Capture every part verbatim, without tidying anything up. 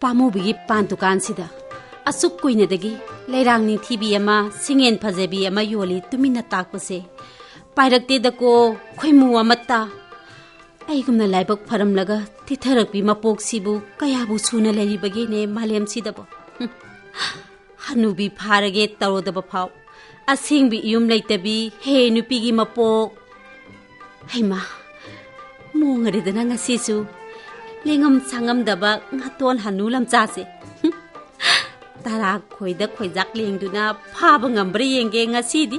ꯄꯥꯝꯃꯨꯕꯤꯒꯤ ꯄꯥꯟ ꯗꯨꯀꯥꯟꯁꯤꯗ ꯑꯁꯨꯛ ꯀꯨꯏꯅꯗꯒꯤ ꯂꯩꯔꯥꯡ ꯅꯤꯡꯊꯤꯕꯤ ꯑꯃ, ꯁꯤꯡꯉꯦꯟ ꯐꯖꯕꯤ ꯑꯃ ꯌꯣꯜꯂꯤ ꯇꯨꯃꯤꯟꯅ ꯇꯥꯛꯄꯁꯦ꯫ ꯄꯥꯏꯔꯛꯇꯦꯗꯀꯣ, ꯈꯣꯏꯃꯨ ꯑꯃꯠꯇ꯫ ꯑꯩꯒꯨꯝꯅ ꯂꯥꯏꯕꯛ ꯐꯔꯝꯂꯒ ꯊꯤꯊꯔꯛꯄꯤ ꯃꯄꯣꯛꯁꯤꯕꯨ ꯀꯌꯥꯕꯨ ꯁꯨꯅ ꯂꯩꯔꯤꯕꯒꯦꯅꯦ ꯃꯥꯂꯦꯝꯁꯤꯗꯕꯣ? ꯍꯝ꯫ ꯍꯅꯨꯕꯤ ꯐꯥꯔꯒꯦ ꯇꯧꯔꯗꯕ ꯐꯥꯎ, ꯑꯁꯦꯡꯕꯤ ꯏꯌꯨꯝ ꯂꯩꯇꯕꯤ ꯍꯦ ꯅꯨꯄꯤꯒꯤ ꯃꯄꯣꯛ꯫ ꯍꯩꯃꯥ, ꯃꯣꯡꯉꯔꯦꯗꯅ ꯉꯁꯤꯁꯨ꯫ ꯂꯦꯡꯉꯝ ꯁꯥꯉꯝꯗꯕ ꯉꯥꯇꯣꯟ ꯍꯅꯨ ꯂꯝꯆꯥꯁꯦ꯫ ꯍꯝ꯫ ꯇꯔꯥ ꯈꯣꯏꯗ ꯈꯣꯏꯖꯥꯛ ꯂꯦꯡꯗꯨꯅ ꯐꯥꯕ ꯉꯝꯕ꯭ꯔꯥ ꯌꯦꯡꯒꯦ ꯉꯁꯤꯗꯤ꯫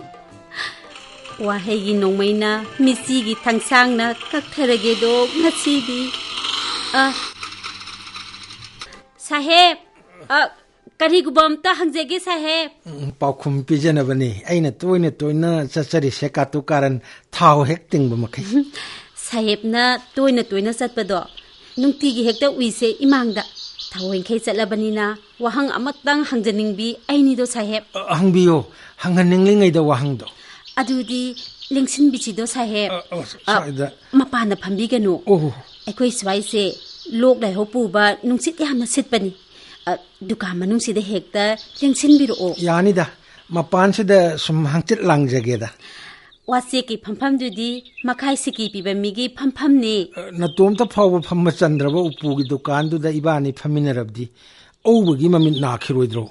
ꯋꯥꯍꯩꯒꯤ ꯅꯣꯡꯃꯩꯅ, ꯃꯤꯆꯤꯒꯤ ꯊꯥꯡꯁꯥꯡꯅ ꯀꯛꯊꯔꯒꯦꯗꯣ ꯉꯁꯤꯗꯤ꯫ ꯑ, ꯁꯥꯍꯦꯕ, ꯑ, ꯀꯔꯤꯒꯨꯝꯕ ꯑꯝꯇ ꯍꯪꯖꯒꯦ ꯁꯥꯍꯦꯕ꯫ ꯎꯝ, ꯄꯥꯎꯈꯨꯝ ꯄꯤꯖꯅꯕꯅꯤ ꯑꯩꯅ ꯇꯣꯏꯅ ꯇꯣꯏꯅ ꯆꯠꯆꯔꯤꯁꯦ, ꯀꯥꯇꯨ ꯀꯥꯔꯟ ꯊꯥꯎ ꯍꯦꯛ ꯇꯤꯡꯕ ꯃꯈꯩ꯫ ꯁꯥꯍꯦꯕꯅ ꯇꯣꯏꯅ ꯇꯣꯏꯅ ꯆꯠꯄꯗꯣ ꯅꯨꯡꯇꯤꯒꯤ ꯍꯦꯛꯇ ꯎꯏꯁꯦ ꯏꯃꯥꯡꯗ꯫ ꯊꯑꯣꯏꯈꯩ ꯆꯠꯂꯕꯅꯤꯅ ꯋꯥꯍꯪ ꯑꯃꯇꯪ ꯍꯪꯖꯅꯤꯡꯕꯤ ꯑꯩꯅꯤꯗꯣ ꯁꯥꯍꯦꯕ꯫ ꯑ, ꯍꯪꯕꯤꯌꯨ, ꯍꯪꯍꯟꯅꯤꯡꯂꯤꯉꯩꯗ ꯋꯥꯍꯪꯗꯣ꯫ ꯑꯗꯨꯗꯤ ꯂꯦꯡꯁꯤꯟꯕꯤꯁꯤꯗꯣ ꯁꯥꯍꯦꯕ꯫ ꯑ, ꯑ, ꯑ, ꯁ꯭ꯋꯥꯏꯗ꯫ ꯃꯄꯥꯟꯗ ꯐꯝꯕꯤꯒꯅꯨ꯫ ꯑꯣ꯫ ꯑꯩꯈꯣꯏ ꯁ꯭ꯋꯥꯏꯁꯦ ꯂꯣꯛ ꯂꯥꯏꯍꯧ ꯄꯨꯕ ꯅꯨꯡꯁꯤꯠ ꯌꯥꯝꯅ ꯁꯤꯠꯄꯅꯤ꯫ ꯑ, ꯗꯨꯀꯥꯟ ꯃꯅꯨꯡꯁꯤꯗ ꯍꯦꯛꯇ ꯂꯦꯡꯁꯤꯟꯕꯤꯔꯛꯑꯣ꯫ ꯌꯥꯅꯤꯗ, ꯃꯄꯥꯟꯁꯤꯗ ꯁꯨꯝ ꯍꯪꯆꯤꯠ ꯂꯥꯡꯖꯒꯦꯗ꯫ ꯋꯥꯆꯦꯛꯀꯤ ꯐꯝꯐꯝꯗꯨꯗꯤ ꯃꯈꯥꯏ ꯁꯤꯀꯤ ꯄꯤꯕ ꯃꯤꯒꯤ ꯐꯝꯐꯝꯅꯤ꯫ ꯑ, ꯅꯇꯣꯝꯇ ꯐꯥꯎꯕ ꯐꯝꯕ ꯆꯟꯗ꯭ꯔꯕ ꯎꯄꯨꯒꯤ ꯗꯨꯀꯥꯟꯗꯨꯗ ꯏꯕꯥꯅꯤ ꯐꯝꯃꯤꯟꯅꯔꯕꯗꯤ ꯑꯎꯕꯒꯤ ꯃꯃꯤꯠ ꯅꯥꯈꯤꯔꯣꯏꯗ꯭ꯔꯣ?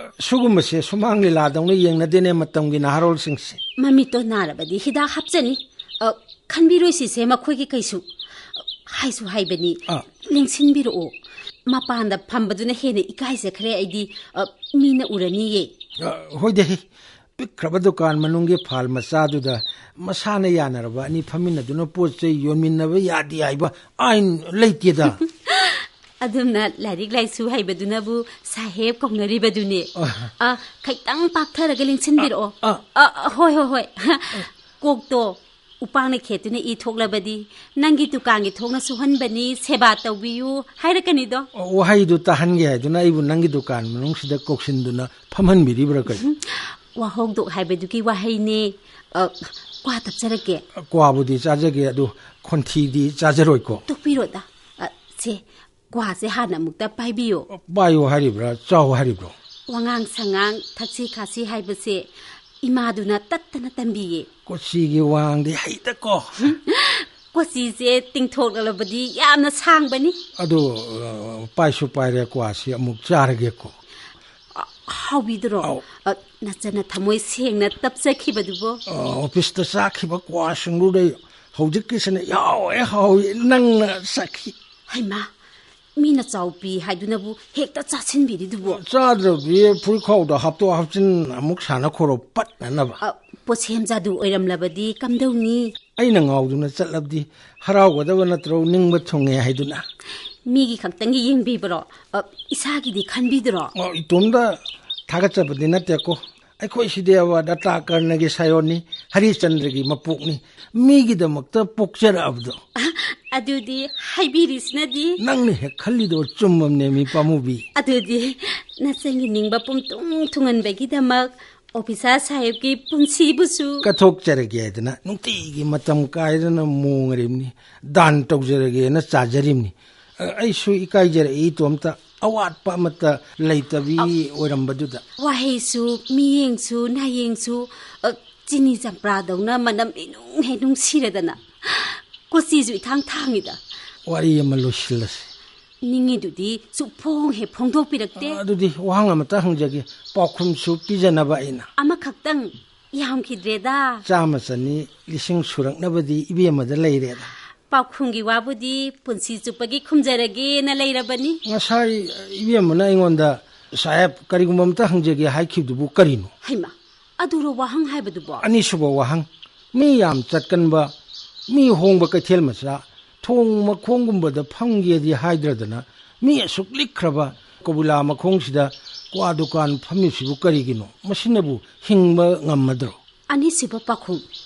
ꯑ, ꯁꯤꯒꯨꯝꯕꯁꯦ ꯁꯨꯃꯥꯡ ꯂꯤꯂꯥꯗꯧꯅ ꯌꯦꯡꯅꯗꯦꯅꯦ ꯃꯇꯝꯒꯤ ꯅꯍꯥꯔꯣꯜꯁꯤꯡꯁꯦ꯫ ꯃꯃꯤꯠꯇꯣ ꯅꯥꯔꯕꯗꯤ ꯍꯤꯗꯥꯛ ꯍꯥꯞꯆꯅꯤ꯫ ꯑ, ꯈꯟꯕꯤꯔꯣꯏꯁꯤꯁꯦ ꯃꯈꯣꯏꯒꯤ ꯀꯩꯁꯨ꯫ ꯍꯥꯏꯁꯨ ꯍꯥꯏꯕꯅꯤ, ꯑ꯫ ꯂꯦꯡꯁꯤꯟꯕꯤꯔꯛꯑꯣ꯫ ꯃꯄꯥꯟꯗ ꯐꯝꯕꯗꯨꯅ ꯍꯦꯟꯅ ꯏꯀꯥꯏꯖꯈ꯭ꯔꯦ ꯑꯩꯗꯤ, ꯑ, ꯃꯤꯅ ꯎꯔꯅꯤꯌꯦ꯫ ꯑ, ꯍꯣꯏꯗꯦ, ꯄꯤꯛꯈ꯭ꯔꯕ ꯗꯨꯀꯥꯟ ꯃꯅꯨꯡꯒꯤ ꯐꯥꯜ ꯃꯆꯥꯗꯨꯗ ꯃꯁꯥꯅ ꯌꯥꯅꯔꯕ ꯑꯅꯤ ꯐꯝꯃꯤꯟꯅꯗꯨꯅ ꯄꯣꯠ ꯆꯩ ꯌꯣꯟꯃꯤꯟꯅꯕ ꯌꯥꯗꯦ ꯍꯥꯏꯕ ꯑꯥꯏꯟ ꯂꯩꯇꯦꯗ꯫ ꯑꯗꯨꯝꯅ ꯂꯥꯏꯔꯤꯛ ꯂꯥꯏꯁꯨ ꯍꯩꯕꯗꯨꯅꯕꯨ ꯁꯥꯍꯦꯕ ꯀꯧꯅꯔꯤꯕꯗꯨꯅꯤ꯫ ꯑ꯫ ꯑ, ꯈꯤꯇꯪ ꯄꯥꯛꯊꯔꯒ ꯂꯦꯡꯁꯤꯟꯕꯤꯔꯛꯑꯣ꯫ ꯑ, ꯑ꯫ ꯑ, ꯍꯣꯏ, ꯍꯣꯏ, ꯍꯣꯏ꯫ ꯀꯣꯛꯇꯣ ꯎꯄꯥꯛꯅ ꯈꯦꯠꯇꯨꯅ ꯏ ꯊꯣꯛꯂꯕꯗꯤ, "ꯅꯪꯒꯤ ꯗꯨꯀꯥꯟꯒꯤ ꯊꯣꯡꯅ ꯁꯨꯍꯟꯕꯅꯤ, ꯁꯦꯕꯥ ꯇꯧꯕꯤꯌꯨ" ꯍꯥꯏꯔꯛꯀꯅꯤꯗꯣ꯫ ꯋꯥꯍꯩꯗꯨ ꯇꯥꯍꯟꯒꯦ ꯍꯥꯏꯗꯨꯅ ꯑꯩꯕꯨ ꯅꯪꯒꯤ ꯗꯨꯀꯥꯟ ꯃꯅꯨꯡꯁꯤꯗ ꯀꯧꯁꯤꯟꯗꯨꯅ ꯐꯝꯍꯟꯕꯤꯔꯤꯕ꯭ꯔꯥ ꯀꯩꯅꯣ? ꯋꯥꯍꯧꯗꯣꯛ ꯍꯥꯏꯕꯗꯨꯒꯤ ꯋꯥꯍꯩꯅꯦ꯫ ꯑ, ꯀ꯭ꯋꯥ ꯇꯞꯆꯔꯛꯀꯦ꯫ ꯀ꯭ꯋꯥꯕꯨꯗꯤ ꯆꯥꯖꯒꯦ, ꯑꯗꯨ ꯈꯣꯟꯊꯤꯗꯤ ꯆꯥꯖꯔꯣꯏꯀꯣ꯫ ꯇꯣꯛꯄꯤꯔꯣꯗ꯫ ꯑ, ꯁꯦ, ꯀ꯭ꯋꯥꯁꯦ ꯍꯥꯟꯅ ꯑꯃꯨꯛꯇ ꯄꯥꯏꯕꯤꯌꯨ꯫ ꯄꯥꯏꯌꯨ ꯍꯥꯏꯔꯤꯕ꯭ꯔꯥ, ꯆꯥꯎ ꯍꯥꯏꯔꯤꯕ꯭ꯔꯣ? ꯋꯥꯉꯥꯡ ꯁꯉꯥꯡ, ꯊꯛꯁꯤ ꯈꯥꯁꯤ ꯍꯥꯏꯕꯁꯦ ꯏꯃꯥꯗꯨꯅ ꯇꯠꯇꯅ ꯇꯝꯕꯤꯌꯦ꯫ ꯀꯣꯆꯤꯒꯤ ꯋꯥꯉꯥꯡꯗꯤ ꯍꯩꯇꯀꯣ꯫ ꯀꯣꯆꯤꯁꯦ ꯇꯤꯡꯊꯣꯛꯂꯕꯗꯤ ꯌꯥꯝꯅ ꯁꯥꯡꯕꯅꯤ꯫ ꯑꯗꯨ, ꯑ, ꯄꯥꯏꯁꯨ ꯄꯥꯏꯔꯦ, ꯀ꯭ꯋꯥꯁꯤ ꯑꯃꯨꯛ ꯆꯥꯔꯒꯦꯀꯣ꯫ ꯑ, ꯍꯥꯎꯕꯤꯗ꯭ꯔꯣ? ꯑꯧ꯫ ꯑ, ꯅꯆꯟꯅ ꯊꯃꯣꯏ ꯁꯦꯡꯅ ꯇꯞꯆꯈꯤꯕꯗꯨꯕꯣ? ꯑ, ꯑꯣꯐꯤꯁꯇ ꯆꯥꯈꯤꯕ ꯀ꯭ꯋꯥꯁꯤꯡꯗꯨꯗꯩ ꯍꯧꯖꯤꯛꯀꯤꯁꯤꯅ ꯌꯥꯎꯋꯦ, ꯍꯥꯎꯋꯤ, ꯅꯪꯅ ꯆꯥꯈꯤ꯫ ꯍꯩꯃꯥ, ꯃꯤꯅ ꯆꯥꯎ ꯄꯤ ꯍꯥꯏꯗꯨꯅꯕꯨ ꯍꯦꯛꯇ ꯆꯥꯁꯤꯟꯕꯤꯔꯤꯗꯨꯕꯣ? ꯆꯥꯗ꯭ꯔꯕꯗꯤ ꯐꯨꯔꯤꯠꯈꯥꯎꯗ ꯍꯥꯞꯇꯣꯛ ꯍꯥꯞꯆꯤꯟ ꯑꯃꯨꯛ ꯁꯥꯟꯅꯈꯣꯔꯣ, ꯄꯠꯅꯅꯕ꯫ ꯑ, ꯄꯣꯠꯁꯦꯝ ꯖꯥꯗꯨ ꯑꯣꯏꯔꯝꯂꯕꯗꯤ ꯀꯝꯗꯧꯅꯤ? ꯑꯩꯅ ꯉꯥꯎꯗꯨꯅ ꯆꯠꯂꯕꯗꯤ ꯍꯔꯥꯎꯒꯗꯕ ꯅꯠꯇ꯭ꯔꯣ, ꯅꯤꯡꯕ ꯊꯨꯡꯉꯦ ꯍꯥꯏꯗꯨꯅ? ꯃꯤꯒꯤ ꯈꯛꯇꯪꯒꯤ ꯌꯦꯡꯕꯤꯕꯔꯣ? ꯑ, ꯏꯁꯥꯒꯤꯗꯤ ꯈꯟꯕꯤꯗ꯭ꯔꯣ? ꯑ, ꯏꯇꯣꯝꯗ ꯊꯥꯒꯠꯆꯕꯗꯤ ꯅꯠꯇꯦꯀꯣ꯫ ꯑꯩꯈꯣꯏ ꯁꯤꯗꯤ ꯑꯕ ꯗꯇꯥ ꯀꯔꯅꯒꯤ ꯁꯥꯌꯣꯟꯅꯤ, ꯍꯔꯤꯆꯟꯗ꯭ꯔꯒꯤ ꯃꯄꯣꯛꯅꯤ, ꯃꯤꯒꯤꯗꯃꯛꯇ ꯄꯣꯛꯆꯔꯛꯑꯕꯗꯣ꯫ ꯑ, ꯑꯗꯨꯗꯤ ꯍꯥꯏꯕꯤꯔꯤꯁꯤꯅꯗꯤ? ꯅꯪꯅ ꯍꯦꯛ ꯈꯜꯂꯤꯗꯣ ꯆꯨꯝꯃꯝꯅꯦ, ꯃꯤ ꯄꯥꯝꯃꯨꯕꯤ꯫ ꯑꯗꯨꯗꯤ ꯅꯆꯟꯒꯤ ꯅꯤꯡꯕ ꯄꯨꯝꯊꯨꯡ ꯊꯨꯡꯍꯟꯕꯒꯤꯗꯃꯛ ꯑꯣꯐꯤꯁꯥꯔ ꯁꯥꯍꯦꯕꯀꯤ ꯄꯨꯟꯁꯤꯕꯨꯁꯨ ꯀꯠꯊꯣꯛꯆꯔꯒꯦ ꯍꯥꯏꯗꯅ ꯅꯨꯡꯇꯤꯒꯤ ꯃꯇꯝ ꯀꯥꯏꯗꯅ ꯃꯣꯡꯉꯔꯤꯕꯅꯤ, ꯗꯥꯟ ꯇꯧꯖꯔꯒꯦꯅ ꯆꯥꯖꯔꯤꯕꯅꯤ꯫ ꯑ, ꯑꯩꯁꯨ ꯏꯀꯥꯏꯖꯔꯛꯏ ꯏꯇꯣꯝꯇ, ꯑꯋꯥꯠꯄ ꯑꯃꯠꯇ ꯂꯩꯇꯕꯤ ꯑ, ꯑꯣꯏꯔꯝꯕꯗꯨꯗ꯫ ꯋꯥꯍꯩꯁꯨ, ꯃꯤꯌꯦꯡꯁꯨ, ꯅꯥꯌꯦꯡꯁꯨ, ꯑ, ꯆꯤꯅꯤ ꯆꯝꯄ꯭ꯔꯥꯗꯧꯅ ꯃꯅꯝ ꯏꯅꯨꯡ ꯍꯦꯛ ꯅꯨꯡꯁꯤꯔꯗꯅ꯫ ꯀꯣꯆꯤꯁꯨ ꯏꯊꯥꯡ ꯊꯥꯡꯉꯤꯗ꯫ ꯋꯥꯔꯤ ꯑꯃ ꯂꯣꯏꯁꯤꯜꯂꯁꯤ꯫ ꯅꯤꯡꯉꯤꯗꯨꯗꯤ ꯁꯨꯛꯐꯣꯡ ꯍꯦꯛ ꯐꯣꯡꯗꯣꯛꯄꯤꯔꯛꯇꯦ꯫ ꯑꯗꯨꯗꯤ ꯋꯥꯍꯪ ꯑꯃꯇ ꯍꯪꯖꯒꯦ, ꯄꯥꯎꯈꯨꯝꯁꯨ ꯄꯤꯖꯅꯕ ꯑꯩꯅ꯫ ꯑꯃꯈꯛꯇꯪ ꯌꯥꯝꯈꯤꯗ꯭ꯔꯦꯗ꯫ ꯆꯥꯝꯃ ꯆꯅꯤ ꯂꯤꯁꯤꯡ ꯁꯨꯔꯛꯅꯕꯗꯤ ꯏꯕꯦꯝꯃꯗ ꯂꯩꯔꯦꯗ꯫ ꯄꯥꯎꯈꯨꯝꯒꯤ ꯋꯥꯕꯨꯗꯤ ꯄꯨꯟꯁꯤ ꯆꯨꯞꯄꯒꯤ ꯈꯨꯝꯖꯔꯒꯦꯅ ꯂꯩꯔꯕꯅꯤ꯫ ꯉꯁꯥꯏ ꯏꯕꯦꯝꯃꯅ ꯑꯩꯉꯣꯟꯗ, "ꯁꯥꯍꯦꯕ, ꯀꯔꯤꯒꯨꯝꯕ ꯑꯃꯇ ꯍꯪꯖꯒꯦ" ꯍꯥꯏꯈꯤꯕꯗꯨꯕꯨ ꯀꯔꯤꯅꯣ? ꯍꯩꯃꯥ, ꯑꯗꯨꯔꯣ ꯋꯥꯍꯪ ꯍꯥꯏꯕꯗꯨꯕꯣ? ꯑꯅꯤꯁꯨꯕ ꯋꯥꯍꯪ, ꯃꯤ ꯌꯥꯝ ꯆꯠꯀꯟꯕ, ꯃꯤ ꯍꯣꯡꯕ ꯀꯩꯊꯦꯜ ꯃꯆꯥ, ꯊꯣꯡ ꯃꯈꯣꯡꯒꯨꯝꯕꯗ ꯐꯝꯒꯦꯗꯤ ꯍꯥꯏꯗ꯭ꯔꯗꯅ, ꯃꯤ ꯑꯁꯨꯛ ꯂꯤꯛꯈ꯭ꯔꯕ ꯀꯧꯕꯤꯂꯥ ꯃꯈꯣꯡꯁꯤꯗ ꯀ꯭ꯋꯥ ꯗꯨꯀꯥꯟ ꯐꯝꯃꯤꯁꯤꯕꯨ ꯀꯔꯤꯒꯤꯅꯣ? ꯃꯁꯤꯅꯕꯨ ꯍꯤꯡꯕ ꯉꯝꯃꯗ꯭ꯔꯣ? ꯑꯅꯤꯁꯨꯕ ꯄꯥꯎꯈꯨꯝ,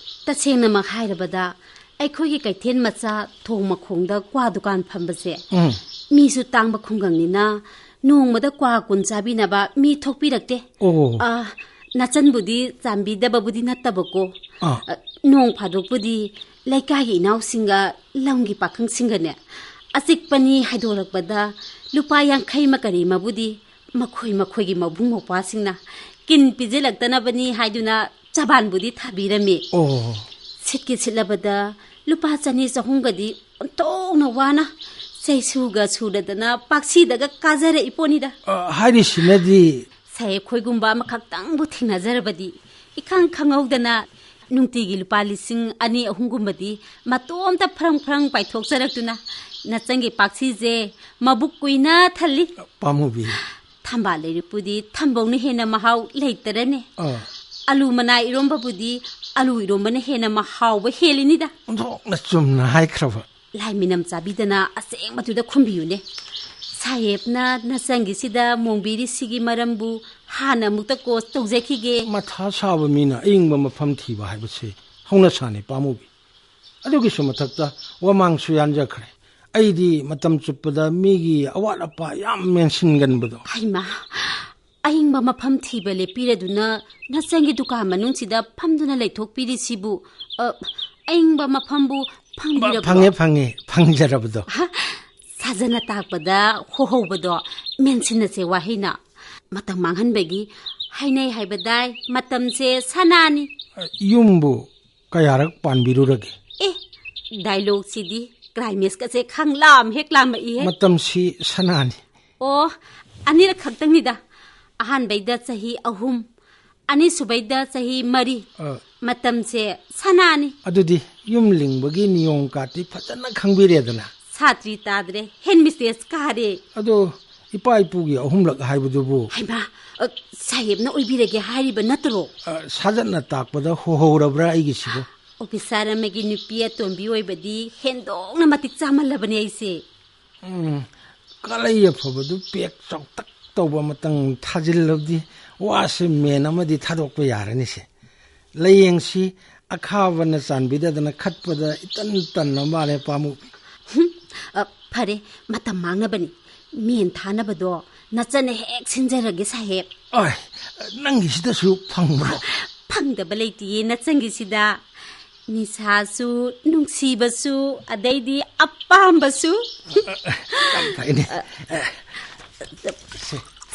ꯇꯁꯦꯡꯅꯃꯛ ꯍꯥꯏꯔꯕꯗ, ꯑꯩꯈꯣꯏꯒꯤ ꯀꯩꯊꯦꯜ ꯃꯆꯥ ꯊꯣꯡ ꯃꯈꯣꯡꯗ ꯀ꯭ꯋꯥ ꯗꯨꯀꯥꯟ ꯐꯝꯕꯁꯦ, ꯎꯝ꯫ ꯃꯤꯁꯨ ꯇꯥꯡꯕ ꯈꯨꯡꯒꯪꯅꯤꯅ ꯅꯣꯡꯃꯗ ꯀ꯭ꯋꯥ ꯀꯨꯟ ꯆꯥꯕꯤꯅꯕ ꯃꯤ ꯊꯣꯛꯄꯤꯔꯛꯇꯦ꯫ ꯑꯣ꯫ ꯑ, ꯅꯆꯟꯕꯨꯗꯤ ꯆꯥꯟꯕꯤꯗꯕꯕꯨꯗꯤ ꯅꯠꯇꯕꯀꯣ꯫ ꯑꯥ꯫ ꯑ, ꯅꯣꯡ ꯐꯥꯗꯣꯛꯄꯨꯗꯤ ꯂꯩꯀꯥꯏꯒꯤ ꯏꯅꯥꯎꯁꯤꯡꯒ ꯂꯝꯒꯤ ꯄꯥꯈꯪꯁꯤꯡꯒꯅꯦ, ꯑꯆꯤꯛꯄꯅꯤ ꯍꯥꯏꯗꯣꯔꯛꯄꯗ ꯂꯨꯄꯥ ꯌꯥꯡꯈꯩ ꯑꯃ ꯀꯔꯤ ꯑꯃꯕꯨꯗꯤ ꯃꯈꯣꯏ ꯃꯈꯣꯏꯒꯤ ꯃꯕꯨꯡ ꯃꯧꯄ꯭ꯋꯥꯁꯤꯡꯅ ꯀꯤꯟ ꯄꯤꯖꯜꯂꯛꯇꯅꯕꯅꯤ ꯍꯥꯏꯗꯨꯅ ꯆꯕꯥꯟꯕꯨꯗꯤ ꯊꯥꯕꯤꯔꯝꯃꯤ꯫ ꯑꯣ꯫ ꯁꯤꯠꯀꯤ ꯁꯤꯠꯂꯕꯗ ꯂꯨꯄꯥ ꯆꯅꯤ ꯆꯍꯨꯝꯒꯗꯤ ꯑꯣꯟꯊꯣꯛꯅ ꯋꯥꯅ ꯆꯩꯁꯨꯒ ꯁꯨꯗꯗꯅ ꯄꯥꯛꯁꯤꯗꯒ ꯀꯥꯖꯔꯛꯏ ꯄꯣꯠꯅꯤꯗ꯫ ꯑ, ꯍꯥꯏꯔꯤꯁꯤꯅꯗꯤ꯫ ꯁꯥꯍꯦꯕ ꯈꯣꯏꯒꯨꯝꯕ ꯑꯃꯈꯛꯇꯪꯕꯨ ꯊꯦꯡꯅꯖꯔꯕꯗꯤ ꯏꯈꯪ ꯈꯪꯍꯧꯗꯅ ꯅꯨꯡꯇꯤꯒꯤ ꯂꯨꯄꯥ ꯂꯤꯁꯤꯡ ꯑꯅꯤ ꯑꯍꯨꯝꯒꯨꯝꯕꯗꯤ ꯃꯇꯣꯝꯇ ꯐ꯭ꯔꯪ ꯐ꯭ꯔꯪ ꯄꯥꯏꯊꯣꯛꯆꯔꯛꯇꯨꯅ ꯅꯆꯪꯒꯤ ꯄꯥꯛꯁꯤꯁꯦ ꯃꯕꯨꯛ ꯀꯨꯏꯅ ꯊꯜꯂꯤ꯫ ꯄꯥꯝꯃꯨꯕꯤ꯫ ꯊꯝꯕꯥꯜ ꯂꯩꯔꯤꯛꯄꯨꯗꯤ ꯊꯝꯕꯧꯅ ꯍꯦꯟꯅ ꯃꯍꯥꯎ ꯂꯩꯇꯔꯅꯦ꯫ ꯑꯥ꯫ ꯑꯂꯨ ꯃꯅꯥ ꯏꯔꯣꯝꯕꯕꯨꯗꯤ ꯑꯂꯨ ꯏꯔꯣꯝꯕꯅ ꯍꯦꯟꯅ ꯃꯍꯥꯎꯕ ꯍꯦꯜꯂꯤꯅꯤꯗ꯫ ꯑꯣꯟꯊꯣꯛꯅ ꯆꯨꯝꯅ ꯍꯥꯏꯈ꯭ꯔꯕ꯫ ꯂꯥꯏ ꯃꯤꯅꯝ ꯆꯥꯕꯤꯗꯅ ꯑꯁꯦꯡꯕꯗꯨꯗ ꯈꯨꯝꯕꯤꯌꯨꯅꯦ꯫ ꯁꯥꯍꯦꯕꯅ ꯅꯆꯪꯒꯤꯁꯤꯗ ꯃꯣꯡꯕꯤꯔꯤꯁꯤꯒꯤ ꯃꯔꯝꯕꯨ ꯍꯥꯟꯅ ꯑꯃꯨꯛꯇ ꯀꯣꯆ ꯇꯧꯖꯈꯤꯒꯦ꯫ ꯃꯊꯥ ꯁꯥꯕ ꯃꯤꯅ ꯑꯏꯪꯕ ꯃꯐꯝ ꯊꯤꯕ ꯍꯥꯏꯕꯁꯦ ꯍꯧꯅꯁꯥꯅꯤ ꯄꯥꯝꯃꯨꯕꯤ꯫ ꯑꯗꯨꯒꯤꯁꯨ ꯃꯊꯛꯇ ꯋꯥꯃꯥꯡꯁꯨ ꯌꯥꯟꯖꯈ꯭ꯔꯦ꯫ ꯑꯩꯗꯤ ꯃꯇꯝ ꯆꯨꯞꯄꯗ ꯃꯤꯒꯤ ꯑꯋꯥꯠ ꯑꯄꯥ ꯌꯥꯝ ꯃꯦꯟꯁꯤꯟꯒꯟꯕꯗꯣ꯫ ꯍꯩꯃꯥ, ꯑꯏꯪꯕ ꯃꯐꯝ ꯊꯤꯕ ꯂꯦꯞꯄꯤꯔꯗꯨꯅ ꯅꯆꯪꯒꯤ ꯗꯨꯀꯥꯟ ꯃꯅꯨꯡꯁꯤꯗ ꯐꯝꯗꯨꯅ ꯂꯩꯊꯣꯛꯄꯤꯔꯤꯁꯤꯕꯨ, ꯑ, ꯑꯏꯪꯕ ꯃꯐꯝꯕꯨ ꯐꯪꯕꯤꯔꯕ꯭ꯔꯣ? ꯐꯪꯉꯦ, ꯐꯪꯉꯦ, ꯐꯪꯖꯔꯕꯗꯣ꯫ ꯍ? ꯁꯥꯖꯅ ꯇꯥꯛꯄꯗ ꯍꯣꯍꯧꯕꯗꯣ ꯃꯦꯟꯁꯤꯟꯅꯁꯦ ꯋꯥꯍꯩꯅ꯫ ꯃꯇꯝ ꯃꯥꯡꯍꯟꯕꯒꯤ ꯍꯥꯏꯅꯩ ꯍꯥꯏꯕꯗꯥꯏ, ꯃꯇꯝꯁꯦ ꯁꯅꯥꯅꯤ꯫ ꯌꯨꯝꯕꯨ ꯀꯌꯥꯔꯛ ꯄꯥꯟꯕꯤꯔꯨꯔꯒꯦ? ꯑꯦ, ꯗꯥꯏꯂꯣꯒꯁꯤꯗꯤ ꯀ꯭ꯂꯥꯏꯃꯦꯛꯁꯀꯁꯦ ꯈꯪ ꯂꯥꯝ ꯍꯦꯛ ꯂꯥꯝꯃꯛꯏꯍꯦ꯫ ꯃꯇꯝꯁꯤ ꯁꯅꯥꯅꯤ꯫ ꯑꯣ, ꯑꯅꯤꯔꯛ ꯈꯛꯇꯪꯅꯤꯗ꯫ ꯑꯍꯥꯟꯕꯩꯗ ꯆꯍꯤ ꯑꯍꯨꯝ, ꯑꯅꯤꯁꯨꯕꯩꯗ ꯆꯍꯤ ꯃꯔꯤ꯫ ꯑ꯫ ꯃꯇꯝꯁꯦ ꯁꯅꯥꯅꯤ꯫ ꯑꯗꯨꯗꯤ ꯌꯨꯝ ꯂꯤꯡꯕꯒꯤ ꯅꯤꯌꯣꯝ ꯀꯥꯇꯤ ꯐꯖꯅ ꯈꯪꯕꯤꯔꯦꯗꯅ꯫ ꯁꯥꯇ꯭ꯔꯤ ꯇꯥꯗ꯭ꯔꯦ, ꯍꯦꯗ ꯃꯤꯁꯇ꯭ꯔꯦꯁ ꯀꯥꯔꯦ꯫ ꯑꯗꯣ ꯏꯄꯥ ꯏꯄꯨꯒꯤ ꯑꯍꯨꯝꯂꯛ ꯍꯥꯏꯕꯗꯨꯕꯨ? ꯍꯩꯃꯥ, ꯑ, ꯁꯥꯍꯦꯕꯅ ꯑꯣꯏꯕꯤꯔꯒꯦ ꯍꯥꯏꯔꯤꯕ ꯅꯠꯇ꯭ꯔꯣ? ꯑ, ꯁꯥꯖꯠꯅ ꯇꯥꯛꯄꯗ ꯍꯣꯍꯧꯔꯕ꯭ꯔꯥ ꯑꯩꯒꯤꯁꯤꯕꯨ? ꯑꯣꯐꯤꯁꯥꯔ ꯑꯃꯒꯤ ꯅꯨꯄꯤ ꯑꯇꯣꯝꯕꯤ ꯑꯣꯏꯕꯗꯤ ꯍꯦꯟꯗꯣꯛꯅ ꯃꯇꯤꯛ ꯆꯥꯃꯜꯂꯕꯅꯦ ꯑꯩꯁꯦ꯫ ꯎꯝ, ꯀꯥꯂꯩ ꯑꯐꯕꯗꯨ ꯄꯦꯛ ꯆꯥꯎꯇꯛ ꯇꯧꯕ ꯑꯃꯇꯪ ꯊꯥꯖꯤꯜꯂꯕꯗꯤ ꯋꯥꯁꯦ ꯃꯦꯟ ꯑꯃꯗꯤ ꯊꯥꯗꯣꯛꯄ ꯌꯥꯔꯅꯤꯁꯦ꯫ ꯂꯥꯏꯌꯦꯡꯁꯤ ꯑꯈꯥꯕꯅ ꯆꯥꯟꯕꯤꯗꯗꯅ ꯈꯠꯄꯗ ꯏꯇꯟ ꯇꯟꯅ ꯃꯥꯜꯂꯦ, ꯄꯥꯃꯨ꯫ ꯍꯨꯝ, ꯑ, ꯐꯔꯦ, ꯃꯇꯝ ꯃꯥꯡꯅꯕꯅꯤ꯫ ꯃꯦꯟ ꯊꯥꯅꯕꯗꯣ ꯅꯆꯟꯅ ꯍꯦꯛ ꯁꯤꯟꯖꯔꯒꯦ, ꯁꯥꯍꯦꯕ꯫ ꯑꯣꯏ, ꯅꯪꯒꯤꯁꯤꯗꯁꯨ ꯐꯪꯕ꯭ꯔꯣ? ꯐꯪꯗꯕ ꯂꯩꯇꯤꯌꯦ ꯅꯆꯟꯒꯤꯁꯤꯗ꯫ ꯅꯤꯁꯥꯁꯨ, ꯅꯨꯡꯁꯤꯕꯁꯨ, ꯑꯗꯩꯗꯤ ꯑꯄꯥꯝꯕꯁꯨ꯫ ꯌꯥꯝ ꯐꯩꯅꯦ꯫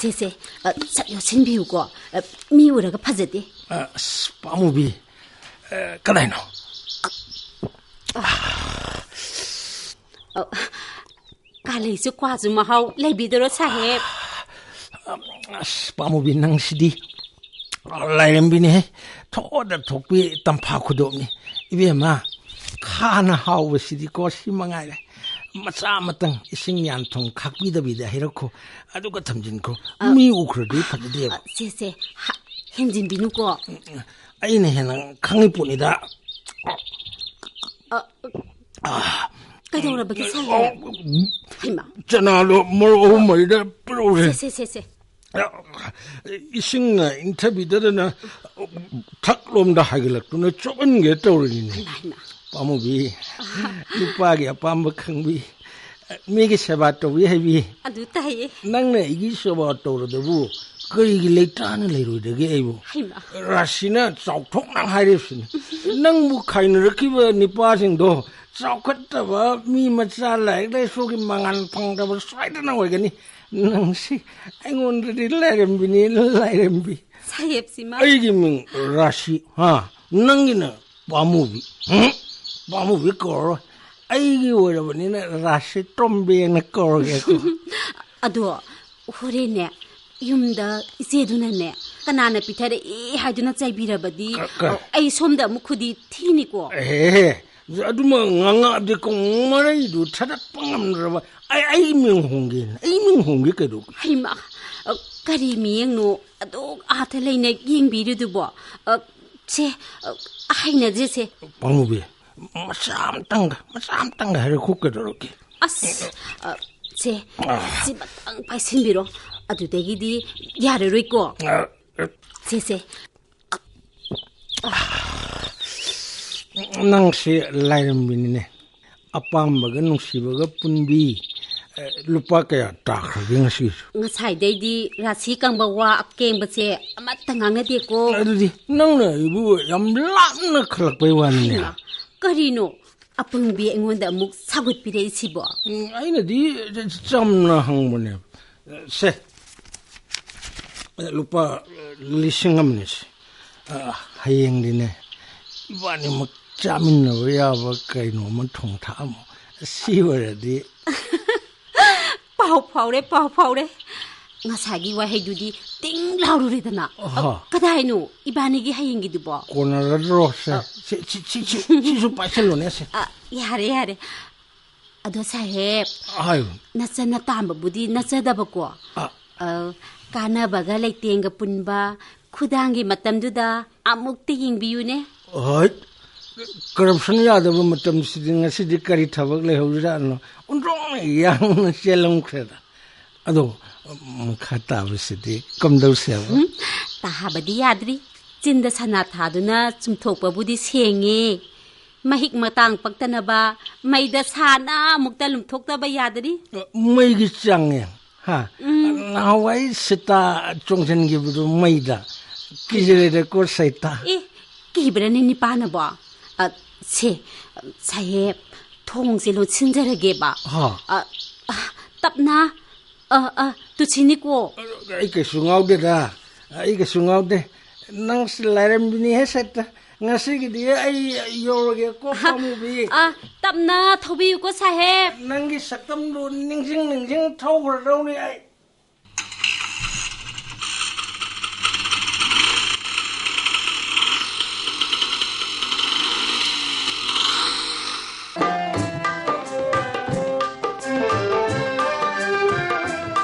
ꯁꯦ, ꯁꯦ, ꯑ, ꯁꯠ ꯌꯣꯠꯁꯤꯟꯕꯤꯌꯨꯀꯣ꯫ ꯑ, ꯃꯤ ꯎꯔꯒ ꯐꯖꯗꯦ꯫ ꯑ, ꯑꯁ, ꯄꯥꯝꯃꯨꯕꯤ꯫ ꯑ, ꯀꯗꯥꯏꯅꯣ? ꯑ, ꯀꯥꯂꯩꯁꯨ ꯀ꯭ꯋꯥꯁꯨ ꯃꯍꯥꯎ ꯂꯩꯕꯤꯗꯣꯏꯔꯣ, ꯁꯥꯍꯦꯕ? ꯑꯁ, ꯄꯥꯝꯃꯨꯕꯤ ꯅꯪꯁꯤꯗꯤ꯫ ꯂꯥꯏꯔꯦꯝꯕꯤꯅꯦꯍꯦ꯫ ꯊꯣꯛꯑꯗ ꯊꯣꯛꯄꯤ ꯇꯝꯐꯥ ꯈꯨꯗꯣꯞꯅꯤ꯫ ꯏꯕꯦꯝꯃ, ꯈꯥꯅ ꯍꯥꯎꯕꯁꯤꯗꯤꯀꯣ ꯁꯤ ꯃꯉꯥꯏꯔꯦ꯫ ꯃꯆꯥ ꯑꯃꯇꯪ ꯏꯁꯤꯡ ꯌꯥꯟꯐꯝ ꯈꯥꯛꯄꯤꯗꯕꯤꯗ ꯍꯩꯔꯛꯈꯣ, ꯑꯗꯨꯒ ꯊꯝꯖꯤꯟꯈꯣ꯫ ꯑ, ꯃꯤ ꯎꯈ꯭ꯔꯗꯤ ꯐꯖꯗꯦꯕ꯫ ꯑ, ꯁꯦ, ꯁꯦ, ꯍ-, ꯍꯦꯟꯖꯤꯟꯕꯤꯅꯨꯀꯣ꯫ ꯑꯩꯅ ꯍꯦꯟꯅ ꯈꯪꯉꯤ ꯄꯣꯠꯅꯤꯗ꯫ ꯑ, ꯀꯩꯗꯧꯔꯕꯒꯦ, ꯁꯥꯍꯦꯕ? ꯍꯩꯃꯥ꯫ ꯆꯅꯥꯗꯣ ꯃꯔꯨ ꯑꯍꯨꯝ ꯃꯔꯤꯗ ꯄꯤꯔꯛꯎꯁꯦ꯫ ꯁꯦ, ꯁꯦ, ꯁꯦ, ꯁꯦ꯫ ꯏꯁꯤꯡꯅ ꯏꯪꯊꯕꯤꯗꯗꯅ ꯊꯛꯂꯣꯝꯗ ꯍꯥꯏꯒꯠꯂꯛꯇꯨꯅ ꯆꯣꯛꯍꯟꯒꯦ ꯇꯧꯔꯤꯅꯤꯅꯦ꯫ ꯍꯩꯃꯥ, ꯍꯩꯃꯥ꯫ ꯄꯥꯝꯃꯨꯕꯤ, ꯅꯨꯄꯥꯒꯤ ꯑꯄꯥꯝꯕ ꯈꯪꯕꯤ, ꯃꯤꯒꯤ ꯁꯦꯕꯥ ꯇꯧꯕꯤ ꯍꯩꯕꯤ꯫ ꯑꯗꯨ ꯇꯥꯏꯌꯦ꯫ ꯅꯪꯅ ꯑꯩꯒꯤ ꯁꯦꯕꯥ ꯇꯧꯔꯗꯕꯨ ꯀꯔꯤꯒꯤ ꯂꯩꯇꯥꯅ ꯂꯩꯔꯣꯏꯗꯒꯦ ꯑꯩꯕꯨ? ꯍꯩꯃꯥ꯫ ꯔꯥꯁꯤꯅ ꯆꯥꯎꯊꯣꯛꯅ ꯍꯥꯏꯔꯤꯕꯁꯤꯅꯤ꯫ ꯅꯪꯕꯨ ꯈꯥꯏꯅꯔꯛꯈꯤꯕ ꯅꯤꯄꯥꯁꯤꯡꯗꯣ ꯆꯥꯎꯈꯠꯇꯕ ꯃꯤ ꯃꯆꯥ, ꯂꯥꯏꯔꯤꯛ ꯂꯥꯏꯁꯨꯒꯤ ꯃꯉꯥꯜ ꯐꯪꯗꯕ ꯁꯣꯏꯗꯅ ꯑꯣꯏꯒꯅꯤ꯫ ꯅꯪꯁꯤ ꯑꯩꯉꯣꯟꯗꯗꯤ ꯂꯥꯏꯔꯦꯝꯕꯤꯅꯤ, ꯂꯥꯏꯔꯦꯝꯕꯤ꯫ ꯁꯥꯍꯦꯕꯁꯤꯃ꯫ ꯑꯩꯒꯤ ꯃꯤꯡ ꯔꯥꯁꯤ, ꯍꯥ? ꯅꯪꯒꯤꯅ ꯄꯥꯝꯃꯨꯕꯤ꯫ ꯍꯨꯝ? ꯄꯥꯝꯃꯨꯕꯤ ꯀꯧꯔꯔꯣꯏ꯫ ꯑꯩꯒꯤ ꯑꯣꯏꯔꯕꯅꯤꯅ ꯔꯥꯁꯤ ꯇꯣꯝꯕꯤꯅ ꯀꯧꯔꯒꯦꯀꯣ꯫ ꯑꯗꯣ ꯍꯣꯔꯦꯟꯅꯦ, ꯌꯨꯝꯗ ꯏꯆꯦꯗꯨꯅꯅꯦ, ꯀꯅꯥꯅ ꯄꯤꯊꯔꯛꯏ ꯍꯥꯏꯗꯨꯅ ꯆꯩꯕꯤꯔꯕꯗꯤ, ꯀ-, ꯀ-, ꯑꯩ ꯁꯣꯝꯗ ꯑꯃꯨꯛ ꯈꯨꯗꯤ ꯊꯤꯅꯤꯀꯣ꯫ ꯑꯦꯍꯦ, ꯑꯗꯨꯃꯛ ꯉꯥꯡꯉꯛꯑꯕꯗꯤ ꯀꯣ ꯃꯔꯩꯗꯨ ꯊꯗꯠꯄ ꯉꯝꯗ꯭ꯔꯕ꯫ ꯑꯩ, ꯑꯩ ꯃꯤꯡ ꯍꯣꯡꯒꯦꯅ, ꯑꯩ ꯃꯤꯡ ꯍꯣꯡꯒꯦ ꯀꯩꯗꯧꯒꯦ? ꯍꯩꯃꯥ, ꯑ, ꯀꯔꯤ ꯃꯤꯌꯦꯡꯅꯣ ꯑꯗꯨꯛ ꯑꯥꯊ ꯂꯩꯅ ꯌꯦꯡꯕꯤꯔꯤꯗꯨꯕꯣ? ꯑ, ꯁꯦ, ꯑ, ꯍꯩꯅꯗ꯭ꯔꯦꯁꯦ꯫ ꯄꯥꯝꯃꯨꯕꯤ, ꯃꯆꯥ ꯑꯝꯇꯪꯒ, ꯃꯆꯥ ꯑꯝꯇꯪꯒ ꯍꯥꯏꯔꯛꯈꯣ ꯀꯩꯗꯧꯔꯒꯦ? ꯑꯁ, ꯑ, ꯁꯦ, ꯑ꯫ ꯁꯤꯃꯇꯪ ꯄꯥꯏꯁꯤꯟꯕꯤꯔꯣ꯫ ꯑꯗꯨꯗꯒꯤꯗꯤ ꯌꯥꯔꯔꯣꯏꯀꯣ꯫ ꯑ, ꯑ꯫ ꯁꯦ, ꯁꯦ꯫ ꯅꯪꯁꯦ ꯂꯥꯏꯔꯦꯝꯕꯤꯅꯤꯅꯦ꯫ ꯑꯄꯥꯝꯕꯒ ꯅꯨꯡꯁꯤꯕꯒ ꯄꯨꯟꯕꯤ, ꯑꯦ, ꯂꯨꯄꯥ ꯀꯌꯥ ꯇꯥꯈ꯭ꯔꯒꯦ ꯉꯁꯤꯒꯤꯁꯨ? ꯉꯁꯥꯏꯗꯩꯗꯤ ꯔꯥꯁꯤ ꯀꯪꯕ ꯋꯥ ꯑꯀꯦꯡꯕꯁꯦ ꯑꯃꯠꯇ ꯉꯥꯡꯅꯗꯦꯀꯣ꯫ ꯑꯗꯨꯗꯤ ꯅꯪꯅ ꯑꯩꯕꯨ ꯌꯥꯝ ꯂꯥꯞꯅ ꯈꯜꯂꯛꯄꯩ ꯋꯥꯅꯤꯅꯦ꯫ ꯍꯩꯃꯥ, ꯀꯔꯤꯅꯣ? ꯑꯄꯪꯕꯤ ꯑꯩꯉꯣꯟꯗ ꯑꯃꯨꯛ ꯁꯥꯎꯒꯠꯄꯤꯔꯛꯏꯁꯤꯕꯣ? ꯎꯝ, ꯑꯩꯅꯗꯤ ꯆꯝꯅ ꯍꯪꯕꯅꯦ꯫ ꯁꯦ, ꯂꯨꯄꯥ ꯂꯤꯁꯤꯡ ꯑꯃꯅꯤ ꯁꯦ꯫ ꯑ, ꯍꯌꯦꯡꯗꯤꯅꯦ, ꯏꯕꯥꯅꯤꯃꯛ ꯆꯥꯃꯤꯟꯅꯕ ꯌꯥꯕ ꯀꯩꯅꯣꯝꯃ ꯊꯣꯡ ꯊꯥꯛꯑꯝꯃꯣ꯫ ꯁꯤ ꯑꯣꯏꯔꯗꯤ ꯄꯥꯎ ꯐꯥꯎꯔꯦ, ꯄꯥꯎ ꯐꯥꯎꯔꯦ꯫ ꯉꯁꯥꯏꯒꯤ ꯋꯥꯍꯩꯗꯨꯗꯤ ꯇꯤꯡ ꯂꯥꯎꯔꯨꯔꯦꯗꯅ꯫ ꯑꯍ꯫ ꯑ, ꯀꯗꯥꯏꯅꯣ ꯏꯕꯥꯅꯤꯒꯤ ꯍꯌꯦꯡꯒꯤꯗꯨꯕꯣ? ꯀꯣꯟꯅꯔꯗ꯭ꯔꯣ? ꯁꯦ, ꯑ꯫ ꯁꯤ, ꯁꯤ, ꯁꯤ, ꯁꯤ, ꯁꯤꯁꯨ ꯄꯥꯏꯁꯜꯂꯣꯅꯦ, ꯁꯦ꯫ ꯑ, ꯌꯥꯔꯦ, ꯌꯥꯔꯦ꯫ ꯑꯗꯣ ꯁꯥꯍꯦꯕ, ꯍꯥꯏꯌꯨ꯫ ꯅꯆꯟꯅ ꯇꯥꯝꯕꯕꯨꯗꯤ ꯅꯠꯆꯗꯕꯀꯣ꯫ ꯑ꯫ ꯑ, ꯀꯥꯟꯅꯕꯒ ꯂꯩꯇꯦꯡꯒ ꯄꯨꯟꯕ ꯈꯨꯗꯥꯡꯒꯤ ꯃꯇꯝꯗꯨꯗ ꯑꯃꯨꯛꯇ ꯌꯦꯡꯕꯤꯌꯨꯅꯦ꯫ ꯍꯣꯏ, corruption ꯌꯥꯗꯕ ꯃꯇꯝꯁꯤꯗꯤ ꯉꯁꯤꯗꯤ ꯀꯔꯤ ꯊꯕꯛ ꯂꯩꯍꯧꯔꯤꯖꯥꯠꯅꯣ? ꯑꯣꯟꯊꯣꯛꯅ ꯌꯥꯡꯅ ꯆꯦꯜꯂꯝꯈ꯭ꯔꯦꯗ꯫ ꯑꯗꯣ, ꯃꯈꯥ ꯇꯥꯕꯁꯤꯗꯤ ꯀꯝꯗꯧꯁꯦꯕ? ꯎꯝ, ꯇꯥꯕꯗꯤ ꯌꯥꯗ꯭ꯔꯤ꯫ ꯆꯤꯟꯗ ꯁꯅꯥ ꯊꯥꯗꯨꯅ ꯆꯨꯝꯊꯣꯛꯄꯕꯨꯗꯤ ꯁꯦꯡꯉꯦ꯫ ꯃꯍꯤꯛ ꯃꯇꯥꯡ ꯄꯛꯇꯅꯕ ꯃꯩꯗ ꯁꯥꯅ ꯑꯃꯨꯛꯇ ꯂꯨꯝꯊꯣꯛꯇꯕ ꯌꯥꯗ꯭ꯔꯤ꯫ ꯃꯩꯒꯤ ꯆꯥꯡꯌꯦꯡ, ꯍꯥ? ꯎꯝ꯫ ꯅꯍꯥꯟꯋꯥꯏ ꯁꯤꯇꯥ ꯆꯣꯡꯁꯤꯟꯈꯤꯕꯗꯨ ꯃꯩꯗ꯫ ꯀꯤꯖꯔꯦꯗꯀꯣ, ꯁꯩꯇꯥ꯫ ꯑꯦ, ꯀꯤꯕ꯭ꯔꯅꯦ ꯅꯤꯄꯥꯅꯕꯣ? ꯑ, ꯁꯦ, ꯁꯥꯍꯦꯕ, ꯊꯣꯡꯁꯦ ꯂꯣꯟꯁꯤꯟꯖꯔꯒꯦꯕ꯫ ꯍꯥ꯫ ꯑ, ꯑ, ꯇꯞꯅ꯫ ꯑ, ꯑ, ꯇꯨꯁꯤꯅꯤꯀꯣ꯫ ꯑꯩ ꯀꯩꯁꯨ ꯉꯥꯎꯗꯦꯗ꯫ ꯑꯩ ꯀꯩꯁꯨ ꯉꯥꯎꯗꯦ꯫ ꯅꯪꯁꯤ ꯂꯥꯏꯔꯦꯝꯕꯤꯅꯤꯍꯦ, ꯁꯩꯇꯥ꯫ ꯉꯁꯤꯒꯤꯗꯤ ꯑꯩ ꯌꯧꯔꯒꯦꯀꯣ, ꯑ, ꯄꯥꯃꯨꯕꯤ꯫ ꯑ, ꯇꯞꯅ ꯊꯧꯕꯤꯌꯨꯀꯣ, ꯁꯥꯍꯦꯕ꯫ ꯅꯪꯒꯤ ꯁꯛꯇꯝꯗꯨ ꯅꯤꯡꯁꯤꯡ ꯅꯤꯡꯁꯤꯡ ꯊꯧꯈ꯭ꯔꯗꯧꯅꯤ ꯑꯩ꯫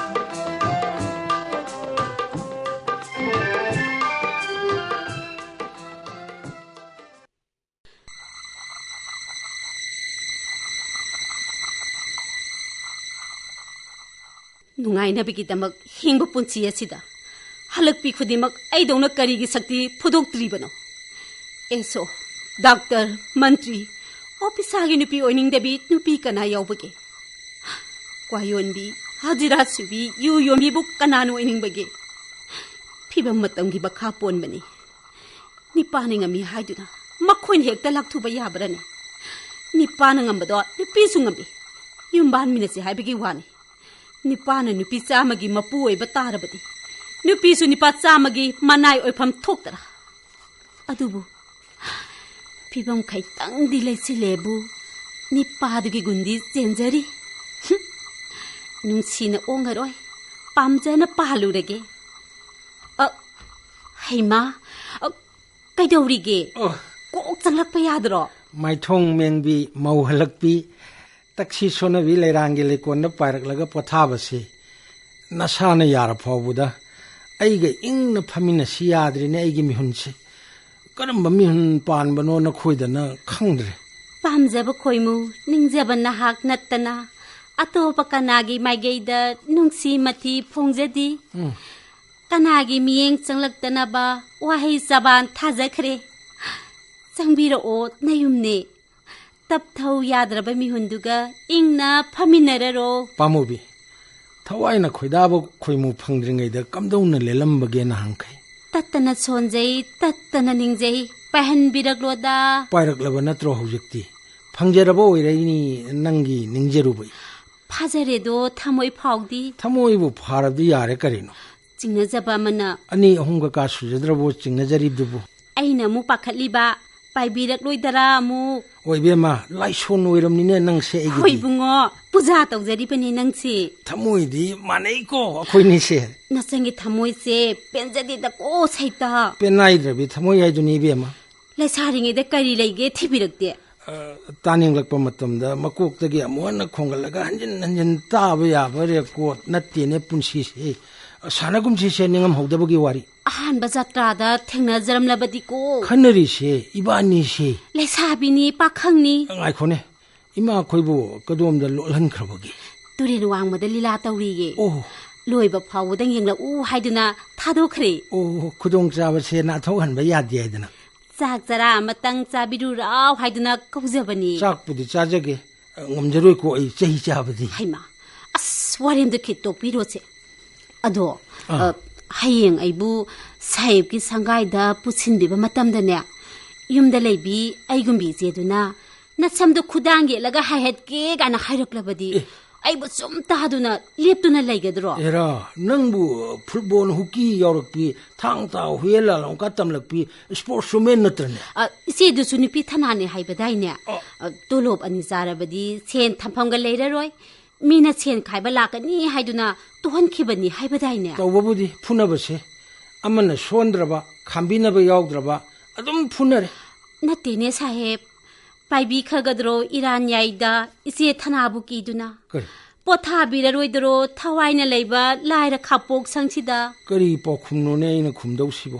ꯅꯨꯡꯉꯥꯏꯅꯕꯒꯤꯗꯃꯛ ꯍꯤꯡꯕ ꯄꯨꯟꯁꯤ ꯑꯁꯤꯗ ꯍꯜꯂꯛꯄꯤ ꯈꯨꯗꯤꯡꯃꯛ ꯑꯩꯗꯧꯅ ꯀꯔꯤꯒꯤ ꯁꯛꯇꯤ ꯐꯨꯗꯣꯛꯇ꯭ꯔꯤꯕꯅꯣ? ꯑꯦꯁ ꯑꯣ, ꯗꯥꯛꯇꯔ, ꯃꯟꯇ꯭ꯔꯤ, ꯑꯣꯐꯤꯁꯥꯔꯒꯤ ꯅꯨꯄꯤ ꯑꯣꯏꯅꯤꯡꯗꯕꯤ ꯅꯨꯄꯤ ꯀꯅꯥ ꯌꯥꯎꯕꯒꯦ? ꯀ꯭ꯋꯥ ꯌꯣꯟꯕꯤ, ꯍꯖꯤꯔꯥ ꯁꯨꯕꯤ, ꯌꯨ ꯌꯣꯟꯕꯤꯕꯨ ꯀꯅꯥꯅ ꯑꯣꯏꯅꯤꯡꯕꯒꯦ? ꯐꯤꯕꯝ ꯃꯇꯝꯒꯤ ꯃꯈꯥ ꯄꯣꯟꯕꯅꯤ꯫ ꯅꯤꯄꯥꯅ ꯉꯝꯃꯤ ꯍꯥꯏꯗꯨꯅ ꯃꯈꯣꯏꯅ ꯍꯦꯛꯇ ꯂꯥꯛꯊꯨꯕ ꯌꯥꯕ꯭ꯔꯅꯦ? ꯅꯤꯄꯥꯅ ꯉꯝꯕꯗꯣ ꯅꯨꯄꯤꯁꯨ ꯉꯝꯃꯤ꯫ ꯌꯨꯝꯕꯥꯟꯃꯤꯟꯅꯁꯤ ꯍꯥꯏꯕꯒꯤ ꯋꯥꯅꯤ꯫ ꯅꯤꯄꯥꯅ ꯅꯨꯄꯤ ꯆꯥꯝꯃꯒꯤ ꯃꯄꯨ ꯑꯣꯏꯕ ꯇꯥꯔꯕꯗꯤ, ꯅꯨꯄꯤꯁꯨ ꯅꯤꯄꯥ ꯆꯥꯝꯃꯒꯤ ꯃꯅꯥꯏ ꯑꯣꯏꯐꯝ ꯊꯣꯛꯇꯔꯥ? ꯑꯗꯨꯕꯨ ꯐꯤꯕꯝ ꯈꯩꯇꯪꯗꯤ ꯂꯩꯁꯤꯜꯂꯦꯕꯨ, ꯅꯤꯄꯥꯗꯨꯒꯤ ꯒꯨꯟꯗꯤ ꯆꯦꯟꯖꯔꯤ꯫ ꯍꯨꯝ! ꯅꯨꯡꯁꯤꯅ ꯑꯣꯡꯉꯔꯣꯏ, ꯄꯥꯝꯖꯅ ꯄꯥꯜꯂꯨꯔꯒꯦ꯫ ꯑ, ꯍꯩꯃꯥ, ꯑ, ꯀꯩꯗꯧꯔꯤꯒꯦ? ꯑꯣ꯫ ꯀꯣꯛ ꯆꯪꯂꯛꯄ ꯌꯥꯗ꯭ꯔꯣ? ꯃꯥꯏꯊꯣꯡ ꯃꯦꯡꯕꯤ, ꯃꯧ ꯍꯜꯂꯛꯄꯤ, ꯇꯛꯁꯤ ꯁꯣꯟꯅꯕꯤ ꯂꯩꯔꯥꯡꯒꯤ ꯂꯩꯀꯣꯟꯗ ꯄꯥꯏꯔꯛꯂꯒ ꯄꯣꯊꯥꯕꯁꯤ ꯅꯁꯥꯅ ꯌꯥꯔ ꯐꯥꯎꯕꯗ ꯑꯩꯒ ꯏꯪꯅ ꯐꯝꯃꯤꯟꯅꯁꯤ ꯌꯥꯗ꯭ꯔꯤꯅꯦ ꯑꯩꯒꯤ ꯃꯤꯍꯨꯟꯁꯦ꯫ ꯀꯔꯝꯕ ꯃꯤꯍꯨꯟ ꯄꯥꯟꯕꯅꯣ ꯅꯈꯣꯏꯗꯅ ꯈꯪꯗ꯭ꯔꯦ꯫ ꯄꯥꯝꯖꯕ ꯈꯣꯏꯃꯨ, ꯅꯤꯡꯖꯕ ꯅꯍꯥꯛ ꯅꯠꯇꯅ ꯑꯇꯣꯞꯄ ꯀꯅꯥꯒꯤ ꯃꯥꯏꯀꯩꯗ ꯅꯨꯡꯁꯤ ꯃꯊꯤ ꯐꯣꯡꯖꯗꯦ꯫ ꯎꯝ꯫ ꯀꯅꯥꯒꯤ ꯃꯤꯠꯌꯦꯡ ꯆꯪꯂꯛꯇꯅꯕ ꯋꯥꯍꯩ ꯆꯕꯥꯟ ꯊꯥꯖꯈ꯭ꯔꯦ꯫ ꯆꯪꯕꯤꯔꯛꯑꯣ ꯅꯌꯨꯝꯅꯦ꯫ ꯇꯞꯊꯧ ꯌꯥꯗ꯭ꯔꯕ ꯃꯤꯍꯨꯟꯗꯨꯒ ꯏꯪꯅ ꯐꯝꯃꯤꯟꯅꯔꯔꯣ꯫ ꯄꯥꯝꯃꯨꯕꯤ, ꯊꯋꯥꯏꯅ ꯈꯣꯏꯗꯥꯕ ꯈꯣꯏꯃꯨ ꯐꯪꯗ꯭ꯔꯤꯉꯩꯗ ꯀꯝꯗꯧꯅ ꯂꯦꯜꯂꯝꯕꯒꯦ ꯅꯍꯥꯟꯈꯩ? ꯇꯠꯇꯅ ꯁꯣꯟꯖꯩ, ꯇꯠꯇꯅ ꯅꯤꯡꯖꯩ, ꯄꯥꯏꯍꯟꯕꯤꯔꯛꯂꯣꯗ꯫ ꯄꯥꯏꯔꯛꯂꯕ ꯅꯠꯇ꯭ꯔꯣ ꯍꯧꯖꯤꯛꯇꯤ? ꯐꯪꯖꯔꯕ ꯑꯣꯏꯔꯛꯏꯅꯤ ꯅꯪꯒꯤ ꯅꯤꯡꯖꯔꯨꯕꯩ꯫ ꯐꯥꯖꯔꯦꯗꯣ ꯊꯃꯣꯏ ꯐꯥꯎꯗꯤ꯫ ꯊꯃꯣꯏꯕꯨ ꯐꯥꯔꯕꯗꯤ ꯌꯥꯔꯦ ꯀꯔꯤꯅꯣ? ꯆꯤꯡꯅꯖꯕ ꯑꯃꯅ꯫ ꯑꯅꯤ ꯑꯍꯨꯝꯒ ꯀꯥ ꯁꯨꯖꯗ꯭ꯔꯕꯣ ꯆꯤꯡꯅꯖꯔꯤꯕꯗꯨꯕꯨ? ꯑꯩꯅ ꯑꯃꯨꯛ ꯄꯥꯈꯠꯂꯤꯕ, ꯄꯥꯏꯕꯤꯔꯛꯂꯣꯏꯗꯔꯥ ꯑꯃꯨꯛ꯫ ꯑꯣ, ꯏꯕꯦꯝꯃ, ꯂꯥꯏꯁꯣꯟ ꯑꯣꯏꯔꯝꯅꯤꯅꯦ ꯅꯪꯁꯦ ꯑꯩꯒꯤꯗꯤ꯫ ꯍꯣꯏ ꯏꯕꯨꯡꯉꯣ, ꯄꯨꯖꯥ ꯇꯧꯖꯔꯤꯕꯅꯤ ꯅꯪꯁꯦ꯫ ꯊꯃꯣꯏꯗꯤ ꯃꯥꯟꯅꯩꯀꯣ ꯑꯩꯈꯣꯏꯅꯤꯁꯦ꯫ ꯅꯆꯟꯒꯤ ꯊꯃꯣꯏꯁꯦ ꯄꯦꯟꯖꯗꯦꯗꯀꯣ ꯁꯩꯇ꯫ ꯄꯦꯟꯅꯥꯏꯗ꯭ꯔꯕꯤ ꯊꯃꯣꯏ ꯍꯥꯏꯗꯨꯅꯤ ꯏꯕꯦꯝꯃ꯫ ꯂꯩꯁꯥꯔꯤꯉꯩꯗ ꯀꯔꯤ ꯂꯩꯒꯦ ꯊꯤꯕꯤꯔꯛꯇꯦ꯫ ꯑ, ꯇꯥꯅꯤꯡꯂꯛꯄ ꯃꯇꯝꯗ ꯃꯀꯣꯛꯇꯒꯤ ꯑꯃꯨꯛ ꯍꯟꯅ ꯈꯣꯡꯒꯠꯂꯒ ꯍꯟꯖꯤꯟ ꯍꯟꯖꯤꯟ ꯇꯥꯕ ꯌꯥꯕ ꯔꯦꯀꯣꯔꯗ ꯅꯠꯇꯦꯅꯦ ꯄꯨꯟꯁꯤꯁꯦ꯫ ꯁꯥꯟꯅꯒꯨꯝꯁꯤꯁꯦ ꯅꯤꯡꯉꯝꯍꯧꯗꯕꯒꯤ ꯋꯥꯔꯤ꯫ ꯑꯍꯥꯟꯕ ꯖꯇ꯭ꯔꯥꯗ ꯊꯦꯡꯅꯖꯔꯝꯂꯕꯗꯤꯀꯣ꯫ ꯈꯟꯅꯔꯤꯁꯦ ꯏꯕꯥꯅꯤꯁꯦ꯫ ꯂꯩꯁꯥꯕꯤꯅꯤ, ꯄꯥꯈꯪꯅꯤ꯫ ꯉꯥꯏꯈꯣꯅꯦ, ꯏꯃꯥ ꯑꯩꯈꯣꯏꯕꯨ ꯀꯗꯣꯝꯗ ꯂꯣꯠꯍꯟꯈ꯭ꯔꯕꯒꯦ? ꯇꯨꯔꯦꯜ ꯋꯥꯡꯃꯗ ꯂꯤꯂꯥ ꯇꯧꯔꯤꯌꯦ꯫ ꯑꯣ꯫ ꯂꯣꯏꯕ ꯐꯥꯎꯕꯗ ꯌꯦꯡꯂꯛꯎ ꯍꯥꯏꯗꯨꯅ ꯊꯥꯗꯣꯛꯈ꯭ꯔꯦ꯫ ꯑꯣ, ꯈꯨꯗꯣꯡꯆꯥꯕꯁꯦ ꯅꯥꯊꯣꯛꯍꯟꯕ ꯌꯥꯗꯦ ꯍꯥꯏꯗꯅ꯫ ꯆꯥꯛ ꯆꯔꯥ ꯑꯃꯇꯪ ꯆꯥꯕꯤꯔꯨꯔꯥꯎ ꯍꯥꯏꯗꯨꯅ ꯀꯧꯖꯕꯅꯤ꯫ ꯆꯥꯛꯄꯨꯗꯤ ꯆꯥꯖꯒꯦ, ꯉꯝꯖꯔꯣꯏꯀꯣ ꯑꯩ ꯆꯍꯤ ꯆꯥꯕꯗꯤ꯫ ꯍꯩꯃꯥ, ꯋꯥꯔꯦꯝꯗꯣ ꯈꯤꯠ ꯇꯣꯛꯄꯤꯔꯣꯁꯦ꯫ ꯑꯗꯣ, ꯑꯥ꯫ ꯑ, ꯍꯌꯦꯡ ꯑꯩꯕꯨ ꯁꯥꯍꯦꯕꯀꯤ ꯁꯪꯒꯥꯏꯗ ꯄꯨꯁꯤꯟꯕꯤꯕ ꯃꯇꯝꯗꯅꯦ, ꯌꯨꯝꯗ ꯂꯩꯕꯤ ꯑꯩꯒꯨꯝꯕꯤ ꯏꯆꯦꯗꯨꯅ "ꯅꯁꯝꯗꯣ ꯈꯨꯗꯥꯡ ꯌꯦꯠꯂꯒ ꯍꯥꯏꯍꯠꯀꯦ" ꯀꯥꯏꯅ ꯍꯥꯏꯔꯛꯂꯕꯗꯤ, ꯑꯦ꯫ ꯑꯩꯕꯨ ꯁꯨꯝ ꯇꯥꯗꯨꯅ ꯂꯦꯞꯇꯨꯅ ꯂꯩꯒꯗ꯭ꯔꯣ? ꯑꯦꯔꯥ, ꯅꯪꯕꯨ ꯐꯨꯠꯕꯣꯜ, ꯍꯣꯀꯤ ꯌꯥꯎꯔꯛꯄꯤ, ꯊꯥꯡ ꯇꯥ ꯍꯨꯏꯌꯦꯟ ꯂꯥꯂꯣꯡꯀꯥ ꯇꯝꯂꯛꯄꯤ sports woman ꯅꯠꯇ꯭ꯔꯅꯦ? ꯑ, ꯏꯆꯦꯗꯨꯁꯨ ꯅꯨꯄꯤ ꯊꯅꯥꯅꯦ ꯍꯥꯏꯕꯗꯥꯏꯅꯦ? ꯑ꯫ ꯑ, ꯇꯣꯂꯣꯞ ꯑꯅꯤ ꯆꯥꯔꯕꯗꯤ ꯁꯦꯟ ꯊꯝꯐꯝꯒ ꯂꯩꯔꯔꯣꯏ꯫ ꯃꯤꯅ ꯁꯦꯟ ꯈꯥꯏꯕ ꯂꯥꯛꯀꯅꯤ ꯍꯥꯏꯗꯨꯅ ꯇꯣꯛꯍꯟꯈꯤꯕꯅꯤ ꯍꯥꯏꯕꯗꯥꯏꯅꯦ? ꯇꯧꯕꯕꯨꯗꯤ ꯐꯨꯅꯕꯁꯦ ꯑꯃꯅ ꯁꯣꯟꯗ꯭ꯔꯕ, ꯈꯥꯝꯕꯤꯅꯕ ꯌꯥꯎꯗ꯭ꯔꯕ ꯑꯗꯨꯝ ꯐꯨꯅꯔꯦ꯫ ꯅꯠꯇꯦꯅꯦ ꯁꯥꯍꯦꯕ, ꯄꯥꯏꯕꯤꯈ꯭ꯔꯒꯗ꯭ꯔꯣ ꯏꯔꯥꯟ ꯌꯥꯏꯗ ꯏꯆꯦ ꯊꯅꯥꯕꯨ ꯀꯤꯗꯨꯅ? ꯀꯔꯤ? ꯄꯣꯊꯥꯕꯤꯔꯔꯣꯏꯗ꯭ꯔꯣ ꯊꯋꯥꯏꯅ ꯂꯩꯕ ꯂꯥꯏꯔ ꯈꯥꯄꯣꯛ ꯁꯪꯁꯤꯗ? ꯀꯔꯤ ꯄꯥꯎꯈꯨꯝꯅꯣꯅꯦ ꯑꯩꯅ ꯈꯨꯝꯗꯧꯁꯤꯕꯣ?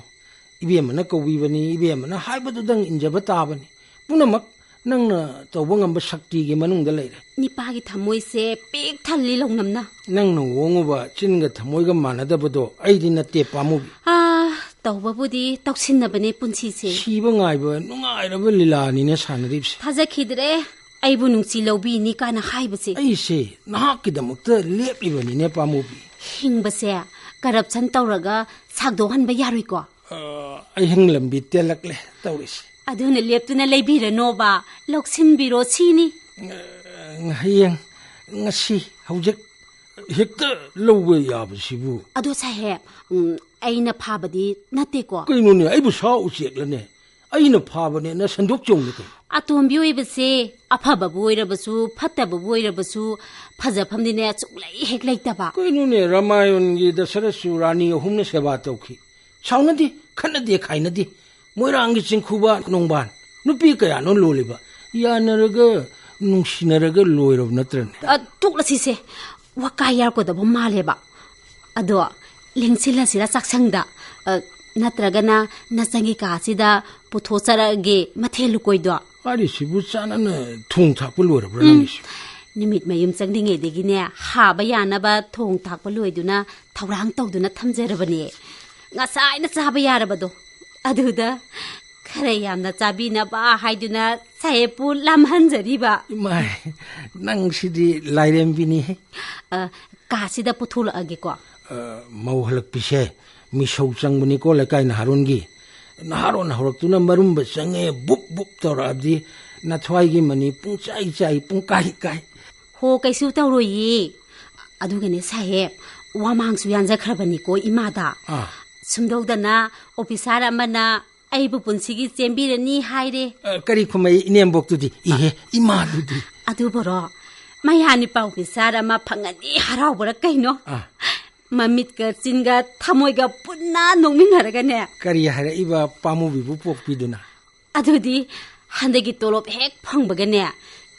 ꯏꯕꯦꯝꯃꯅ ꯀꯧꯕꯤꯕꯅꯤ, ꯏꯕꯦꯝꯃꯅ ꯍꯥꯏꯕꯗꯨꯗꯪ ꯏꯟꯖꯕ ꯇꯥꯕꯅꯤ꯫ ꯄꯨꯝꯅꯃꯛ ꯅꯪꯅ ꯇꯧꯕ ꯉꯝꯕ ꯁꯛꯇꯤꯒꯤ ꯃꯅꯨꯡꯗ ꯂꯩꯔꯦ꯫ ꯅꯤꯄꯥꯒꯤ ꯊꯃꯣꯏꯁꯦ ꯄꯤꯛ ꯊꯜꯂꯤ ꯂꯧꯅꯝꯅ꯫ ꯅꯪꯅ ꯑꯣꯡꯉꯨꯕ ꯆꯤꯟꯒ ꯊꯃꯣꯏꯒ ꯃꯥꯟꯅꯗꯕꯗꯣ ꯑꯩꯗꯤ ꯅꯠꯇꯦ, ꯄꯥꯝꯃꯨꯕꯤ꯫ ꯑꯥ, ꯇꯧꯕꯕꯨꯗꯤ ꯇꯧꯁꯤꯟꯅꯕꯅꯦ ꯄꯨꯟꯁꯤꯁꯦ꯫ ꯁꯤꯕ ꯉꯥꯏꯕ ꯅꯨꯡꯉꯥꯏꯔꯕ ꯂꯤꯂꯥꯅꯤꯅꯦ ꯁꯥꯟꯅꯔꯤꯕꯁꯦ꯫ ꯊꯥꯖꯈꯤꯗ꯭ꯔꯦ, ꯑꯩꯕꯨ ꯅꯨꯡꯁꯤ ꯂꯧꯕꯤꯅꯤ ꯀꯥꯏꯅ ꯍꯥꯏꯕꯁꯦ꯫ ꯑꯩꯁꯦ ꯅꯍꯥꯛꯀꯤꯗꯃꯛꯇ ꯂꯦꯞꯂꯤꯕꯅꯤꯅꯦ, ꯄꯥꯝꯃꯨꯕꯤ꯫ ꯍꯤꯡꯕꯁꯦ corruption ꯇꯧꯔꯒ ꯁꯥꯡꯗꯣꯛꯍꯟꯕ ꯌꯥꯔꯣꯏꯀꯣ? ꯑ, ꯑꯍꯤꯡ ꯂꯝꯕꯤ ꯇꯦꯜꯂꯛꯂꯦ ꯇꯧꯔꯤꯁꯦ꯫ ꯑꯗꯨꯅ ꯂꯦꯞꯇꯨꯅ ꯂꯩꯕꯤꯔꯅꯣꯕ, ꯂꯧꯁꯤꯟꯕꯤꯔꯣ ꯁꯤꯅꯤ꯫ ꯑ, ꯍꯌꯦꯡ, ꯉꯁꯤ, ꯍꯧꯖꯤꯛ ꯍꯦꯛꯇ ꯂꯧꯕ ꯌꯥꯕꯁꯤꯕꯨ? ꯑꯗꯣ ꯁꯥꯍꯦꯕ, ꯎꯝ, ꯑꯩꯅ ꯐꯥꯕꯗꯤ ꯅꯠꯇꯦꯀꯣ? ꯀꯩꯅꯣꯅꯦ, ꯑꯩꯕꯨ ꯁꯥ ꯎꯆꯦꯛꯂꯅꯦ? ꯑꯩꯅ ꯐꯥꯕꯅꯦꯅ ꯁꯟꯗꯣꯛ ꯆꯣꯡꯅꯤ ꯀꯩꯅꯣ꯫ ꯑꯇꯣꯝꯕꯤ ꯑꯣꯏꯕꯁꯦ ꯑꯐꯕꯕꯨ ꯑꯣꯏꯔꯕꯁꯨ, ꯐꯠꯇꯕꯕꯨ ꯑꯣꯏꯔꯕꯁꯨ, ꯐꯖꯐꯝꯗꯤꯅꯦ ꯁꯨꯡꯂꯩ ꯍꯦꯛ ꯂꯩꯇꯕ꯫ ꯀꯩꯅꯣꯅꯦ, ꯔꯥꯃꯥꯌꯟꯒꯤ ꯗꯁꯔꯊꯁꯨ ꯔꯥꯅꯤ ꯑꯍꯨꯝꯅ ꯁꯦꯕꯥ ꯇꯧꯈꯤ꯫ ꯁꯥꯎꯅꯗꯦ, ꯈꯠꯅꯗꯦ, ꯈꯥꯏꯅꯗꯦ꯫ ꯃꯣꯏꯔꯥꯡꯒꯤ ꯆꯤꯡꯈꯨꯕ ꯅꯣꯡꯕꯥꯟ ꯅꯨꯄꯤ ꯀꯌꯥꯅꯣ ꯂꯣꯜꯂꯤꯕ? ꯌꯥꯅꯔꯒ, ꯅꯨꯡꯁꯤꯅꯔꯒ ꯂꯣꯏꯔꯕ ꯅꯠꯇ꯭ꯔꯅꯦ? ꯑ, ꯇꯣꯛꯂꯁꯤꯁꯦ꯫ ꯋꯥꯀꯥꯏ ꯌꯥꯔꯛꯀꯗꯕ ꯃꯥꯜꯂꯦꯕ꯫ ꯑꯗꯣ, ꯂꯦꯡꯁꯤꯜꯂꯁꯤꯔ ꯆꯥꯛꯁꯪꯗ? ꯑ, ꯅꯠꯇ꯭ꯔꯒꯅ ꯅꯆꯟꯒꯤ ꯀꯥꯁꯤꯗ ꯄꯨꯊꯣꯛꯆꯔꯛꯑꯒꯦ ꯃꯊꯦꯜ ꯂꯨꯀꯣꯏꯗꯣ? ꯋꯥꯔꯤꯁꯤꯕꯨ ꯆꯥꯟꯅꯅ ꯊꯣꯡ ꯊꯥꯛꯄ ꯂꯣꯏꯔꯕ꯭ꯔꯥ ꯎꯝ꯫ ꯅꯪꯒꯤꯁꯤꯕꯨ? ꯅꯨꯃꯤꯠ ꯃꯌꯨꯝ ꯆꯪꯗ꯭ꯔꯤꯉꯩꯗꯒꯤꯅꯦ, ꯍꯥꯕ ꯌꯥꯅꯕ ꯊꯣꯡ ꯊꯥꯛꯄ ꯂꯣꯏꯗꯨꯅ ꯊꯧꯔꯥꯡ ꯇꯧꯗꯨꯅ ꯊꯝꯖꯔꯕꯅꯦ꯫ ꯉꯁꯥꯏꯅ ꯆꯥꯕ ꯌꯥꯔꯕꯗꯣ꯫ ꯑꯗꯨꯗ ꯈꯔ ꯌꯥꯝꯅ ꯆꯥꯕꯤꯅꯕ ꯍꯥꯏꯗꯨꯅ ꯁꯥꯍꯦꯕꯄꯨ ꯂꯥꯝꯍꯟꯖꯔꯤꯕ꯫ ꯏꯃꯥꯏ, ꯅꯪꯁꯤꯗꯤ ꯂꯥꯏꯔꯦꯝꯕꯤꯅꯤꯍꯦ꯫ ꯑ, ꯀꯥꯁꯤꯗ ꯄꯨꯊꯣꯛꯂꯛꯑꯒꯦꯀꯣ꯫ ꯑ, ꯃꯧ ꯍꯜꯂꯛꯄꯤꯁꯦ ꯃꯤꯁꯧ ꯆꯪꯕꯅꯤꯀꯣ ꯂꯩꯀꯥꯏ ꯅꯍꯥꯔꯣꯟꯒꯤ꯫ ꯅꯍꯥꯔꯣꯟ ꯍꯧꯔꯛꯇꯨꯅ ꯃꯔꯨꯝꯕ ꯆꯪꯉꯦ, ꯕꯨꯞ ꯕꯨꯞ ꯇꯧꯔꯛꯑꯕꯗꯤ ꯅꯊ꯭ꯋꯥꯏꯒꯤ ꯃꯅꯤ ꯄꯨꯡꯆꯥꯏ ꯆꯥꯏ, ꯄꯨꯡꯀꯥꯏ ꯀꯥꯏ꯫ ꯍꯣ, ꯀꯩꯁꯨ ꯇꯧꯔꯣꯏꯌꯦ꯫ ꯑꯗꯨꯒꯅꯦ ꯁꯥꯍꯦꯕ, ꯋꯥꯃꯥꯡꯁꯨ ꯌꯥꯟꯖꯈ꯭ꯔꯕꯅꯤꯀꯣ ꯏꯃꯥꯗ꯫ ꯑꯥ꯫ ꯁꯨꯝꯗꯧꯗꯅ ꯑꯣꯐꯤꯁꯥꯔ ꯑꯃꯅ ꯑꯩꯕꯨ ꯄꯨꯟꯁꯤꯒꯤ ꯆꯦꯟꯕꯤꯔꯅꯤ ꯍꯥꯏꯔꯦ꯫ ꯑ, ꯀꯔꯤ ꯈꯨꯝꯃꯛꯏ ꯏꯅꯦꯝꯕꯣꯛꯇꯨꯗꯤ? ꯏꯍꯦ, ꯏꯃꯥꯗꯨꯗꯤ꯫ ꯑꯗꯨꯕꯨꯔꯣ, ꯃꯌꯥꯅꯤꯄꯥ ꯑꯣꯐꯤꯁꯥꯔ ꯑꯃ ꯐꯪꯉꯅꯤ ꯍꯔꯥꯎꯕꯔꯥ ꯀꯩꯅꯣ? ꯑꯥ꯫ ꯃꯃꯤꯠꯀ ꯆꯤꯟꯒ ꯊꯃꯣꯏꯒ ꯄꯨꯟꯅ ꯅꯣꯛꯃꯤꯟꯅꯔꯒꯅꯦ꯫ ꯀꯔꯤ ꯍꯥꯏꯔꯛꯏꯕ ꯄꯥꯃꯨꯕꯤꯕꯨ ꯄꯣꯛꯄꯤꯗꯨꯅ? ꯑꯗꯨꯗꯤ ꯍꯟꯗꯛꯀꯤ ꯇꯣꯂꯣꯞ ꯍꯦꯛ ꯐꯪꯕꯒꯅꯦ,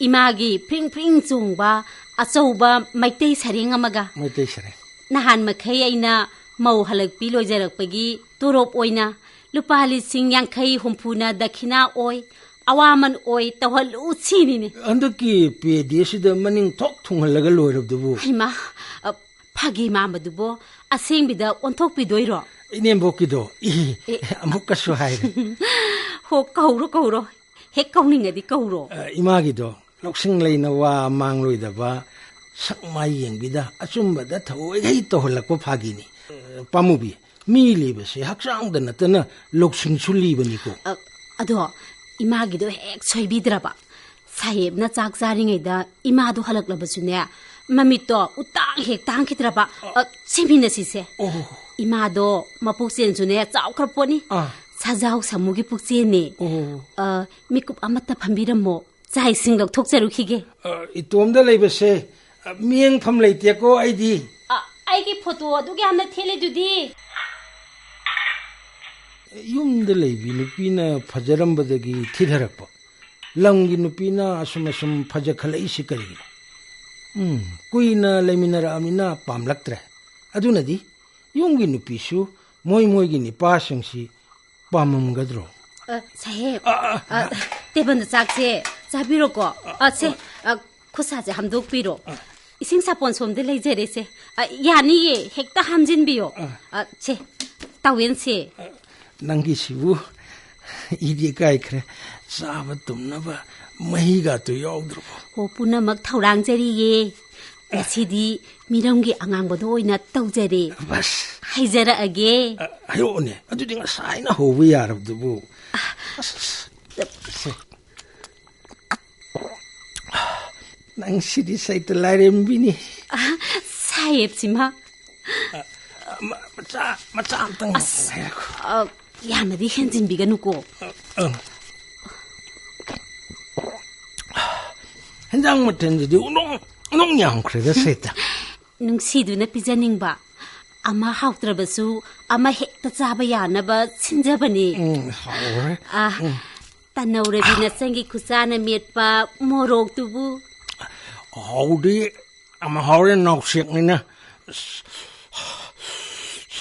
ꯏꯃꯥꯒꯤ ꯐ꯭ꯔꯤꯡ ꯐ꯭ꯔꯤꯡ ꯆꯣꯡꯕ ꯑꯆꯧꯕ ꯃꯩꯇꯩ ꯁꯔꯦꯡ ꯑꯃꯒ꯫ ꯃꯩꯇꯩ ꯁꯔꯦꯡ꯫ ꯅꯍꯥꯟ ꯃꯈꯩ ꯑꯩꯅ ꯃꯧ ꯍꯜꯂꯛꯄꯤ ꯂꯣꯏꯖꯔꯛꯄꯒꯤ ꯇꯣꯂꯣꯞ ꯑꯣꯏꯅ ꯂꯨꯄꯥ ꯂꯤꯁꯤꯡ ꯌꯥꯡꯈꯩ ꯍꯨꯝꯐꯨꯅ ꯗꯈꯤꯅꯥ ꯑꯣꯏ, ꯑꯋꯥꯃꯟ ꯑꯣꯏ ꯇꯧꯍꯜꯂꯨ ꯁꯤꯅꯤꯅꯦ꯫ ꯍꯟꯗꯛꯀꯤ ꯄꯦ ꯗꯦꯁꯤꯗ ꯃꯅꯤꯡ ꯊꯣꯛ ꯊꯨꯡꯍꯜꯂꯒ ꯂꯣꯏꯔꯕꯗꯨꯕꯨ꯫ ꯍꯩꯃꯥ, ꯑ, ꯐꯥꯒꯤ ꯃꯥꯟꯕꯗꯨꯕꯣ, ꯑꯁꯦꯡꯕꯤꯗ ꯑꯣꯟꯊꯣꯛꯄꯤꯗꯣꯏꯔꯣ? ꯏꯅꯦꯝꯕꯣꯛꯀꯤꯗꯣ, ꯏ, ꯑꯦ꯫ ꯑꯃꯨꯛꯀꯁꯨ ꯍꯥꯏꯔꯦ꯫ ꯍꯣ, ꯀꯧꯔꯣ, ꯀꯧꯔꯣ꯫ ꯍꯦꯛ ꯀꯧꯅꯤꯡꯉꯗꯤ ꯀꯧꯔꯣ꯫ ꯑ, ꯏꯃꯥꯒꯤꯗꯣ ꯂꯧꯁꯤꯡ ꯂꯩꯅ ꯋꯥ ꯃꯥꯡꯂꯣꯏꯗꯕ, ꯁꯛ ꯃꯥꯏ ꯌꯦꯡꯕꯤꯗ ꯑꯆꯨꯝꯕꯗ ꯊꯑꯣꯏꯈꯩ ꯇꯧꯍꯜꯂꯛꯄ ꯐꯥꯒꯤꯅꯤ꯫ ꯑ, ꯄꯥꯃꯨꯕꯤ, ꯃꯤ ꯂꯤꯕꯁꯦ ꯍꯛꯆꯥꯡꯗ ꯅꯠꯇꯅ ꯂꯧꯁꯤꯡꯁꯨ ꯂꯤꯕꯅꯤꯀꯣ꯫ ꯑ, ꯑꯗꯣ ꯏꯃꯥꯒꯤꯗꯣ ꯍꯦꯛ ꯁꯣꯏꯕꯤꯗ꯭ꯔꯕ꯫ ꯁꯥꯍꯦꯕꯅ ꯆꯥꯛ ꯆꯥꯔꯤꯉꯩꯗ ꯏꯃꯥꯗꯣ ꯍꯜꯂꯛꯂꯕꯁꯨꯅꯦ, ꯃꯃꯤꯠꯇꯣ ꯎꯇꯥꯡ ꯍꯦꯛ ꯇꯥꯡꯈꯤꯗ꯭ꯔꯕ꯫ ꯑ, ꯁꯦꯝꯃꯤꯟꯅꯁꯤꯁꯦ꯫ ꯑꯣ꯫ ꯏꯃꯥꯗꯣ ꯃꯄꯨꯛꯆꯦꯟꯁꯨꯅꯦ ꯆꯥꯎꯈ꯭ꯔ ꯄꯣꯠꯅꯤ꯫ ꯑꯥ꯫ ꯁꯖꯥꯎ ꯁꯥꯃꯨꯒꯤ ꯄꯨꯛꯆꯦꯟꯅꯦ꯫ ꯑꯣ꯫ ꯑ, ꯃꯤꯀꯨꯞ ꯑꯃꯠꯇ ꯐꯝꯕꯤꯔꯝꯃꯣ, ꯆꯥꯛ ꯏꯁꯤꯡ ꯂꯧꯊꯣꯛꯆꯔꯨꯈꯤꯒꯦ꯫ ꯑ, ꯏꯇꯣꯝꯗ ꯂꯩꯕꯁꯦ, ꯑ, ꯃꯤꯠꯌꯦꯡꯐꯝ ꯂꯩꯇꯦꯀꯣ ꯑꯩꯗꯤ꯫ ꯑ, ꯑꯩꯒꯤ ꯐꯣꯇꯣ ꯑꯗꯨꯛ ꯌꯥꯝꯅ ꯊꯦꯠꯂꯤꯗꯨꯗꯤ꯫ ꯌꯨꯝꯗ ꯂꯩꯕꯤ ꯅꯨꯄꯤꯅ ꯐꯖꯔꯝꯕꯗꯒꯤ ꯊꯤꯊꯔꯛꯄ, ꯂꯝꯒꯤ ꯅꯨꯄꯤꯅ ꯑꯁꯨꯝ ꯑꯁꯨꯝ ꯐꯖꯈꯠꯂꯛꯏꯁꯤ ꯀꯔꯤꯒꯤꯅꯣ? ꯎꯝ, ꯀꯨꯏꯅ ꯂꯩꯃꯤꯟꯅꯔꯛꯑꯕꯅꯤꯅ ꯄꯥꯝꯂꯛꯇ꯭ꯔꯦ꯫ ꯑꯗꯨꯅꯗꯤ ꯌꯨꯝꯒꯤ ꯅꯨꯄꯤꯁꯨ ꯃꯣꯏ ꯃꯣꯏꯒꯤ ꯅꯤꯄꯥꯁꯤꯡꯁꯤ ꯄꯥꯝꯃꯝꯒꯗ꯭ꯔꯣ? ꯑ, ꯁꯥꯍꯦꯕ, ꯑ, ꯑ, ꯑ, ꯇꯦꯕꯜꯗ ꯆꯥꯛꯁꯦ ꯆꯥꯕꯤꯔꯣꯀꯣ꯫ ꯑ, ꯁꯦ, ꯑ, ꯈꯨꯠꯁꯥꯁꯦ ꯍꯥꯝꯗꯣꯛꯄꯤꯔꯣ꯫ ꯑ꯫ ꯏꯁꯤꯡ ꯁꯥꯄꯣꯟ ꯁꯣꯝꯗ ꯂꯩꯖꯔꯦꯁꯦ꯫ ꯑ, ꯌꯥꯅꯤꯌꯦ, ꯍꯦꯛꯇ ꯍꯥꯝꯖꯤꯟꯕꯤꯌꯣ꯫ ꯑ꯫ ꯑ, ꯁꯦ, ꯇꯥꯋꯦꯜꯁꯦ꯫ ꯑ, ꯅꯪꯒꯤꯁꯤꯕꯨ꯫ ꯏꯗꯤ ꯀꯥꯏꯈ꯭ꯔꯦ꯫ ꯆꯥꯕ ꯇꯨꯝꯅꯕ ꯃꯍꯤꯒꯥꯇꯨ ꯌꯥꯎꯗ꯭ꯔꯕꯣ? ꯑꯣ, ꯄꯨꯝꯅꯃꯛ ꯊꯧꯔꯥꯡꯖꯔꯤꯌꯦ꯫ ꯉꯁꯤꯗꯤ ꯃꯤꯔꯝꯒꯤ ꯑꯉꯥꯡꯕꯗꯣ ꯑꯣꯏꯅ ꯇꯧꯖꯔꯦ꯫ ꯕꯁ꯫ ꯍꯩꯖꯔꯛꯑꯒꯦ꯫ ꯑ, ꯍꯥꯏꯔꯛꯑꯣꯅꯦ꯫ ꯑꯗꯨꯗꯤ ꯉꯁꯥꯏꯅ ꯍꯧꯕ ꯌꯥꯔꯕꯗꯨꯕꯨ꯫ ꯑꯁ, ꯑꯁ, ꯑꯁ꯫ ꯅꯪꯁꯤꯗꯤ ꯁꯩꯇ ꯂꯥꯏꯔꯦꯝꯕꯤꯅꯤ꯫ ꯑ, ꯁꯥꯍꯦꯕꯁꯤꯃ꯫ ꯑ, ꯃ-, ꯃꯆꯥ, ꯃꯆꯥ ꯑꯝꯇꯪ ꯑꯁ, ꯍꯥꯏꯔꯛꯈꯣ꯫ ꯑ, ꯌꯥꯝꯅꯗꯤ ꯍꯦꯟꯖꯤꯟꯕꯤꯒꯅꯨꯀꯣ꯫ ꯑ, ꯑ꯫ ꯍꯦꯟꯖꯥꯡ ꯃꯊꯦꯜꯁꯤꯗꯤ ꯎꯅꯣꯡ, ꯎꯅꯣꯡ ꯌꯥꯝꯈ꯭ꯔꯦꯗ, ꯁꯩꯇ꯫ ꯅꯨꯡꯁꯤꯗꯨꯅ ꯄꯤꯖꯅꯤꯡꯕ꯫ ꯑꯃ ꯍꯥꯎꯇ꯭ꯔꯕꯁꯨ ꯑꯃ ꯍꯦꯛꯇ ꯆꯥꯕ ꯌꯥꯅꯕ ꯁꯤꯟꯖꯕꯅꯤ꯫ ꯎꯝ, ꯍꯥꯎꯔꯦ꯫ ꯑ, ꯎꯝ꯫ ꯇꯅꯧꯔꯕꯤ ꯅꯆꯟꯒꯤ ꯈꯨꯠꯁꯥꯅ ꯃꯦꯠꯄ ꯃꯣꯔꯣꯛꯇꯨꯕꯨ꯫ ꯍꯥꯎꯗꯤ ꯌꯥꯝ ꯍꯥꯎꯔꯦ, ꯅꯥꯎꯁꯦꯛꯅꯤꯅ꯫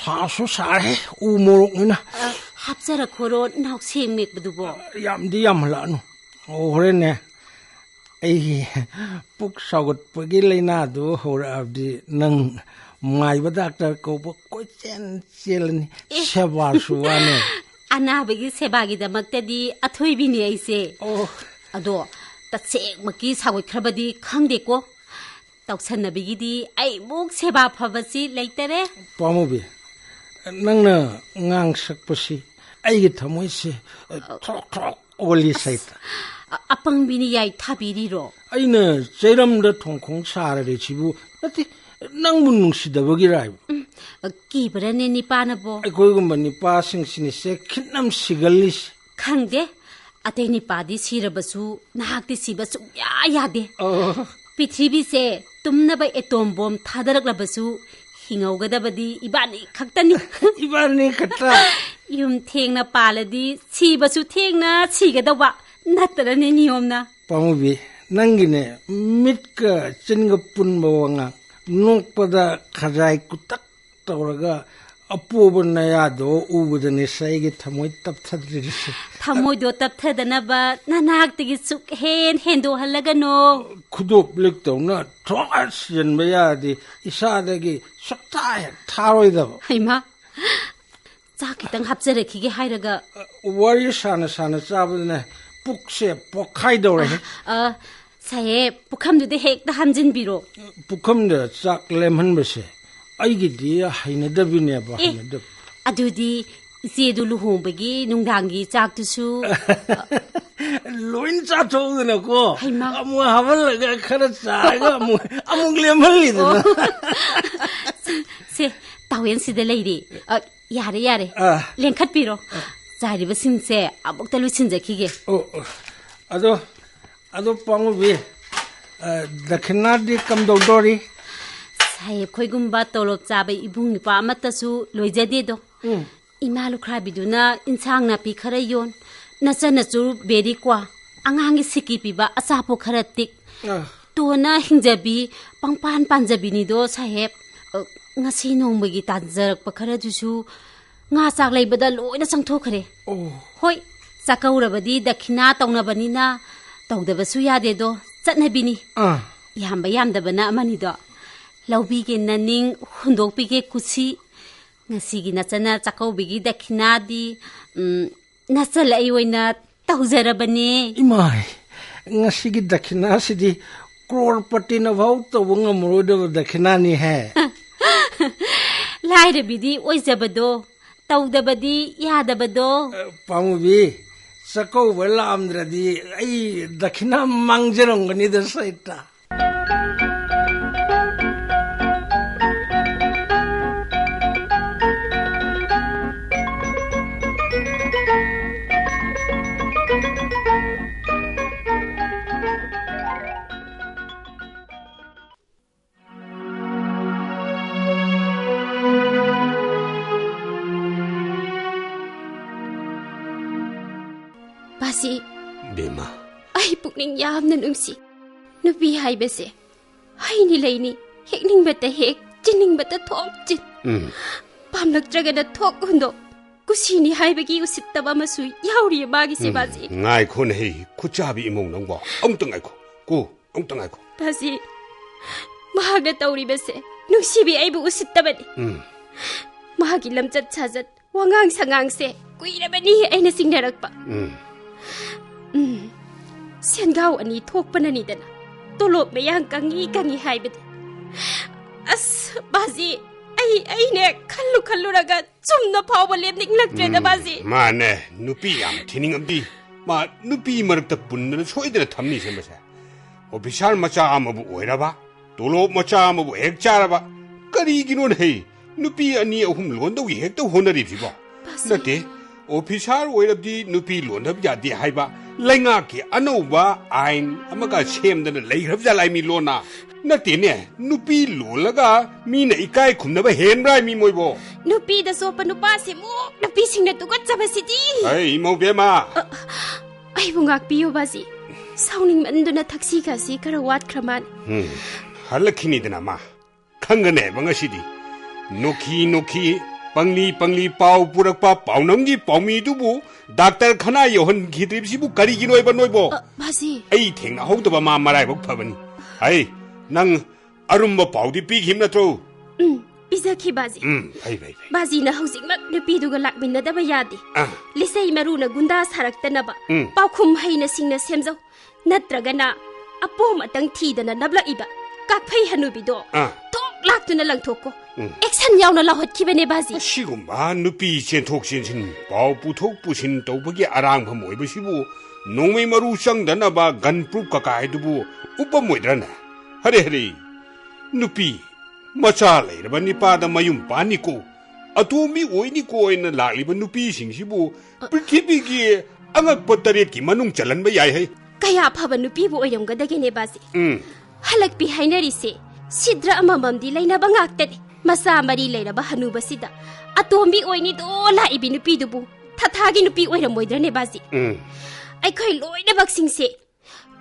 ꯁꯥꯁꯨ ꯁꯥꯔꯦ, ꯎ ꯃꯣꯔꯣꯛꯅꯤꯅ꯫ ꯑ, ꯍꯥꯞꯆꯔꯛꯈꯣꯔꯣ, ꯅꯥꯎꯁꯦꯛ ꯃꯦꯠꯄꯗꯨꯕꯣ? ꯌꯥꯝꯗꯤ ꯌꯥꯝꯍꯜꯂꯛꯑꯅꯨ꯫ ꯑꯣ, ꯍꯣꯔꯦꯟꯅꯦ, ꯑꯩꯒꯤ ꯄꯨꯛ ꯁꯥꯎꯒꯠꯄꯒꯤ ꯂꯥꯏꯅꯥꯗꯨ ꯍꯧꯔꯛꯑꯕꯗꯤ ꯅꯪ ꯃꯥꯏꯕ ꯗꯥꯛꯇꯔ ꯀꯧꯕ ꯀꯣꯏꯆꯦꯟ ꯆꯦꯜꯂꯅꯤ꯫ ꯑꯦ꯫ ꯁꯦꯕꯥꯁꯨ ꯋꯥꯅꯦ꯫ ꯑꯅꯥꯕꯒꯤ ꯁꯦꯕꯥꯒꯤꯗꯃꯛꯇꯗꯤ ꯑꯊꯣꯏꯕꯤꯅꯤ ꯑꯩꯁꯦ꯫ ꯑꯣ꯫ ꯑꯗꯣ ꯇꯁꯦꯡꯃꯛꯀꯤ ꯁꯥꯎꯒꯠꯈ꯭ꯔꯕꯗꯤ ꯈꯪꯗꯦꯀꯣ꯫ ꯇꯧꯁꯟꯅꯕꯤꯒꯤꯗꯤ ꯑꯩꯃꯨꯛ ꯁꯦꯕꯥ ꯐꯕꯁꯤ ꯂꯩꯇꯔꯦ꯫ ꯄꯥꯝꯃꯨꯕꯤ, ꯅꯪꯅ ꯉꯥꯡꯁꯛꯄꯁꯤ ꯑꯩꯒꯤ ꯊꯃꯣꯏꯁꯦ ꯊ꯭ꯔꯣꯛ ꯊ꯭ꯔꯣꯛ ꯑꯣꯜꯂꯤ, ꯁꯩꯇ꯫ ꯑ-, ꯑꯄꯪꯕꯤꯅ ꯌꯥꯏ ꯊꯥꯕꯤꯔꯤꯔꯣ? ꯑꯩꯅ ꯆꯩꯔꯝꯗ ꯊꯣꯡꯈꯣꯡ ꯁꯥꯔꯔꯦ ꯁꯤꯕꯨ, ꯅꯠꯇꯦ, ꯅꯪꯕꯨ ꯅꯨꯡꯁꯤꯗꯕꯒꯤꯔ ꯍꯥꯏꯕ꯫ ꯎꯝ, ꯀꯤꯕ꯭ꯔꯅꯦ ꯅꯤꯄꯥꯅꯕꯣ? ꯑꯩꯈꯣꯏꯒꯨꯝꯕ ꯅꯤꯄꯥꯁꯤꯡꯁꯤꯅꯤꯁꯦ ꯈꯤꯠꯅꯝ ꯁꯤꯒꯜꯂꯤꯁꯦ꯫ ꯈꯪꯗꯦ, ꯑꯇꯩ ꯅꯤꯄꯥꯗꯤ ꯁꯤꯔꯕꯁꯨ ꯅꯍꯥꯛꯇꯤ ꯁꯤꯕ ꯁꯨꯡꯌꯥ ꯌꯥꯗꯦ꯫ ꯑꯣ꯫ ꯄ꯭ꯔꯤꯊꯤꯕꯤꯁꯦ ꯇꯨꯝꯅꯕ ꯑꯦꯇꯣꯝ ꯕꯣꯝ ꯊꯥꯗꯔꯛꯂꯕꯁꯨ ꯍꯤꯡꯍꯧꯒꯗꯕꯗꯤ ꯏꯕꯥꯅꯤ ꯈꯛꯇꯅꯤ꯫ ꯏꯕꯥꯅꯤ ꯈꯛꯇ? ꯌꯨꯝ ꯊꯦꯡꯅ ꯄꯥꯜꯂꯗꯤ ꯁꯤꯕꯁꯨ ꯊꯦꯡꯅ ꯁꯤꯒꯗꯧꯕ ꯅꯠꯇ꯭ꯔꯅꯦ ꯅꯤꯌꯣꯝꯅ? ꯄꯥꯃꯨꯕꯤ, ꯅꯪꯒꯤꯅꯦ ꯃꯤꯠꯀ ꯆꯤꯟꯒ ꯄꯨꯟꯕ ꯋꯥꯉꯥꯡ, ꯅꯣꯛꯄꯗ ꯈꯖꯥꯏ ꯀꯨꯇꯛ ꯇꯧꯔꯒ ꯑꯄꯣꯕ ꯅꯌꯥꯗꯣ ꯎꯕꯗꯅꯦ ꯑꯩꯒꯤ ꯊꯃꯣꯏ ꯇꯞꯊꯗ꯭ꯔꯤꯁꯦ꯫ ꯊꯃꯣꯏꯗꯣ ꯇꯞꯊꯗꯅꯕ ꯅꯅꯥꯛꯇꯒꯤ ꯁꯨꯛ ꯍꯦꯟ ꯍꯦꯟꯗꯣꯛꯍꯜꯂꯒꯅꯣ꯫ ꯈꯨꯗꯣꯞ ꯂꯤꯛꯇꯧꯅ ꯊꯣꯡ ꯁꯤꯖꯤꯟꯕ ꯌꯥꯔꯗꯤ ꯏꯁꯥꯗꯒꯤ ꯁꯨꯛꯊꯥ ꯍꯦꯛ ꯊꯥꯔꯣꯏꯗꯕ꯫ ꯍꯩꯃꯥ! ꯆꯥꯛ ꯈꯤꯇꯪ ꯍꯥꯞꯆꯔꯛꯈꯤꯒꯦ ꯍꯥꯏꯔꯒ꯫ ꯋꯥꯔꯤ ꯁꯥꯅ ꯁꯥꯅ ꯆꯥꯕꯗꯅꯦ ꯄꯨꯛꯁꯦ ꯄꯣꯛꯈꯥꯏꯗꯧꯔꯦ꯫ ꯑ, ꯁꯥꯍꯦꯕ, ꯄꯨꯈꯝꯗꯨꯗ ꯍꯦꯛꯇ ꯍꯥꯟꯖꯤꯟꯕꯤꯔꯣ꯫ ꯄꯨꯈꯝꯗ ꯆꯥꯛ ꯂꯦꯝꯍꯟꯕꯁꯦ ꯑꯩꯒꯤꯗꯤ ꯍꯩꯅꯗꯕꯤꯅꯦꯕ, ꯑꯦ, ꯍꯩꯅꯗꯕ꯫ ꯑꯗꯨꯗꯤ ꯏꯆꯦꯗꯨ ꯂꯨꯍꯣꯡꯕꯒꯤ ꯅꯨꯡꯗꯥꯡꯒꯤ ꯆꯥꯛꯇꯨꯁꯨ ꯂꯣꯏ ꯆꯥꯊꯣꯛꯎꯗꯅꯀꯣ꯫ ꯍꯩꯃꯥ꯫ ꯑꯃꯨꯛ ꯍꯥꯞꯍꯜꯂꯒ ꯈꯔ ꯆꯥꯔꯒ ꯑꯃꯨꯛ, ꯑꯃꯨꯛ ꯂꯦꯝꯍꯜꯂꯤꯗꯅ꯫ ꯑꯣ꯫ ꯁꯦ, ꯇꯥꯋꯦꯟꯁꯤꯗ ꯂꯩꯔꯦ꯫ ꯑ, ꯌꯥꯔꯦ, ꯌꯥꯔꯦ꯫ ꯑ꯫ ꯂꯦꯡꯈꯠꯄꯤꯔꯣ꯫ ꯆꯥꯏꯔꯤꯕꯁꯤꯡꯁꯦ ꯑꯃꯨꯛꯇ ꯂꯣꯏꯁꯤꯟꯖꯈꯤꯒꯦ꯫ ꯑꯣ, ꯑꯣ꯫ ꯑꯗꯣ, ꯑꯗꯣ ꯄꯥꯃꯨꯕꯤ, ꯑ, ꯗꯈꯤꯅꯥꯗꯤ ꯀꯝꯗꯧꯗꯣꯔꯤ? ꯁꯥꯍꯦꯕ ꯈꯣꯏꯒꯨꯝꯕ ꯇꯣꯂꯣꯞ ꯆꯥꯕ ꯏꯕꯨꯡ ꯏꯄ꯭ꯋꯥ ꯑꯃꯠꯇꯁꯨ ꯂꯣꯏꯖꯗꯦꯗꯣ꯫ ꯎꯝ꯫ ꯏꯃꯥ ꯂꯨꯈ꯭ꯔꯥꯕꯤꯗꯨꯅ ꯏꯟꯁꯥꯡ ꯅꯥꯄꯤ ꯈꯔ ꯌꯣꯟ, ꯅꯆꯟꯅꯁꯨ ꯕꯦꯔꯤ ꯀ꯭ꯋꯥ, ꯑꯉꯥꯡꯒꯤ ꯁꯤꯀꯤ ꯄꯤꯕ ꯑꯆꯥꯄꯣꯠ ꯈꯔ ꯇꯤꯛ꯫ ꯑ꯫ ꯇꯣꯟꯅ ꯍꯤꯡꯖꯕꯤ, ꯄꯪꯄꯥꯟ ꯄꯥꯟꯖꯕꯤꯅꯤꯗꯣ ꯁꯥꯍꯦꯕ꯫ ꯑ, ꯉꯁꯤ ꯅꯣꯡꯃꯒꯤ ꯇꯥꯟꯖꯔꯛꯄ ꯈꯔꯗꯨꯁꯨ ꯉꯥ ꯆꯥꯛ ꯂꯩꯕꯗ ꯂꯣꯏꯅ ꯆꯪꯊꯣꯛꯈ꯭ꯔꯦ꯫ ꯑꯣ꯫ ꯍꯣꯏ, ꯆꯥꯛꯀꯧꯔꯕꯗꯤ ꯗꯈꯤꯅꯥ ꯇꯧꯅꯕꯅꯤꯅ ꯇꯧꯗꯕꯁꯨ ꯌꯥꯗꯦꯗꯣ, ꯆꯠꯅꯕꯤꯅꯤ꯫ ꯑꯥ꯫ ꯌꯥꯝꯕ ꯌꯥꯝꯗꯕꯅ ꯑꯃꯅꯤꯗꯣ꯫ ꯂꯧꯕꯤꯒꯦ ꯅꯅꯤꯡ, ꯍꯨꯟꯗꯣꯛꯄꯤꯒꯦ ꯀꯨꯁꯤ꯫ ꯉꯁꯤꯒꯤ ꯅꯆꯟꯅ ꯆꯥꯛꯀꯧꯕꯒꯤ ꯗꯈꯤꯅꯥꯗꯤ, ꯎꯝ, ꯅꯆꯜ ꯑꯩ ꯑꯣꯏꯅ ꯇꯧꯖꯔꯕꯅꯦ꯫ ꯏꯃꯥꯏ, ꯉꯁꯤꯒꯤ ꯗꯈꯤꯅꯥꯁꯤꯗꯤ ꯀ꯭ꯔꯣꯔꯄꯇꯤꯅ ꯐꯥꯎ ꯇꯧꯕ ꯉꯝꯃꯔꯣꯏꯗꯕ ꯗꯈꯤꯅꯥꯅꯤꯍꯦ꯫ ꯂꯥꯏꯔꯕꯤꯗꯤ ꯑꯣꯏꯖꯕꯗꯣ, ꯇꯧꯗꯕꯗꯤ ꯌꯥꯗꯕꯗꯣ꯫ ꯑ, ꯄꯥꯃꯨꯕꯤ, ꯆꯥꯛꯀꯧꯕ ꯂꯥꯛꯑꯝꯗ꯭ꯔꯗꯤ ꯑꯩ ꯗꯈꯤꯅꯥ ꯃꯥꯡꯖꯔꯝꯒꯅꯤꯗ ꯁꯩꯇ꯫ ꯕꯥꯖꯤ꯫ ꯕꯦꯝꯃ꯫ ꯑꯩ ꯄꯨꯛꯅꯤꯡ ꯌꯥꯝꯅ ꯅꯨꯡꯁꯤ꯫ ꯅꯨꯄꯤ ꯍꯥꯏꯕꯁꯦ ꯍꯩꯅꯤ ꯂꯩꯅꯤ, ꯍꯦꯛꯅꯤꯡꯕꯇ ꯍꯦꯛ, ꯆꯤꯟꯅꯤꯡꯕꯇ ꯊꯣꯛ ꯆꯤꯟ꯫ ꯎꯝ꯫ ꯄꯥꯝꯂꯛꯇ꯭ꯔꯒꯅ ꯊꯣꯛ ꯍꯨꯟꯗꯣꯛ꯫ ꯀꯨꯁꯤꯅꯤ ꯍꯥꯏꯕꯒꯤ ꯎꯁꯤꯠꯇꯕ ꯑꯃꯁꯨ ꯌꯥꯎꯔꯤꯌꯦ ꯃꯥꯒꯤꯁꯦ, ꯎꯝ, ꯕꯥꯖꯤ꯫ ꯉꯥꯏꯈꯣꯅꯦꯍꯦ, ꯈꯨꯠꯆꯥꯕꯤ ꯏꯃꯧ ꯅꯪꯕꯣ꯫ ꯑꯃꯨꯛꯇ ꯉꯥꯏꯈꯣ꯫ ꯀꯣ, ꯑꯃꯨꯛꯇ ꯉꯥꯏꯈꯣ꯫ ꯕꯥꯖꯤ, ꯃꯍꯥꯛꯅ ꯇꯧꯔꯤꯕꯁꯦ ꯅꯨꯡꯁꯤꯕꯤ ꯑꯩꯕꯨ ꯎꯁꯤꯠꯇꯕꯅꯤ꯫ ꯎꯝ꯫ ꯃꯍꯥꯛꯀꯤ ꯂꯝꯆꯠ ꯁꯥꯖꯠ ꯋꯥꯉꯥꯡ ꯁꯉꯥꯡꯁꯦ ꯀꯨꯏꯔꯕꯅꯤ ꯑꯩꯅ ꯆꯤꯡꯅꯔꯛꯄ꯫ ꯎꯝ꯫ ꯎꯝ, ꯁꯦꯟꯒꯥꯎ ꯑꯅꯤ ꯊꯣꯛꯄꯅꯅꯤꯗꯅ ꯇꯣꯂꯣꯞ ꯃꯌꯥꯡ ꯀꯪꯉꯤ ꯀꯪꯉꯤ ꯍꯥꯏꯕꯗꯤ꯫ ꯑꯁ, ꯕꯥꯖꯤ, ꯑꯩ, ꯑꯩꯅꯦ ꯈꯜꯂꯨ ꯈꯜꯂꯨꯔꯒ ꯆꯨꯝꯅ ꯐꯥꯎꯕ ꯂꯦꯞꯅꯤꯡꯂꯛꯇ꯭ꯔꯦꯗ, ꯎꯝ, ꯕꯥꯖꯤ꯫ ꯃꯥꯅꯦ, ꯅꯨꯄꯤ ꯌꯥꯝ ꯊꯤꯅꯤꯡꯉꯝꯗꯤ꯫ ꯃꯥ ꯅꯨꯄꯤ ꯃꯔꯛꯇ ꯄꯨꯟꯗꯅ ꯁꯣꯏꯗꯅ ꯊꯝꯅꯤꯁꯦ ꯃꯁꯦ꯫ ꯑꯣꯐꯤꯁꯥꯔ ꯃꯆꯥ ꯑꯃꯕꯨ ꯑꯣꯏꯔꯕ, ꯇꯣꯂꯣꯞ ꯃꯆꯥ ꯑꯃꯕꯨ ꯍꯦꯛ ꯆꯥꯔꯕ, ꯀꯔꯤꯒꯤꯅꯣꯅꯦ ꯍꯩ? ꯅꯨꯄꯤ ꯑꯅꯤ ꯑꯍꯨꯝ ꯂꯣꯟꯗꯧꯒꯤ ꯍꯦꯛꯇ ꯍꯣꯠꯅꯔꯤꯕꯁꯤꯕꯣ? ꯕꯥꯖꯤ꯫ ꯅꯠꯇꯦ, ꯑꯣꯐꯤꯁꯥꯔ ꯑꯣꯏꯔꯕꯗꯤ ꯅꯨꯄꯤ ꯂꯣꯟꯗꯕ ꯌꯥꯗꯦ ꯍꯥꯏꯕ ꯂꯩꯉꯥꯛꯀꯤ ꯑꯅꯧꯕ ꯑꯥꯏꯟ ꯑꯃꯒ ꯁꯦꯝꯗꯅ ꯂꯩꯈ꯭ꯔꯕ ꯖꯥꯠꯂꯥꯏ ꯃꯤ ꯂꯣꯟꯅ? ꯅꯠꯇꯦꯅꯦ, ꯅꯨꯄꯤ ꯂꯣꯜꯂꯒ ꯃꯤꯅ ꯏꯀꯥꯏ ꯈꯨꯝꯅꯕ ꯍꯦꯟꯕ꯭ꯔꯥ ꯃꯤ ꯃꯣꯏꯕꯣ? ꯅꯨꯄꯤꯗ ꯆꯣꯞꯄ ꯅꯨꯄꯥꯁꯤꯃꯨꯛ ꯅꯨꯄꯤꯁꯤꯡꯅ ꯇꯨꯀꯠꯆꯕꯁꯤꯗꯤ꯫ ꯑꯩ ꯏꯃꯧ ꯕꯦꯝꯃ! ꯑ, ꯑꯩꯕꯨ ꯉꯥꯛꯄꯤꯌꯨ, ꯕꯥꯖꯤ꯫ ꯁꯥꯎꯅꯤꯡꯃꯟꯗꯨꯅ ꯊꯛꯁꯤ ꯈꯥꯁꯤ ꯈꯔ ꯋꯥꯠꯈ꯭ꯔ ꯃꯥꯜꯂꯦ꯫ ꯎꯝ, ꯍꯜꯂꯛꯈꯤꯅꯤꯗꯅ ꯃꯥ꯫ ꯈꯪꯒꯅꯦꯕ ꯉꯁꯤꯗꯤ꯫ ꯅꯣꯛꯈꯤ ꯅꯣꯛꯈꯤ, ꯄꯪꯂꯤ ꯄꯪꯂꯤ ꯄꯥꯎ ꯄꯨꯔꯛꯄ ꯄꯥꯎꯅꯝꯒꯤ ꯄꯥꯎꯃꯤꯗꯨꯕꯨ ꯗꯥꯛꯇꯔ ꯈꯅꯥ ꯌꯧꯍꯟꯈꯤꯗ꯭ꯔꯤꯕꯁꯤꯕꯨ ꯀꯔꯤꯒꯤꯅꯣꯕ ꯅꯣꯏꯕꯣ? ꯑ, ꯕꯥꯖꯤ꯫ ꯑꯩ ꯊꯦꯡꯅꯍꯧꯗꯕ ꯃꯥ ꯃꯔꯥꯏꯕꯛ ꯐꯕꯅꯤ꯫ ꯑꯩ, ꯅꯪ ꯑꯔꯨꯝꯕ ꯄꯥꯎꯗꯤ ꯄꯤꯈꯤꯕ ꯅꯠꯇ꯭ꯔꯣ? ꯎꯝ, ꯄꯤꯖꯈꯤ, ꯕꯥꯖꯤ꯫ ꯎꯝ, ꯐꯩ, ꯐꯩ, ꯐꯩ꯫ ꯕꯥꯖꯤꯅ ꯍꯧꯖꯤꯛꯃꯛ ꯅꯨꯄꯤꯗꯨꯒ ꯂꯥꯛꯃꯤꯟꯅꯗꯕ ꯌꯥꯗꯦ꯫ ꯑꯥ꯫ ꯂꯤꯆꯩ ꯃꯔꯨꯅ ꯒꯨꯟꯗꯥ ꯁꯥꯔꯛꯇꯅꯕ, ꯎꯝ꯫ ꯄꯥꯎꯈꯨꯝ ꯍꯩꯅ ꯁꯤꯡꯅ ꯁꯦꯝꯖꯧ꯫ ꯅꯠꯇ꯭ꯔꯒꯅ ꯑꯄꯣꯝ ꯑꯇꯪ ꯊꯤꯗꯅ ꯅꯞꯂꯛꯏꯕ ꯀꯥꯛꯐꯩ ꯍꯅꯨꯕꯤꯗꯣ ꯑꯥ꯫ ꯊꯣꯛ ꯂꯥꯛꯇꯨꯅ ꯂꯪꯊꯣꯛꯀꯣ꯫ ꯎꯝ꯫ ꯑꯦꯛꯁꯟ ꯌꯥꯎꯅ ꯂꯥꯎꯍꯠꯈꯤꯕꯅꯦ, ꯕꯥꯖꯤ꯫ ꯑꯁꯤꯒꯨꯝꯕ ꯅꯨꯄꯤ ꯆꯦꯟꯊꯣꯛ ꯆꯦꯟꯁꯤꯟ, ꯄꯥꯎ ꯄꯨꯊꯣꯛ ꯄꯨꯁꯤꯟ ꯇꯧꯕꯒꯤ ꯑꯔꯥꯡꯐꯝ ꯑꯣꯏꯕꯁꯤꯕꯨ ꯅꯣꯡꯃꯩ ꯃꯔꯨ ꯆꯪꯗꯅꯕ ꯒꯟ ꯄ꯭ꯔꯨꯐ ꯀꯀꯥ ꯍꯥꯏꯗꯨꯕꯨ ꯎꯞꯄꯝꯃꯣꯏꯗ꯭ꯔꯅꯦ? ꯍꯔꯦ ꯍꯔꯦ, ꯅꯨꯄꯤ ꯃꯆꯥ ꯂꯩꯔꯕ ꯅꯤꯄꯥꯗ ꯃꯌꯨꯝ ꯄꯥꯟꯅꯤꯀꯣ, ꯑꯇꯣꯝꯕꯤ ꯑꯣꯏꯅꯤꯀꯣ ꯍꯥꯏꯅ ꯂꯥꯛꯂꯤꯕ ꯅꯨꯄꯤꯁꯤꯡꯁꯤꯕꯨ ꯄ꯭ꯔꯤꯊꯤꯕꯤꯒꯤ ꯑꯉꯛꯄ ꯇꯔꯦꯠꯀꯤ ꯃꯅꯨꯡ ꯆꯜꯍꯟꯕ ꯌꯥꯏ ꯍꯩ꯫ ꯀꯌꯥ ꯐꯕ ꯅꯨꯄꯤꯕꯨ ꯑꯣꯏꯔꯝꯒꯗꯒꯦꯅꯦ, ꯕꯥꯖꯤ꯫ ꯎꯝ꯫ ꯍꯜꯂꯛꯄꯤ ꯍꯥꯏꯅꯔꯤꯁꯦ ꯁꯤꯗ꯭ꯔ ꯑꯃꯃꯝꯗꯤ ꯂꯩꯅꯕ ꯉꯥꯛꯇꯅꯤ꯫ ꯃꯆꯥ ꯃꯔꯤ ꯂꯩꯔꯕ ꯍꯅꯨꯕꯁꯤꯗ ꯑꯇꯣꯝꯕꯤ ꯑꯣꯏꯅꯤꯗꯣ ꯂꯥꯛꯏꯕꯤ ꯅꯨꯄꯤꯗꯨꯕꯨ ꯊꯥꯊꯥꯒꯤ ꯅꯨꯄꯤ ꯑꯣꯏꯔꯝꯃꯣꯏꯗ꯭ꯔꯅꯦ, ꯕꯥꯖꯤ? ꯎꯝ꯫ ꯑꯩꯈꯣꯏ ꯂꯣꯏꯅꯃꯛꯁꯤꯡꯁꯦ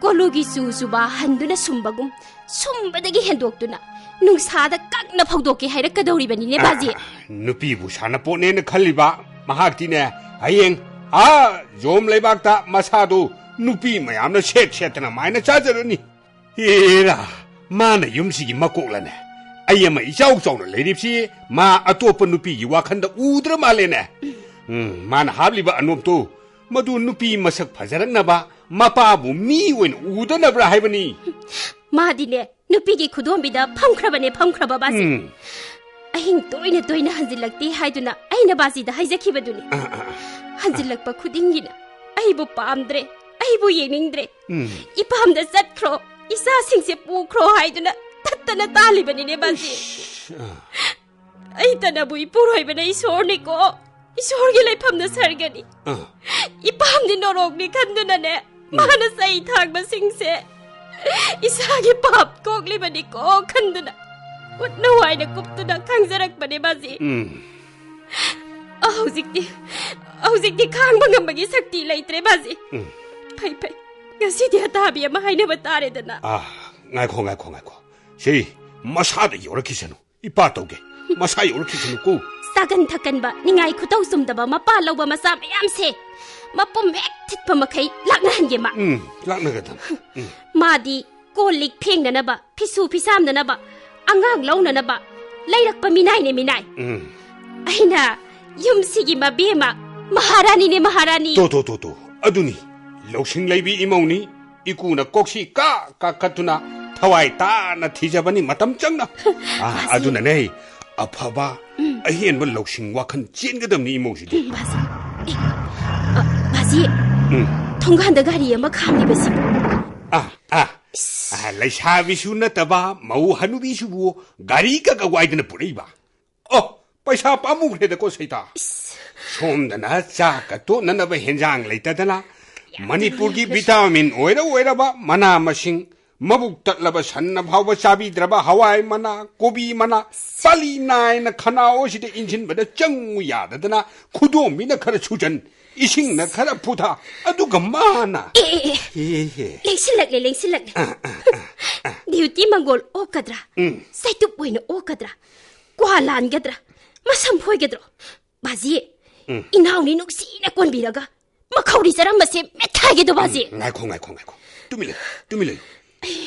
ꯀꯣꯂꯨꯒꯤ ꯆꯨ ꯆꯨꯕꯥ ꯍꯟꯗꯨꯅ ꯁꯨꯝꯕꯒꯨꯝ, ꯁꯨꯝꯕꯗꯒꯤ ꯍꯦꯟꯗꯣꯛꯇꯨꯅ ꯅꯨꯡꯁꯥꯗ ꯀꯪꯅ ꯐꯧꯗꯣꯛꯀꯦ ꯍꯥꯏꯔꯛꯀꯗꯧꯔꯤꯕꯅꯤꯅꯦ, ꯕꯥꯖꯤ꯫ ꯑ, ꯅꯨꯄꯤꯕꯨ ꯁꯥꯟꯅꯄꯣꯠꯅꯦꯅ ꯈꯜꯂꯤꯕ ꯃꯍꯥꯛꯇꯤꯅꯦ, ꯍꯌꯦꯡ ꯑꯥ ꯖꯣꯝ ꯂꯩꯕꯥꯛꯇ ꯃꯁꯥꯗꯨ ꯅꯨꯄꯤ ꯃꯌꯥꯝꯅ ꯁꯦꯠ ꯁꯦꯠꯇꯅ ꯃꯥꯏꯅ ꯆꯥꯖꯔꯅꯤ꯫ ꯍꯦꯔꯥ, ꯃꯥꯅ ꯌꯨꯝꯁꯤꯒꯤ ꯃꯀꯣꯛꯂꯅꯦ? ꯏꯁꯩ ꯑꯃ ꯏꯆꯥꯎ ꯆꯥꯎꯅ ꯂꯩꯔꯤꯕꯁꯤ ꯃꯥ ꯑꯇꯣꯞꯄ ꯅꯨꯄꯤꯒꯤ ꯋꯥꯈꯟꯗ ꯎꯗ꯭ꯔ ꯃꯥꯜꯂꯦꯅꯦ꯫ ꯎꯝ, ꯃꯥꯅ ꯍꯥꯞꯂꯤꯕ ꯑꯅꯣꯞꯇꯨ ꯃꯗꯨ ꯅꯨꯄꯤ ꯃꯁꯛ ꯐꯖꯔꯛꯅꯕ, ꯃꯄꯥꯕꯨ ꯃꯤ ꯑꯣꯏꯅ ꯎꯗꯅꯕ꯭ꯔꯥ ꯍꯥꯏꯕꯅꯤ꯫ ꯃꯥꯗꯤꯅꯦ, ꯅꯨꯄꯤꯒꯤ ꯈꯨꯗꯣꯝꯕꯤꯗ ꯐꯝꯈ꯭ꯔꯕꯅꯦ, ꯐꯝꯈ꯭ꯔꯕ ꯕꯥꯖꯤ꯫ ꯎꯝ꯫ ꯑꯍꯤꯡ ꯇꯣꯏꯅ ꯇꯣꯏꯅ ꯍꯟꯖꯤꯜꯂꯛꯇꯦ ꯍꯥꯏꯗꯨꯅ ꯑꯩꯅ ꯕꯥꯖꯤꯗ ꯍꯥꯏꯖꯈꯤꯕꯗꯨꯅꯤ꯫ ꯑꯥ, ꯑꯥ, ꯑꯥ꯫ ꯍꯟꯖꯤꯜꯂꯛꯄ ꯈꯨꯗꯤꯡꯒꯤꯅ ꯑꯩꯕꯨ ꯄꯥꯝꯗ꯭ꯔꯦ, ꯑꯩꯕꯨ ꯌꯦꯡꯅꯤꯡꯗ꯭ꯔꯦ, ꯎꯝ꯫ ꯏꯄꯥꯝꯗ ꯆꯠꯈ꯭ꯔꯣ, ꯏꯆꯥꯁꯤꯡꯁꯦ ꯄꯨꯈ꯭ꯔꯣ ꯍꯥꯏꯗꯨꯅ ꯇꯠꯇꯅ ꯇꯥꯜꯂꯤꯕꯅꯤꯅꯦ ꯕꯥꯖꯤ꯫ ꯏꯁ, ꯑꯥ꯫ ꯑꯩ ꯇꯅꯕꯨ ꯏꯄꯨꯔꯣꯏꯕꯅ ꯏꯁꯣꯔꯅꯤꯀꯣ, ꯏꯁꯣꯔꯒꯤ ꯂꯩꯐꯝꯗ ꯁꯔꯒꯅꯤ꯫ ꯑꯥ꯫ ꯏꯄꯥꯝꯗꯤ ꯅꯣꯔꯣꯛꯅꯤ ꯈꯟꯗꯨꯅꯅꯦ, ꯎꯝ꯫ ꯃꯥꯅ ꯆꯩ ꯊꯥꯡꯕꯁꯤꯡꯁꯦ ꯏꯁꯥꯒꯤ ꯄꯥꯞ ꯀꯣꯛꯂꯤꯕꯅꯤꯀꯣ ꯈꯟꯗꯨꯅ ꯎꯠꯅ ꯋꯥꯏꯅ ꯀꯨꯞꯇꯨꯅ ꯈꯥꯡꯖꯔꯛꯄꯅꯦ ꯕꯥꯖꯤ꯫ ꯎꯝ꯫ ꯍꯧꯖꯤꯛꯇꯤ, ꯍꯧꯖꯤꯛꯇꯤ ꯈꯥꯡꯕ ꯉꯝꯕꯒꯤ ꯁꯛꯇꯤ ꯂꯩꯇ꯭ꯔꯦ ꯕꯥꯖꯤ꯫ ꯎꯝ꯫ ꯐꯩ, ꯐꯩ, ꯉꯁꯤꯗꯤ ꯑꯇꯥꯕꯤ ꯑꯃ ꯍꯥꯏꯅꯕ ꯇꯥꯔꯦꯗꯅ꯫ ꯑꯥ, ꯉꯥꯏꯈꯣ, ꯉꯥꯏꯈꯣ, ꯉꯥꯏꯈꯣ꯫ ꯁꯤ ꯃꯁꯥꯗ ꯌꯧꯔꯛꯈꯤꯁꯅꯨ꯫ ꯏꯄꯥ ꯇꯧꯒꯦ꯫ ꯃꯁꯥ ꯌꯧꯔꯛꯈꯤꯁꯅꯨꯀꯣ꯫ ꯆꯥꯒꯟ ꯊꯛꯀꯟꯕ, ꯅꯤꯡꯉꯥꯏ ꯈꯨꯇꯧ ꯆꯨꯝꯗꯕ ꯃꯄꯥ ꯂꯧꯕ ꯃꯆꯥ ꯃꯌꯥꯝꯁꯦ ꯃꯄꯨꯝ ꯍꯦꯛ ꯊꯤꯠꯄ ꯃꯈꯩ ꯂꯥꯛꯅꯍꯟꯒꯦ ꯃꯥ꯫ ꯎꯝ, ꯂꯥꯛꯅꯒꯗꯕꯅꯤ꯫ ꯎꯝ꯫ ꯃꯥꯗꯤ ꯀꯣꯜ ꯂꯤꯛ ꯐꯦꯡꯅꯅꯕ, ꯐꯤꯁꯨ ꯐꯤꯁꯥꯝꯅꯅꯕ, ꯑꯉꯥꯡ ꯂꯧꯅꯅꯕ ꯂꯩꯔꯛꯄ ꯃꯤꯅꯥꯏꯅꯦ, ꯃꯤꯅꯥꯏ꯫ ꯎꯝ꯫ ꯑꯩꯅ ꯌꯨꯝꯁꯤꯒꯤ ꯃꯕꯦꯝꯃ, ꯃꯍꯥꯔꯥꯅꯤꯅꯦ, ꯃꯍꯥꯔꯥꯅꯤ꯫ ꯇꯣ, ꯇꯣ, ꯇꯣ, ꯇꯣ꯫ ꯑꯗꯨꯅꯤ, ꯂꯧꯁꯤꯡ ꯂꯩꯕꯤ ꯏꯃꯧꯅꯤ꯫ ꯏꯀꯨꯅ ꯀꯣꯛꯁꯤ ꯀꯥ ꯀꯥꯈꯠꯇꯨꯅ ꯊꯋꯥꯏ ꯇꯥꯅ ꯊꯤꯖꯕꯅꯤ ꯃꯇꯝ ꯆꯪꯅ꯫ ꯑꯥ, ꯕꯥꯖꯤ꯫ ꯑꯗꯨꯅꯅꯦ, ꯑꯐꯕ, ꯎꯝ꯫ ꯑꯍꯦꯟꯕ ꯂꯧꯁꯤꯡ ꯋꯥꯈꯜ ꯆꯦꯟꯒꯗꯕꯅꯤ ꯏꯃꯧꯁꯤꯗꯤ꯫ ꯎꯝ, ꯕꯥꯖꯤ꯫ ꯑꯦ, ꯑ, ꯕꯥꯖꯤ, ꯎꯝ꯫ ꯊꯣꯡꯒꯥꯟꯗ ꯒꯥꯔꯤ ꯑꯃ ꯈꯥꯝꯂꯤꯕꯁꯤꯕꯨ꯫ ꯑꯥ, ꯑꯥ꯫ ꯏꯁ꯫ ꯑꯥ, ꯂꯩꯁꯥꯕꯤꯁꯨ ꯅꯠꯇꯕ ꯃꯧ ꯍꯅꯨꯕꯤꯁꯤꯕꯨ ꯒꯥꯔꯤ ꯀꯛ ꯀꯛ ꯋꯥꯏꯗꯅ ꯄꯨꯔꯛꯏꯕ꯫ ꯑꯣ, ꯄꯩꯁꯥ ꯄꯥꯝꯃꯨꯈ꯭ꯔꯦꯗꯀꯣ, ꯁꯩꯇꯥ꯫ ꯏꯁ꯫ ꯁꯣꯝꯗꯅ ꯆꯥꯛꯀ ꯇꯣꯠꯅꯅꯕ ꯍꯦꯟꯖꯥꯡ ꯂꯩꯇꯗꯅ, ꯌꯥꯝ ꯃꯅꯤꯄꯨꯔꯒꯤ ꯅꯨꯡꯉꯥꯏꯈ꯭ꯔꯦ꯫ ꯚꯤꯇꯥꯃꯤꯟ ꯑꯣꯏꯔ ꯑꯣꯏꯔꯕ ꯃꯅꯥ ꯃꯁꯤꯡ, ꯃꯕꯨꯛ ꯇꯠꯂꯕ ꯁꯟꯅ ꯐꯥꯎꯕ ꯆꯥꯕꯤꯗ꯭ꯔꯕ ꯍꯋꯥꯏ ꯃꯅꯥ, ꯀꯣꯕꯤ ꯃꯅꯥ, ꯄꯥꯂꯤ ꯅꯥꯏꯅ ꯈꯅꯥꯎ ꯑꯁꯤꯗ ꯏꯟꯁꯤꯟꯕꯗ ꯆꯪꯉꯨ ꯌꯥꯗꯗꯅ, ꯈꯨꯗꯣꯝꯕꯤꯅ ꯈꯔ ꯁꯨꯖꯟ, ꯏꯁꯤꯡꯅ ꯈꯔ ꯄꯨꯊ, ꯑꯗꯨꯒ ꯃꯥꯅ ꯑꯦ, ꯑꯦ, ꯑꯦ꯫ ꯑꯦ, ꯑꯦ꯫ ꯂꯦꯡꯁꯤꯜꯂꯛꯂꯦ, ꯂꯦꯡꯁꯤꯜꯂꯛꯂꯦ꯫ ꯑꯥ, ꯑꯥ, ꯑꯥ, ꯑꯥ꯫ ꯗ꯭ꯌꯨꯇꯤ ꯃꯪꯒꯣꯜ ꯑꯣꯛꯀꯗ꯭ꯔꯥ? ꯎꯝ꯫ ꯆꯩꯇꯨꯞ ꯑꯣꯏꯅ ꯑꯣꯛꯀꯗ꯭ꯔꯥ? ꯀ꯭ꯋꯥ ꯂꯥꯟꯒꯗ꯭ꯔꯥ? ꯃꯁꯝ ꯐꯣꯏꯒꯗ꯭ꯔꯣ? ꯕꯥꯖꯤ, ꯎꯝ꯫ ꯏꯅꯥꯎꯅꯤ ꯅꯨꯡꯁꯤꯅ ꯀꯣꯟꯕꯤꯔꯒ ꯃꯈꯧꯔꯤ ꯆꯔꯝꯕꯁꯦ ꯃꯦꯠꯈꯥꯏꯒꯦꯗꯣ, ꯕꯥꯖꯤ꯫ ꯎꯝ, ꯉꯥꯏꯈꯣ, ꯉꯥꯏꯈꯣ, ꯉꯥꯏꯈꯣ꯫ ꯇꯨꯃꯤꯟ ꯂꯩꯌꯨ, ꯇꯨꯃꯤꯟ ꯂꯩꯌꯨ꯫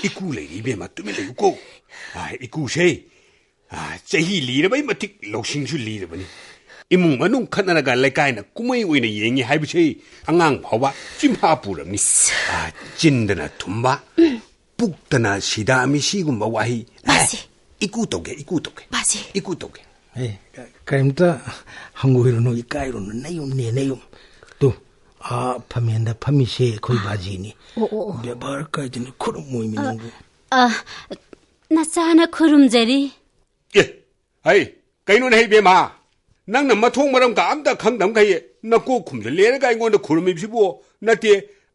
ꯏꯀꯨ ꯂꯩꯔꯤ, ꯏꯕꯦꯝꯃ, ꯇꯨꯃꯤꯟ ꯂꯩꯌꯨꯀꯣ꯫ ꯑꯥ, ꯏꯀꯨꯁꯦ, ꯑꯥ, ꯆꯍꯤ ꯂꯤꯔꯕꯩ ꯃꯇꯤꯛ ꯂꯧꯁꯤꯡꯁꯨ ꯂꯤꯔꯕꯅꯤ꯫ ꯏꯃꯨꯡ ꯃꯅꯨꯡ ꯈꯠꯅꯔꯒ ꯂꯩꯀꯥꯏꯅ ꯀꯨꯝꯍꯩ ꯑꯣꯏꯅ ꯌꯦꯡꯉꯤ ꯍꯥꯏꯕꯁꯤ ꯑꯉꯥꯡ ꯐꯥꯎꯕ ꯆꯤꯟꯐꯥ ꯄꯨꯔꯕꯅꯤ꯫ ꯑꯥ, ꯆꯤꯟꯗꯅ ꯊꯨꯝꯕ, ꯄꯨꯛꯇꯅ ꯁꯤꯗꯥꯃꯤ ꯁꯤꯒꯨꯝꯕ ꯋꯥꯍꯩ꯫ ꯑꯦ, ꯃꯥꯁꯤ꯫ ꯏꯀꯨ ꯇꯧꯒꯦ, ꯏꯀꯨ ꯇꯧꯒꯦ꯫ ꯃꯥꯁꯤ꯫ ꯏꯀꯨ ꯇꯧꯒꯦ꯫ ꯑꯦ, ꯀꯔꯤꯝꯇ ꯍꯪꯒꯣꯏꯔꯨꯅꯨ, ꯏꯀꯥꯏꯔꯨꯅꯨ, ꯅꯌꯨꯝꯅꯦ, ꯅꯌꯨꯝ꯫ ꯇꯨ, ꯑꯥ, ꯐꯝꯃꯦꯟꯗ ꯐꯝꯃꯤꯁꯦ ꯑꯩꯈꯣꯏ ꯕꯥꯖꯤꯅꯤ꯫ ꯑꯣ, ꯑꯣ, ꯑꯣ꯫ ꯕꯦꯕꯥꯔ ꯀꯥꯏꯗꯅ ꯈꯨꯔꯨꯝꯃꯣꯏꯃꯤ ꯅꯪꯕꯨ꯫ ꯑ, ꯅꯆꯥꯅ ꯈꯨꯔꯨꯝꯖꯔꯤ꯫ ꯑꯦ, ꯍꯩ, ꯀꯩꯅꯣꯅꯦ ꯍꯩ ꯕꯦꯝꯃ? ꯅꯪꯅ ꯃꯊꯣꯡ ꯃꯔꯝꯒ ꯑꯝꯇ ꯈꯪꯗꯕꯈꯩ ꯅꯀꯣꯛ ꯈꯨꯝꯖꯤꯜꯂꯦꯔꯒ ꯑꯩꯉꯣꯟꯗ ꯈꯨꯔꯨꯝꯃꯤꯕꯁꯤꯕꯨ? ꯅꯠꯇꯦ,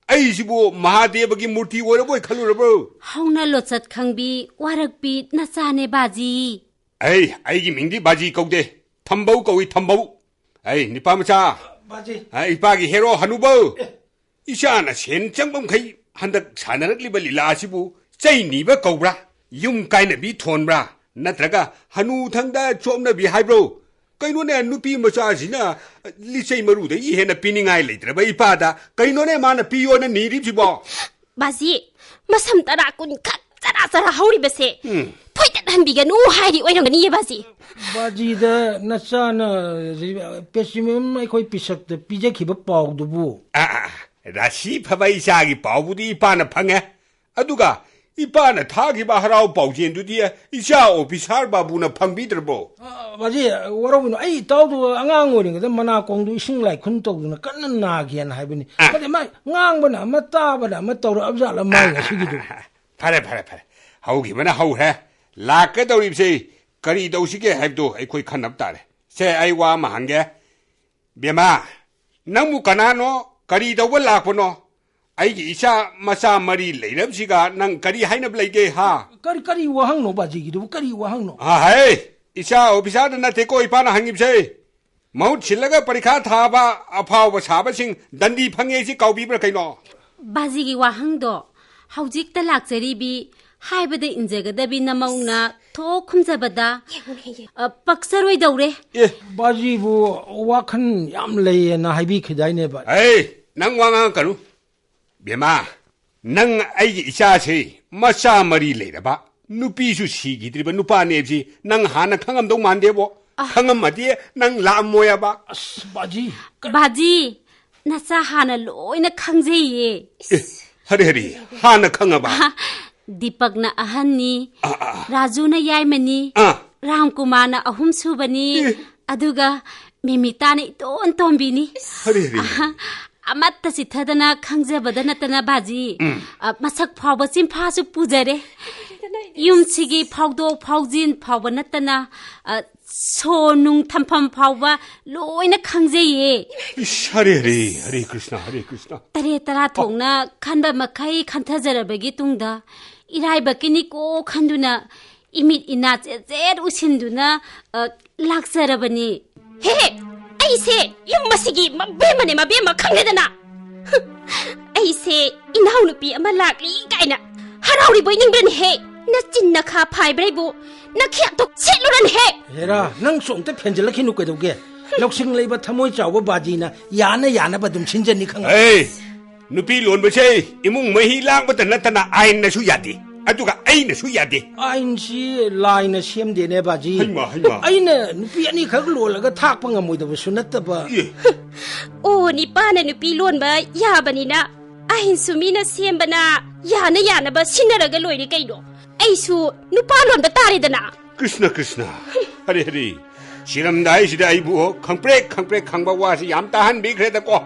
ꯑꯩꯁꯤꯕꯨ ꯃꯍꯥꯗꯦꯕꯒꯤ ꯃꯨꯔꯇꯤ ꯑꯣꯏꯔꯕꯣꯏ ꯈꯜꯂꯨꯔꯕ꯭ꯔꯣ? ꯍꯧꯅ ꯂꯣꯆꯠ ꯈꯪꯕꯤ, ꯋꯥꯔꯛꯄꯤ ꯅꯆꯥꯅꯦ ꯕꯥꯖꯤ꯫ ꯑꯩ, ꯑꯩꯒꯤ ꯃꯤꯡꯗꯤ ꯕꯥꯖꯤ ꯀꯧꯗꯦ, ꯊꯝꯕꯧ ꯀꯧꯏ, ꯊꯝꯕꯧ꯫ ꯑꯩ, ꯅꯤꯄꯥ ꯃꯆꯥ꯫ ꯕꯥꯖꯤ꯫ ꯑ, ꯏꯄꯥꯒꯤ ꯍꯦꯔꯣ ꯍꯅꯨꯕꯧ꯫ ꯑꯦ꯫ ꯏꯆꯥꯅ ꯁꯦꯟ ꯆꯪꯕ ꯃꯈꯩ ꯍꯟꯗꯛ ꯁꯥꯟꯅꯔꯛꯂꯤꯕ ꯂꯤꯂꯥ ꯑꯁꯤꯕꯨ ꯆꯩ ꯅꯤꯕ ꯀꯧꯕ꯭ꯔꯥ? ꯌꯨꯝ ꯀꯥꯏꯅꯕꯤ ꯊꯣꯟꯕ꯭ꯔꯥ? ꯅꯠꯇ꯭ꯔꯒ ꯍꯅꯨ ꯊꯪꯗ ꯆꯣꯞꯅꯕꯤ ꯍꯥꯏꯕ꯭ꯔꯣ? ꯀꯩꯅꯣꯅꯦ, ꯅꯨꯄꯤ ꯃꯆꯥꯁꯤꯅ ꯂꯤꯆꯩ ꯃꯔꯨꯗꯒꯤ ꯍꯦꯟꯅ ꯄꯤꯅꯤꯡꯉꯥꯏ ꯂꯩꯇ꯭ꯔꯕ ꯏꯄꯥꯗ ꯀꯩꯅꯣꯅꯦ ꯃꯥꯅ ꯄꯤꯌꯣꯅ ꯅꯤꯔꯤꯕꯁꯤꯕꯣ? ꯕꯥꯖꯤ, ꯃꯁꯝ ꯇꯔꯥ ꯀꯨꯟ ꯈꯛ ꯆꯔꯥ ꯆꯔꯥ ꯍꯧꯔꯤꯕꯁꯦ ꯎꯝ꯫ ꯐꯣꯏꯗꯠꯍꯟꯕꯤꯒꯅꯨ ꯍꯥꯏꯔꯤ ꯑꯣꯏꯔꯝꯒꯅꯤꯌꯦ ꯕꯥꯖꯤ꯫ ꯕꯥꯖꯤꯗ ꯅꯆꯥꯅ ꯄꯦꯁꯤꯃꯦꯝ ꯑꯩꯈꯣꯏ ꯄꯤꯁꯛꯇ ꯄꯤꯖꯈꯤꯕ ꯄꯥꯎꯗꯨꯕꯨ? ꯑꯥ, ꯑꯥ, ꯔꯥꯁꯤ ꯐꯕ ꯏꯆꯥꯒꯤ ꯄꯥꯎꯕꯨꯗꯤ ꯏꯄꯥꯅ ꯐꯪꯉꯦ꯫ ꯑꯗꯨꯒ ꯏꯄꯥꯅ ꯊꯥꯈꯤꯕ ꯍꯔꯥꯎ ꯄꯥꯎꯖꯦꯟꯗꯨꯗꯤ ꯏꯆꯥ ꯑꯣꯐꯤꯁꯥꯔ ꯕꯥꯕꯨꯅ ꯐꯪꯕꯤꯗ꯭ꯔꯕꯣ? ꯑ, ꯕꯥꯖꯤ, ꯋꯥꯔꯧꯕꯤꯅꯨ꯫ ꯑꯩ ꯏꯇꯥꯎꯗꯨ ꯑꯉꯥꯡ ꯑꯣꯏꯔꯤꯉꯩꯗ ꯃꯅꯥꯀꯣꯡꯗꯨ ꯏꯁꯤꯡ ꯂꯥꯏꯈꯨꯟ ꯇꯧꯗꯨꯅ ꯀꯟꯅ ꯅꯥꯈꯤꯑꯅ ꯍꯥꯏꯕꯅꯤ꯫ ꯑ꯫ ꯑꯗꯩ ꯃꯥ ꯉꯥꯡꯕꯅ ꯑꯃ ꯇꯥꯕꯅ ꯑꯃ ꯇꯧꯔꯛꯑꯕꯖꯥꯠꯂ ꯃꯥꯏ ꯉꯁꯤꯒꯤꯗꯨ? ꯐꯔꯦ, ꯐꯔꯦ, ꯐꯔꯦ꯫ ꯍꯧꯈꯤꯕꯅ ꯍꯧꯈ꯭ꯔꯦ꯫ ꯂꯥꯛꯀꯗꯧꯔꯤꯕꯁꯦ ꯀꯔꯤ ꯇꯧꯁꯤꯒꯦ ꯍꯥꯏꯕꯗꯨ ꯑꯩꯈꯣꯏ ꯈꯟꯅꯕ ꯇꯥꯔꯦ꯫ ꯁꯦ, ꯑꯩ ꯋꯥ ꯑꯃ ꯍꯪꯒꯦ꯫ ꯕꯦꯝꯃ, ꯅꯪꯕꯨ ꯀꯅꯥꯅꯣ? ꯀꯔꯤ ꯇꯧꯕ ꯂꯥꯛꯄꯅꯣ? ꯑꯩꯒꯤ ꯏꯆꯥ ꯃꯆꯥ ꯃꯔꯤ ꯂꯩꯔꯕꯁꯤꯒ ꯅꯪ ꯀꯔꯤ ꯍꯥꯏꯅꯕ ꯂꯩꯒꯦ, ꯍꯥ? ꯀꯔꯤ, ꯀꯔꯤ ꯋꯥꯍꯪꯅꯣ ꯕꯥꯖꯤꯒꯤꯗꯨꯕꯨ? ꯀꯔꯤ ꯋꯥꯍꯪꯅꯣ? ꯑꯍꯩ, ꯏꯆꯥ ꯑꯣꯐꯤꯁꯥꯔꯗ ꯅꯠꯇꯦꯀꯣ ꯏꯄꯥꯅ ꯍꯪꯉꯤꯕꯁꯦ꯫ ꯃꯍꯨꯠ ꯁꯤꯜꯂꯒ ꯄꯔꯤꯈꯥ ꯊꯥꯕ ꯑꯐꯥꯎꯕ ꯁꯥꯕꯁꯤꯡ ꯗꯟꯗꯤ ꯐꯪꯉꯦ ꯁꯤ ꯀꯥꯎꯕꯤꯕ꯭ꯔꯥ ꯀꯩꯅꯣ? ꯕꯥꯖꯤꯒꯤ ꯋꯥꯍꯪꯗꯣ ꯍꯧꯖꯤꯛꯇ ꯂꯥꯛꯆꯔꯤꯕꯤ ꯍꯥꯏꯕꯗ ꯏꯟꯖꯒꯗꯕꯤ ꯅꯃꯧꯅ ꯊꯣꯛ ꯈꯨꯝꯖꯕꯗ, ꯌꯦꯡꯉꯨꯅꯦ, ꯌꯦꯡꯉꯨꯅꯦ꯫ ꯑ, ꯄꯛꯆꯔꯣꯏꯗꯧꯔꯦ꯫ ꯑꯦ, ꯕꯥꯖꯤꯕꯨ ꯋꯥꯈꯜ ꯌꯥꯝ ꯂꯩꯌꯦꯅ ꯍꯥꯏꯕꯤꯈꯤꯗꯥꯏꯅꯦ, ꯕꯥꯖꯤ? ꯑꯩ, ꯅꯪ ꯋꯥ ꯉꯥꯡꯉꯛꯀꯅꯨ꯫ ꯕꯦꯝꯃ, ꯅꯪ ꯑꯩꯒꯤ ꯏꯆꯥꯁꯤ ꯃꯆꯥ ꯃꯔꯤ ꯂꯩꯔꯕ, ꯅꯨꯄꯤꯁꯨ ꯁꯤꯈꯤꯗ꯭ꯔꯤꯕ ꯅꯨꯄꯥꯅꯦꯕꯁꯤ ꯅꯪ ꯍꯥꯟꯅ ꯈꯪꯉꯝꯗꯧ ꯃꯥꯟꯗꯦꯕꯣ꯫ ꯑꯥ꯫ ꯈꯪꯉꯝꯃꯗꯤ ꯅꯪ ꯂꯥꯛꯑꯝꯃꯣꯏꯕ꯫ ꯑꯁ, ꯕꯥꯖꯤ꯫ ꯕꯥꯖꯤ, ꯅꯆꯥ ꯍꯥꯟꯅ ꯂꯣꯏꯅ ꯈꯪꯖꯩꯌꯦ꯫ ꯑꯦ, ꯍꯔꯦ, ꯍꯔꯦ, ꯍꯥꯟꯅ ꯈꯪꯉꯕ? ꯑꯥ, ꯗꯤꯄꯛꯅ ꯑꯍꯟꯅꯤ, ꯑꯥ, ꯑꯥ, ꯑꯥ꯫ ꯔꯥꯖꯨꯅ ꯌꯥꯏꯃꯅꯤ, ꯑꯥ꯫ ꯔꯥꯝꯀꯨꯃꯥꯔꯅ ꯑꯍꯨꯝꯁꯨꯕꯅꯤ, ꯑꯦ꯫ ꯑꯗꯨꯒ ꯃꯤꯃꯤꯇꯥꯅ ꯏꯇꯣꯟ ꯇꯣꯝꯕꯤꯅꯤ꯫ ꯍꯔꯦ, ꯍꯔꯦ, ꯍꯔꯦ꯫ ꯑꯍꯥ, ꯑꯃꯠꯇ ꯆꯤꯠꯊꯗꯅ ꯈꯪꯖꯕꯗ ꯅꯠꯇꯅ ꯕꯥꯖꯤ, ꯎꯝ꯫ ꯑ, ꯃꯁꯛ ꯐꯥꯎꯕ ꯆꯤꯟꯐꯥꯁꯨ ꯄꯨꯖꯔꯦ꯫ ꯌꯨꯝꯁꯤꯒꯤ ꯐꯥꯎꯗꯣꯛ ꯐꯥꯎꯖꯤꯟ ꯐꯥꯎꯕ ꯅꯠꯇꯅ, ꯑ, ꯁꯣ ꯅꯨꯡ ꯊꯝꯐꯝ ꯐꯥꯎꯕ ꯂꯣꯏꯅ ꯈꯪꯖꯩꯌꯦ꯫ ꯏꯁ, ꯍꯔꯦ, ꯍꯔꯦ, ꯍꯔꯦ ꯀ꯭ꯔꯤꯁꯅ, ꯍꯔꯦ ꯀ꯭ꯔꯤꯁꯅ꯫ ꯇꯔꯦꯠ ꯇꯔꯥ ꯊꯣꯛꯅ ꯈꯟꯕ ꯃꯈꯩ ꯈꯟꯊꯖꯔꯕꯒꯤ ꯇꯨꯡꯗ ꯏꯔꯥꯏꯕꯛꯀꯤꯅꯤꯀꯣ ꯈꯟꯗꯨꯅ ꯏꯃꯤꯠ ꯏꯅꯥ ꯆꯦꯠ ꯆꯦꯠ ꯎꯁꯤꯟꯗꯨꯅ, ꯑ, ꯂꯥꯛꯆꯔꯕꯅꯤ꯫ ꯍꯦ, ꯍꯦ, ꯑꯩꯁꯦ ꯌꯨꯝ ꯑꯁꯤꯒꯤ ꯃꯕꯦꯝꯃꯅꯦ, ꯃꯕꯦꯝꯃ ꯈꯪꯂꯦꯗꯅ꯫ ꯍꯨꯝ, ꯑꯩꯁꯦ ꯏꯅꯥꯎꯅꯨꯄꯤ ꯑꯃ ꯂꯥꯛꯂꯤ ꯀꯥꯏꯅ ꯍꯔꯥꯎꯔꯤꯕꯣꯏ ꯅꯤꯡꯕ꯭ꯔꯅꯦꯍꯦ? ꯅꯆꯤꯟ ꯅꯈꯥ ꯐꯥꯏꯕ꯭ꯔꯩꯕꯨ ꯅꯈꯦꯠꯇꯣ ꯁꯦꯠꯂꯨꯔꯅꯦꯍꯦ꯫ ꯍꯦꯔꯥ, ꯅꯪꯁꯨ ꯑꯝꯇ ꯐꯦꯟꯖꯜꯂꯛꯈꯤꯅꯨ ꯀꯩꯗꯧꯒꯦ? ꯂꯧꯁꯤꯡ ꯂꯩꯕ ꯊꯃꯣꯏ ꯆꯥꯎꯕ ꯕꯥꯖꯤꯅ ꯌꯥꯅ ꯌꯥꯅꯕ ꯑꯗꯨꯝ ꯁꯤꯟꯖꯅꯤ ꯈꯪꯉꯦ꯫ ꯑꯦ, ꯅꯨꯄꯤ ꯂꯣꯟꯕꯁꯦ ꯏꯃꯨꯡ ꯃꯍꯤ ꯂꯥꯡꯕꯇ ꯅꯠꯇꯅ ꯑꯥꯏꯟꯅꯁꯨ ꯌꯥꯗꯦ, ꯑꯗꯨꯒ ꯑꯩꯅꯁꯨ ꯌꯥꯗꯦ꯫ ꯑꯥꯏꯟꯁꯤ ꯂꯥꯏꯅ ꯁꯦꯝꯗꯦꯅꯦ, ꯕꯥꯖꯤ꯫ ꯍꯩꯃꯥ, ꯍꯩꯃꯥ꯫ ꯑꯩꯅ ꯅꯨꯄꯤ ꯑꯅꯤꯈꯛ ꯂꯣꯜꯂꯒ ꯊꯥꯛꯄ ꯉꯝꯃꯣꯏꯗꯕꯁꯨ ꯅꯠꯇꯕ꯫ ꯑꯦ꯫ ꯑꯣ, ꯅꯤꯄꯥꯅ ꯅꯨꯄꯤ ꯂꯣꯟꯕ ꯌꯥꯕꯅꯤꯅ, ꯑꯥꯏꯟꯁꯨ ꯃꯤꯅ ꯁꯦꯝꯕꯅ ꯌꯥꯅ ꯌꯥꯅꯕ ꯁꯤꯟꯅꯔꯒ ꯂꯣꯏꯔꯦ ꯀꯩꯅꯣ꯫ ꯑꯩꯁꯨ ꯅꯨꯄꯥ ꯂꯣꯟꯕ ꯇꯥꯔꯦꯗꯅ꯫ ꯀ꯭ꯔꯤꯁꯅ, ꯀ꯭ꯔꯤꯁꯅ, ꯍꯔꯦ, ꯍꯔꯦ꯫ ꯁꯤꯔꯝꯗꯥꯏꯁꯤꯗ ꯑꯩꯕꯨ ꯈꯪꯄ꯭ꯔꯦꯛ ꯈꯪꯄ꯭ꯔꯦꯛ ꯈꯪꯕ ꯋꯥꯁꯤ ꯌꯥꯝ ꯇꯥꯍꯟꯕꯤꯈ꯭ꯔꯦꯗꯀꯣ꯫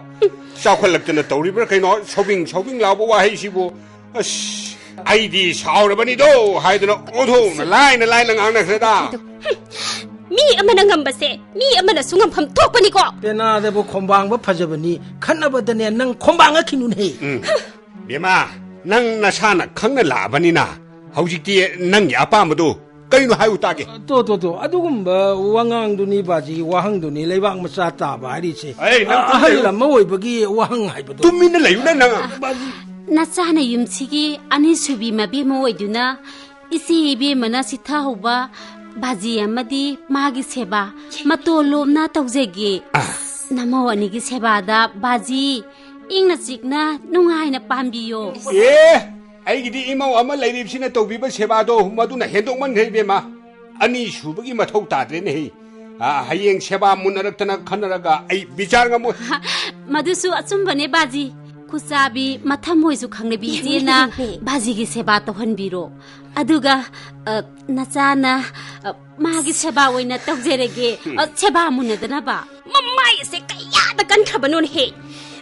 ꯆꯥꯎꯈꯠꯂꯛꯇꯅ ꯇꯧꯔꯤꯕ꯭ꯔꯥ ꯀꯩꯅꯣ, ꯁꯧꯕꯤꯡ ꯁꯧꯕꯤꯡ ꯂꯥꯎꯕ ꯋꯥꯍꯩꯁꯤꯕꯨ꯫ ꯑꯁ, ꯑꯩꯗꯤ ꯁꯥꯎꯔꯕꯅꯤꯗꯣ ꯍꯥꯏꯗꯨꯅ ꯑꯣꯟꯊꯣꯛꯅ ꯂꯥꯏꯅ ꯂꯥꯏꯅ ꯉꯥꯡꯅꯈ꯭ꯔꯦꯗ꯫ ꯃꯤ ꯑꯃꯅ ꯉꯝꯕꯁꯦ ꯃꯤ ꯑꯃꯅꯁꯨ ꯉꯝꯐꯝ ꯊꯣꯛꯄꯅꯤꯀꯣ꯫ ꯄꯦꯅꯥꯗꯕꯨ ꯈꯣꯝꯕꯥꯡꯕ ꯐꯖꯕꯅꯤ, ꯈꯠꯅꯕꯗꯅꯦ ꯅꯪ ꯈꯣꯝꯕꯥꯡꯉꯛꯈꯤꯅꯨꯅꯦꯍꯦ꯫ ꯎꯝ꯫ ꯕꯦꯝꯃ, ꯅꯪ ꯅꯁꯥꯅ ꯈꯪꯅ ꯂꯥꯛꯑꯕꯅꯤꯅ ꯍꯧꯖꯤꯛꯇꯤ ꯅꯪꯒꯤ ꯑꯄꯥꯝꯕꯗꯨ ꯀꯩꯅꯣ ꯍꯥꯏꯌꯨ ꯇꯥꯒꯦ꯫ ꯇꯣ, ꯇꯣ, ꯇꯣ, ꯑꯗꯨꯒꯨꯝꯕ ꯋꯥꯉꯥꯡꯗꯨꯅꯤ ꯕꯥꯖꯤ, ꯋꯥꯍꯪꯗꯨꯅꯤ ꯂꯩꯕꯥꯛ ꯃꯆꯥ ꯇꯥꯕ ꯍꯥꯏꯔꯤꯁꯦ꯫ ꯑꯩ, ꯅꯪ ꯑꯍꯜ ꯇꯨꯃꯤꯟꯅ ꯂꯩꯌꯨ꯫ ꯑꯃ ꯑꯣꯏꯕꯒꯤ ꯋꯥꯍꯪ ꯍꯥꯏꯕꯗꯣ꯫ ꯇꯨꯃꯤꯟꯅ ꯂꯩꯌꯨꯅꯦ ꯅꯪ꯫ ꯕꯥꯖꯤ꯫ ꯅꯆꯥꯅ ꯌꯨꯝꯁꯤꯒꯤ ꯑꯅꯤꯁꯨꯕꯤ ꯃꯕꯦꯝꯃ ꯑꯣꯏꯗꯨꯅ ꯏꯆꯦ ꯏꯕꯦꯝꯃꯅ ꯆꯤꯠꯊꯍꯧꯕ ꯕꯥꯖꯤ ꯑꯃꯗꯤ ꯃꯥꯒꯤ ꯁꯦꯕꯥ ꯃꯇꯣꯟ ꯂꯣꯝꯅ ꯇꯧꯖꯒꯦ꯫ ꯑꯥ꯫ ꯅꯃꯧ ꯑꯅꯤꯒꯤ ꯁꯦꯕꯥꯗ ꯕꯥꯖꯤ ꯏꯪꯅ ꯆꯤꯛꯅ ꯅꯨꯡꯉꯥꯏꯅ ꯄꯥꯟꯕꯤꯌꯣ꯫ ꯑꯦ! ꯑꯩꯒꯤꯗꯤ ꯏꯃꯧ ꯑꯃ ꯂꯩꯔꯤꯕꯁꯤꯅ ꯇꯧꯕꯤꯕ ꯁꯦꯕꯥꯗꯣ ꯃꯗꯨꯅ ꯍꯦꯟꯗꯣꯛꯃꯟꯈ꯭ꯔꯦ, ꯏꯕꯦꯝꯃ꯫ ꯑꯅꯤ ꯁꯨꯕꯒꯤ ꯃꯊꯧ ꯇꯥꯗ꯭ꯔꯦꯅꯦꯍꯦ꯫ ꯑꯥ, ꯍꯌꯦꯡ ꯁꯦꯕꯥ ꯃꯨꯟꯅꯔꯛꯇꯅ ꯈꯟꯅꯔꯒ ꯑꯩ ꯕꯤꯆꯥꯔ ꯉꯝꯃꯣꯏ꯫ ꯃꯗꯨꯁꯨ ꯑꯆꯨꯝꯕꯅꯦ, ꯕꯥꯖꯤ꯫ ꯈꯨꯠꯆꯥꯕꯤ ꯃꯊꯝ ꯍꯣꯏꯁꯨ ꯈꯪꯅꯕꯤ ꯏꯆꯦꯅ ꯕꯥꯖꯤꯒꯤ ꯁꯦꯕꯥ ꯇꯧꯍꯟꯕꯤꯔꯣ꯫ ꯑꯗꯨꯒ, ꯑ, ꯅꯆꯥꯅ, ꯑ, ꯃꯥꯒꯤ ꯁꯦꯕꯥ ꯑꯣꯏꯅ ꯇꯧꯖꯔꯒꯦ꯫ ꯑ, ꯁꯦꯕꯥ ꯃꯨꯟꯅꯗꯅꯕ꯫ ꯃꯃꯥꯏ ꯑꯁꯦ ꯀꯌꯥꯗ ꯀꯟꯈ꯭ꯔꯕꯅꯣꯅꯦꯍꯦ?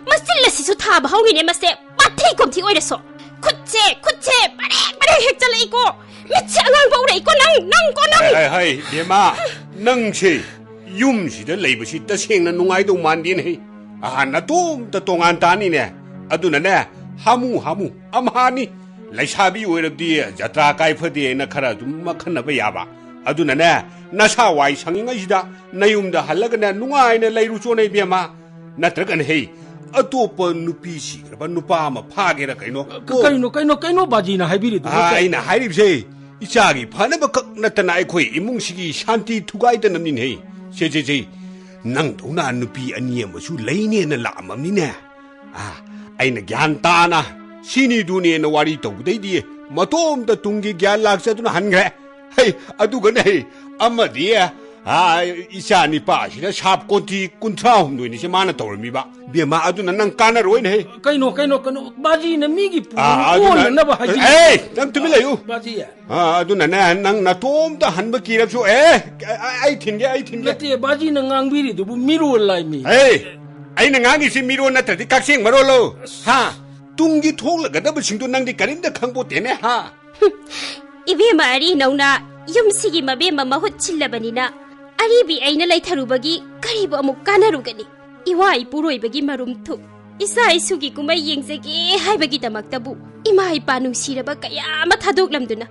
ꯃꯆꯤꯜ ꯑꯁꯤꯁꯨ ꯊꯥꯕ ꯍꯧꯔꯤꯅꯦ ꯃꯁꯦ꯫ ꯄꯥꯊꯤ ꯀꯣꯝꯊꯤ ꯑꯣꯏꯔꯁꯨ꯫ ꯈꯨꯠꯁꯦ, ꯈꯨꯠꯁꯦ ꯃꯔꯦꯡ ꯃꯔꯦꯡ ꯍꯦꯛ ꯆꯠꯂꯛꯏꯀꯣ꯫ ꯃꯤꯠꯁꯦ ꯑꯉꯥꯡꯕ ꯎꯔꯛꯏꯀꯣ ꯅꯪ, ꯅꯪꯀꯣ ꯅꯪ꯫ ꯍꯥꯏ, ꯍꯥꯏ, ꯍꯥꯏ, ꯕꯦꯝꯃ, ꯅꯪꯁꯦ ꯌꯨꯝꯁꯤꯗ ꯂꯩꯕꯁꯤ ꯇꯁꯦꯡꯅ ꯅꯨꯡꯉꯥꯏꯗꯧ ꯃꯥꯟꯗꯦꯅꯦꯍꯦ꯫ ꯑꯍꯥꯟ ꯅꯇꯣꯝꯇ ꯇꯣꯉꯥꯟ ꯇꯥꯅꯤꯅꯦ꯫ ꯑꯗꯨꯅꯅꯦ, ꯍꯥꯃꯨ ꯍꯥꯃꯨ ꯑꯝꯍꯥꯅꯤ꯫ ꯂꯩꯁꯥꯕꯤ ꯑꯣꯏꯔꯕꯗꯤ ꯖꯇ꯭ꯔꯥ ꯀꯥꯏ ꯐꯗꯦꯅ ꯈꯔ ꯑꯗꯨꯝ ꯃꯈꯟꯅꯕ ꯌꯥꯕ꯫ ꯑꯗꯨꯅꯅꯦ, ꯅꯁꯥ ꯋꯥꯏ ꯁꯪꯉꯤꯉꯩꯁꯤꯗ ꯅꯌꯨꯝꯗ ꯍꯜꯂꯒꯅꯦ ꯅꯨꯡꯉꯥꯏꯅ ꯂꯩꯔꯨ ꯆꯣꯅꯦ ꯏꯕꯦꯝꯃ꯫ ꯅꯠꯇ꯭ꯔꯒꯅ ꯍꯦ, ꯑꯇꯣꯞꯄ ꯅꯨꯄꯤ ꯁꯤꯈ꯭ꯔꯕ ꯅꯨꯄꯥ ꯑꯃ ꯐꯥꯒꯦꯔꯥ ꯀꯩꯅꯣ꯫ ꯀ-, ꯀꯩꯅꯣ, ꯀꯩꯅꯣ, ꯀꯩꯅꯣ ꯕꯥꯖꯤꯅ ꯍꯥꯏꯕꯤꯔꯤꯗꯨꯕꯨ? ꯑꯥ, ꯑꯩꯅ ꯍꯥꯏꯔꯤꯕꯁꯦ, ꯏꯆꯥꯒꯤ ꯐꯅꯕ ꯈꯛ ꯅꯠꯇꯅ ꯑꯩꯈꯣꯏ ꯏꯃꯨꯡꯁꯤꯒꯤ ꯁꯥꯟꯇꯤ ꯊꯨꯒꯥꯏꯗꯅꯕꯅꯤꯅꯦ꯫ ꯁꯦ, ꯁꯦ, ꯁꯦ, ꯅꯪꯗꯧꯅ ꯅꯨꯄꯤ ꯑꯅꯤ ꯑꯃꯁꯨ ꯂꯩꯅꯦꯅ ꯂꯥꯛꯑꯝꯃꯕꯅꯤꯅꯦ꯫ ꯑꯥ, ꯑꯩꯅ ꯒ꯭ꯌꯥꯟ ꯇꯥꯅ ꯁꯤꯅꯤ ꯗꯨꯅꯦꯅ ꯋꯥꯔꯤ ꯇꯧꯕꯗꯩꯗꯤ ꯃꯇꯣꯝꯇ ꯇꯨꯡꯒꯤ ꯒ꯭ꯌꯥꯟ ꯂꯥꯛꯆꯗꯨꯅ ꯍꯟꯈ꯭ꯔꯦ꯫ ꯍꯩ, ꯑꯗꯨꯒꯅꯦ, ꯍꯩ, ꯑꯃꯗꯤ, ꯑꯥ, ꯏꯆꯥ ꯅꯤꯄꯥꯁꯤꯅ ꯁꯥꯞ ꯀꯣꯟꯊꯤ ꯀꯨꯟꯊ꯭ꯔꯥ ꯍꯨꯝꯗꯣꯏꯅꯤꯁꯦ ꯃꯥꯅ ꯇꯧꯔꯝꯃꯤꯕ꯫ ꯕꯦꯝꯃ, ꯑꯗꯨꯅ ꯅꯪ ꯀꯥꯟꯅꯔꯣꯏꯅꯦ, ꯍꯩ꯫ ꯀꯩꯅꯣ, ꯀꯩꯅꯣ, ꯀꯩꯅꯣ, ꯕꯥꯖꯤꯅ ꯃꯤꯒꯤ ꯄꯨ ꯑꯥ, ꯑꯗꯨꯅ, ꯑꯣꯟꯅꯅꯕ ꯍꯥꯏꯕꯤꯔꯤ꯫ ꯑꯦ, ꯅꯪ ꯇꯨꯃꯤꯟ ꯂꯩꯌꯨ꯫ ꯕꯥꯖꯤ꯫ ꯑꯥ, ꯑꯗꯨꯅꯅꯦ, ꯅꯪ ꯅꯇꯣꯝꯇ ꯍꯟꯕ ꯀꯤꯔꯕꯁꯨ, ꯑꯦ, ꯑꯩ, ꯑꯩ ꯊꯤꯟꯒꯦ, ꯑꯩ ꯊꯤꯟꯒꯦ꯫ ꯅꯠꯇꯦ, ꯕꯥꯖꯤꯅ ꯉꯥꯡꯕꯤꯔꯤꯗꯨꯕꯨ ꯃꯤꯔꯣꯜ ꯂꯥꯏꯃꯤ꯫ ꯑꯦ, ꯑꯩꯅ ꯉꯥꯡꯉꯤꯁꯤ ꯃꯤꯔꯣꯜ ꯅꯠꯇ꯭ꯔꯗꯤ ꯀꯛꯆꯦꯡ ꯃꯔꯣꯜꯂꯣ? ꯍꯥ? ꯇꯨꯡꯒꯤ ꯊꯣꯛꯂꯒꯗꯕꯁꯤꯡꯗꯣ ꯅꯪꯗꯤ ꯀꯔꯤꯝꯇ ꯈꯪꯄꯣꯠꯇꯦꯅꯦ, ꯍꯥ? ꯍꯨꯝ, ꯏꯕꯦꯝꯃ ꯑꯔꯤꯅꯧꯅ ꯌꯨꯝꯁꯤꯒꯤ ꯃꯕꯦꯝꯃ ꯃꯍꯨꯠ ꯁꯤꯜꯂꯕꯅꯤꯅ ꯑꯔꯤꯕꯤ ꯑꯩꯅ ꯂꯩꯊꯔꯨꯕꯒꯤ ꯀꯔꯤꯕꯨ ꯑꯃꯨꯛ ꯀꯥꯟꯅꯔꯨꯒꯅꯤ? ꯏꯋꯥ ꯏꯄꯨꯔꯣꯏꯕꯒꯤ ꯃꯔꯨꯝ ꯊꯨꯞ, ꯏꯆꯥ ꯏꯁꯨꯒꯤ ꯀꯨꯝꯍꯩ ꯌꯦꯡꯖꯒꯦ ꯍꯥꯏꯕꯒꯤꯗꯃꯛꯇꯕꯨ ꯏꯃꯥ ꯏꯄꯥ ꯅꯨꯡꯁꯤꯔꯕ ꯀꯌꯥ ꯑꯃ ꯊꯥꯗꯣꯛꯂꯝꯗꯨꯅ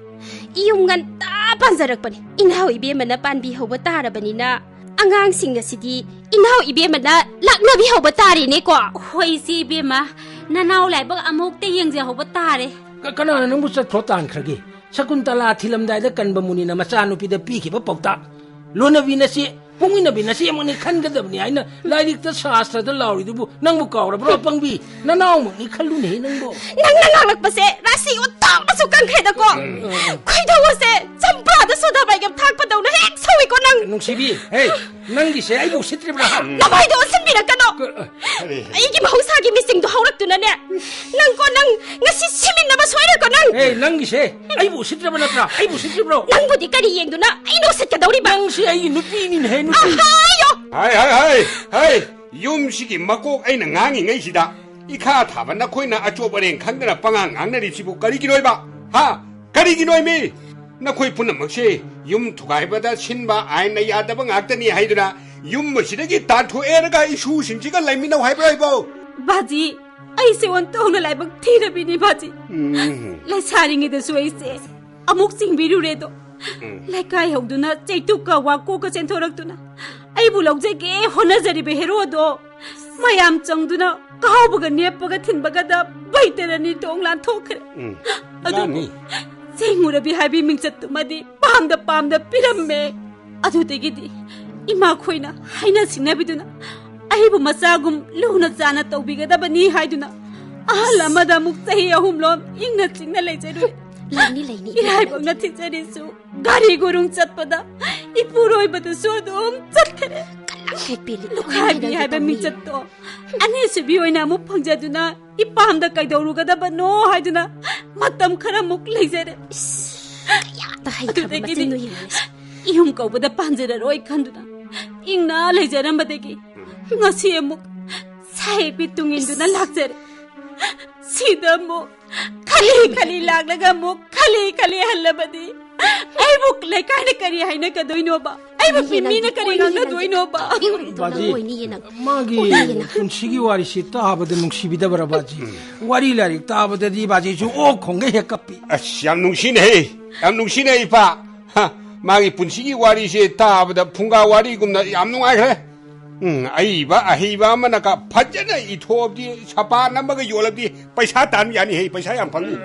ꯌꯨꯝ ꯉꯟꯇꯥ ꯄꯥꯟꯖꯔꯛꯄꯅꯤ꯫ ꯏꯅꯥꯎ ꯏꯕꯦꯝꯃꯅ ꯄꯥꯟꯕꯤꯍꯧꯕ ꯇꯥꯔꯕꯅꯤꯅ ꯑꯉꯥꯡꯁꯤꯡ ꯑꯁꯤꯗꯤ ꯏꯅꯥꯎ ꯏꯕꯦꯝꯃꯅ ꯂꯥꯛꯅꯕꯤꯍꯧꯕ ꯇꯥꯔꯦꯅꯦꯀꯣ꯫ ꯍꯣꯏ, ꯏꯆꯦ ꯏꯕꯦꯝꯃ, ꯅꯅꯥꯎ ꯂꯥꯏꯕꯛ ꯑꯃꯨꯛꯇ ꯌꯦꯡꯖꯍꯧꯕ ꯇꯥꯔꯦ꯫ ꯀ-, ꯀꯅꯥꯅ ꯅꯪꯕꯨ ꯆꯠꯈ꯭ꯔꯣ ꯇꯥꯟꯈ꯭ꯔꯒꯦ? ꯁꯀꯨꯟꯇꯂꯥ ꯊꯤꯜꯂꯝꯗꯥꯏꯗ ꯀꯟꯕ ꯃꯨꯅꯤꯅ ꯃꯆꯥꯅꯨꯄꯤꯗ ꯄꯤꯈꯤꯕ ꯄꯥꯎꯇꯥꯛ꯫ ꯂꯣꯟꯅꯕꯤ ꯅꯆꯦ ꯄꯣꯛꯃꯤꯟꯅꯕꯤ ꯅꯆꯦꯃꯛꯅꯤ ꯈꯟꯒꯗꯕꯅꯤ ꯍꯥꯏꯅ ꯂꯥꯏꯔꯤꯛꯇ ꯁꯥꯁꯇ꯭ꯔꯗ ꯂꯥꯎꯔꯤꯗꯨꯕꯨ ꯅꯪꯕꯨ ꯀꯥꯎꯔꯕ꯭ꯔꯣ, ꯑꯄꯪꯕꯤ? ꯅꯅꯥꯎꯃꯛꯅꯤ ꯈꯜꯂꯨꯅꯦꯍꯦ ꯅꯪꯕꯨ꯫ ꯅꯪꯅ ꯉꯥꯡꯂꯛꯄꯁꯦ ꯔꯥꯁꯤ ꯑꯣꯟꯊꯣꯛꯅꯁꯨ ꯀꯟꯈ꯭ꯔꯦꯗꯀꯣ꯫ ꯈꯣꯏꯗꯧ ꯑꯁꯦ ꯆꯝꯄ꯭ꯔꯥꯗ ꯁꯣꯗꯥ ꯕꯥꯏꯒꯞ ꯊꯥꯛꯄꯗꯧꯅ ꯍꯦꯛ ꯁꯧꯏꯀꯣ ꯅꯪ꯫ ꯅꯨꯡꯁꯤꯕꯤ, ꯍꯦ, ꯅꯪꯒꯤꯁꯦ ꯑꯩꯕꯨ ꯎꯁꯤꯠꯇ꯭ꯔꯤꯕ꯭ꯔꯥ? ꯅꯃꯥꯏꯗꯣ ꯑꯣꯟꯁꯤꯟꯕꯤꯔꯛꯀꯅꯣ꯫ ꯀ-, ꯑꯩꯒꯤ ꯃꯍꯧꯁꯥꯒꯤ ꯃꯤꯁꯤꯡꯗꯣ ꯍꯧꯔꯛꯇꯨꯅꯅꯦ꯫ ꯅꯪꯀꯣ, ꯅꯪ ꯉꯁꯤ ꯁꯤꯃꯤꯟꯅꯕ ꯁꯣꯏꯔꯣꯏꯀꯣ ꯅꯪ꯫ ꯑꯦ, ꯅꯪꯒꯤꯁꯦ ꯑꯩꯕꯨ ꯎꯁꯤꯠꯇ꯭ꯔꯕ ꯅꯠꯇ꯭ꯔꯥ? ꯑꯩꯕꯨ ꯎꯁꯤꯠꯇ꯭ꯔꯤꯕ꯭ꯔꯣ? ꯅꯪꯕꯨꯗꯤ ꯀꯔꯤ ꯌꯦꯡꯗꯨꯅ ꯑꯩꯅ ꯎꯁꯤꯠꯀꯗꯧꯔꯤꯕ? ꯅꯪꯁꯦ ꯑꯩꯒꯤ ꯅꯨꯄꯤꯅꯤꯅꯦꯍꯦ, ꯅꯨꯄꯤ꯫ ꯑꯍꯥꯌꯣ! ꯍꯥꯏ, ꯍꯥꯏ, ꯍꯥꯏ, ꯍꯥꯏ! ꯌꯨꯝꯁꯤꯒꯤ ꯃꯀꯣꯛ ꯑꯩꯅ ꯉꯥꯡꯉꯤꯉꯩꯁꯤꯗ ꯏꯈꯥ ꯊꯥꯕ ꯅꯈꯣꯏꯅ ꯑꯆꯣꯞ ꯑꯔꯦꯡ ꯈꯪꯗꯅ ꯄꯉꯥꯡ ꯉꯥꯡꯅꯔꯤꯕꯁꯤꯕꯨ ꯀꯔꯤꯒꯤꯅꯣꯏꯕ? ꯍꯥ? ꯀꯔꯤꯒꯤꯅꯣꯏꯃꯤ? ꯅꯈꯣꯏ ꯄꯨꯝꯅꯃꯛꯁꯦ ꯌꯨꯝ ꯊꯨꯒꯥꯏꯕꯗ ꯁꯤꯟꯕ ꯑꯥꯏꯟꯅ ꯌꯥꯗꯕ ꯉꯥꯛꯇꯅꯤ ꯍꯥꯏꯗꯨꯅ ꯌꯨꯝ ꯑꯁꯤꯗꯒꯤ ꯇꯥꯟꯊꯣꯛꯑꯦꯔꯒ ꯏꯁꯨꯁꯤꯡꯁꯤꯒ ꯂꯩꯃꯤꯟꯅꯧ ꯍꯥꯏꯕ꯭ꯔꯣ ꯑꯩꯕꯣ? ꯕꯥꯖꯤ, ꯑꯩꯁꯦ ꯑꯣꯟꯊꯣꯛꯅ ꯂꯥꯏꯕꯛ ꯊꯤꯔꯕꯤꯅꯤ ꯕꯥꯖꯤ꯫ ꯎꯝ꯫ ꯂꯩꯁꯥꯔꯤꯉꯩꯗꯁꯨ ꯑꯩꯁꯦ ꯑꯃꯨꯛ ꯆꯤꯡꯕꯤꯔꯨꯔꯦꯗꯣ꯫ ꯎꯝ꯫ ꯂꯩꯀꯥꯏ ꯍꯧꯗꯨꯅ ꯆꯩꯇꯨꯛꯀ ꯋꯥꯀꯣꯛꯀ ꯆꯦꯟꯊꯣꯔꯛꯇꯨꯅ ꯑꯩꯕꯨ ꯂꯧꯖꯒꯦ ꯍꯣꯠꯅꯖꯔꯤꯕ ꯍꯦꯔꯣꯗꯣ ꯃꯌꯥꯝ ꯆꯪꯗꯨꯅ ꯀꯥꯎꯕꯒ ꯅꯦꯞꯄꯒ ꯊꯤꯟꯕꯒꯗ ꯕꯩꯇꯔꯅꯤ ꯊꯣꯡ ꯂꯥꯟꯊꯣꯛꯈ꯭ꯔꯦ꯫ ꯎꯝ꯫ ꯑꯗꯨꯕꯨ ꯂꯥꯟꯅꯤ꯫ ꯆꯦꯡꯉꯨꯔꯕꯤ ꯍꯥꯏꯕꯤ ꯃꯤꯡꯆꯠꯇꯨꯃꯗꯤ ꯄꯥꯝꯗ ꯄꯥꯝꯗ ꯄꯤꯔꯝꯃꯦ꯫ ꯑꯗꯨꯗꯒꯤꯗꯤ ꯏꯃꯥꯈꯣꯏꯅ ꯍꯥꯏꯅ ꯁꯤꯡꯅꯕꯤꯗꯨꯅ ꯑꯩꯕꯨ ꯃꯆꯥꯒꯨꯝ ꯂꯨꯅ ꯆꯥꯅ ꯇꯧꯕꯤꯒꯗꯕꯅꯤ ꯍꯥꯏꯗꯨꯅ ꯑꯍꯜ ꯑꯃꯗ ꯑꯃꯨꯛ ꯆꯍꯤ ꯑꯍꯨꯝꯂꯣꯝ ꯏꯪꯅ ꯆꯤꯛꯅ ꯂꯩꯖꯔꯨꯔꯦ꯫ ꯂꯩꯅꯤ, ꯂꯩꯅꯤ, ꯏꯔꯥꯏꯕꯛꯅ ꯂꯩꯅꯤ꯫ ꯊꯤꯖꯔꯤꯁꯨ ꯒꯥꯔꯤ ꯒꯨꯔꯨꯡ ꯆꯠꯄꯗ ꯏꯄꯨꯔꯣꯏꯕꯗꯁꯨ ꯑꯗꯨꯝ ꯆꯠꯈ꯭ꯔꯦ꯫ ꯀꯜꯂꯛꯂꯦ ꯄꯦꯜꯂꯤ꯫ ꯂꯨꯈꯥꯏꯕꯤ ꯍꯥꯏꯕ ꯃꯤꯡꯆꯠꯇꯣ ꯑꯅꯤꯁꯨꯕꯤ ꯑꯣꯏꯅ ꯑꯃꯨꯛ ꯐꯪꯖꯗꯨꯅ ꯏꯄꯥꯝꯗ ꯀꯩꯗꯧꯔꯨꯒꯗꯕꯅꯣ ꯍꯥꯏꯗꯨꯅ ꯃꯇꯝ ꯈꯔꯃꯨꯛ ꯂꯩꯖꯔꯦ꯫ ꯏꯁ, ꯀꯌꯥꯗ ꯍꯩꯈ꯭ꯔꯕ ꯑꯗꯨꯗꯒꯤꯗꯤ ꯃꯆꯤꯟꯅꯣ ꯌꯦꯡꯉꯨꯅꯦ꯫ ꯏꯌꯨꯝ ꯀꯧꯕꯗ ꯄꯥꯟꯖꯔꯔꯣꯏ ꯈꯟꯗꯨꯅ ꯏꯪꯅ ꯂꯩꯖꯔꯝꯕꯗꯒꯤ ꯉꯁꯤ ꯑꯃꯨꯛ ꯁꯥꯍꯦꯛꯄꯤ ꯇꯨꯡꯏꯟꯗꯨꯅ ꯂꯥꯛꯆꯔꯦ꯫ ꯁꯤꯗ ꯑꯃꯨꯛ ꯈꯂꯤ ꯈꯂꯤ ꯂꯥꯛꯂꯒ ꯑꯃꯨꯛ ꯈꯂꯤ ꯈꯂꯤ ꯍꯜꯂꯕꯗꯤ ꯑꯩꯕꯨ ꯂꯩꯀꯥꯏꯅ ꯀꯔꯤ ꯍꯥꯏꯅꯒꯗꯣꯏꯅꯣꯕ? ꯑꯩꯕꯨ ꯃꯤꯅ ꯃꯤꯅ ꯀꯔꯤ ꯉꯥꯡꯅꯗꯣꯏꯅꯣꯕ? ꯕꯥꯖꯤ, ꯃꯥꯒꯤ ꯄꯨꯟꯁꯤꯒꯤ ꯋꯥꯔꯤꯁꯤ ꯇꯥꯕꯗ ꯅꯨꯡꯁꯤꯕꯤꯗꯕ꯭ꯔꯥ, ꯕꯥꯖꯤ? ꯋꯥꯔꯤ ꯂꯥꯏꯔꯤꯛ ꯇꯥꯕꯗꯗꯤ ꯕꯥꯖꯤꯁꯨ ꯑꯣꯛ ꯈꯣꯡꯒꯩ ꯍꯦꯛ ꯀꯞꯄꯤ꯫ ꯑꯁ, ꯌꯥꯝ ꯅꯨꯡꯁꯤꯅꯦꯍꯦ, ꯌꯥꯝ ꯅꯨꯡꯁꯤꯅꯦ, ꯏꯄꯥ꯫ ꯍ, ꯃꯥꯒꯤ ꯄꯨꯟꯁꯤꯒꯤ ꯋꯥꯔꯤꯁꯦ ꯇꯥꯕꯗ ꯐꯨꯡꯒꯥ ꯋꯥꯔꯤꯒꯨꯝꯅ ꯌꯥꯝ ꯅꯨꯡꯉꯥꯏꯈ꯭ꯔꯦ꯫ ꯎꯝ, ꯑꯏꯕ ꯑꯍꯩꯕ ꯑꯃꯅꯒ ꯐꯖꯅ ꯏꯊꯣꯛꯑꯕꯗꯤ, ꯁꯄꯥꯟ ꯑꯃꯒ ꯌꯣꯜꯂꯕꯗꯤ ꯄꯩꯁꯥ ꯇꯥꯟꯕ ꯌꯥꯅꯤꯍꯦ, ꯄꯩꯁꯥ ꯌꯥꯝ ꯐꯪꯅꯤ꯫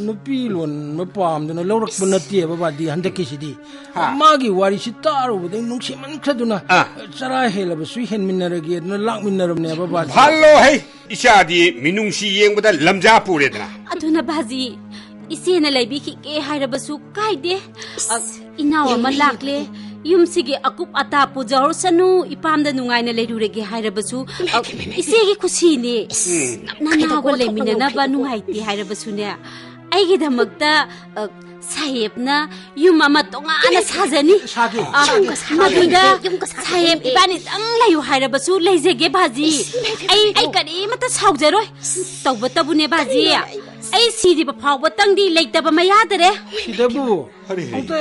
ꯅꯨꯄꯤ ꯂꯣꯟꯕ ꯄꯥꯝꯗꯅ ꯂꯧꯔꯛꯄ ꯅꯠꯇꯦꯕ ꯕꯥꯖꯤ ꯍꯟꯗꯛꯀꯤꯁꯤꯗꯤ꯫ ꯍꯥ꯫ ꯃꯥꯒꯤ ꯋꯥꯔꯤꯁꯤ ꯇꯥꯔꯨꯕꯗꯩ ꯅꯨꯡꯁꯤꯃꯟꯈ꯭ꯔꯗꯨꯅ ꯑꯥ꯫ ꯆꯔꯥ ꯍꯦꯜꯂꯕꯁꯨ ꯍꯦꯟꯃꯤꯟꯅꯔꯒꯦ ꯑꯗꯨꯅ ꯂꯥꯛꯃꯤꯟꯅꯔꯕꯅꯦꯕ ꯕꯥꯖꯤ꯫ ꯐꯜꯂꯣ ꯍꯩ! ꯏꯆꯥꯗꯤ ꯃꯤꯅꯨꯡꯁꯤ ꯌꯦꯡꯕꯗ ꯂꯝꯖꯥ ꯄꯨꯔꯦꯗꯅ꯫ ꯑꯗꯨꯅ ꯕꯥꯖꯤ, ꯏꯆꯦꯅ ꯂꯩꯕꯤꯈꯤꯒꯦ ꯍꯥꯏꯔꯕꯁꯨ ꯀꯥꯏꯗꯦ꯫ ꯑ, ꯏꯅꯥꯎ ꯑꯃ ꯌꯦꯡꯉꯨꯅꯦ, ꯂꯥꯛꯂꯦ꯫ ꯌꯦꯡꯉꯨꯅꯦ꯫ ꯌꯨꯝꯁꯤꯒꯤ ꯑꯀꯨꯞ ꯑꯇꯥ ꯄꯨꯖꯍꯧꯔꯁꯅꯨ, ꯏꯄꯥꯝꯗ ꯅꯨꯡꯉꯥꯏꯅ ꯂꯩꯔꯨꯔꯒꯦ ꯍꯥꯏꯔꯕꯁꯨ, ꯏꯃꯥꯏ, ꯑ, ꯏꯃꯥꯏ, ꯏꯃꯥꯏ, ꯏꯃꯥꯏ꯫ ꯏꯆꯦꯒꯤ ꯈꯨꯁꯤꯅꯦ꯫ ꯎꯝ꯫ ꯅꯅꯥꯎꯒ ꯀꯩꯗꯧꯕ ꯂꯩꯃꯤꯟꯅꯅꯕ ꯊꯣꯛꯄꯅꯣ? ꯅꯨꯡꯉꯥꯏꯇꯦ ꯍꯥꯏꯔꯕꯁꯨꯅꯦ, ꯑꯩꯒꯤꯗꯃꯛꯇ, ꯑ, ꯁꯥꯍꯦꯕꯅ ꯌꯨꯝ ꯑꯃ ꯇꯣꯉꯥꯟꯅ ꯁꯥꯖꯅꯤ꯫ ꯁꯥꯒꯦ꯫ ꯑ, ꯁꯥꯒꯦ, ꯁꯥꯒꯦ꯫ ꯃꯗꯨꯗ ꯌꯨꯝꯒ ꯁꯥꯒꯦ꯫ ꯁꯥꯍꯦꯕ ꯏꯕꯥꯅꯤꯗꯪ ꯂꯩꯌꯨ ꯍꯥꯏꯔꯕꯁꯨ ꯂꯩꯖꯒꯦ ꯕꯥꯖꯤ꯫ ꯏꯁ, ꯏꯃꯥꯏ, ꯏꯃꯥꯏ, ꯑꯩ, ꯏꯃꯥꯏ꯫ ꯑꯩ ꯀꯔꯤꯃꯠꯇ ꯁꯥꯎꯖꯔꯣꯏ꯫ ꯇꯧꯕꯇꯕꯨꯅꯦ ꯕꯥꯖꯤ, ꯀꯔꯤꯅꯣ ꯑꯩ ꯑꯩ ꯁꯤꯗ꯭ꯔꯤꯕ ꯐꯥꯎꯕꯇꯪꯗꯤ ꯂꯩꯇꯕ ꯃꯌꯥꯗꯔꯦ꯫ ꯁꯤꯗꯕꯨ ꯍꯔꯦ, ꯍꯔꯦ꯫ ꯑꯝꯇ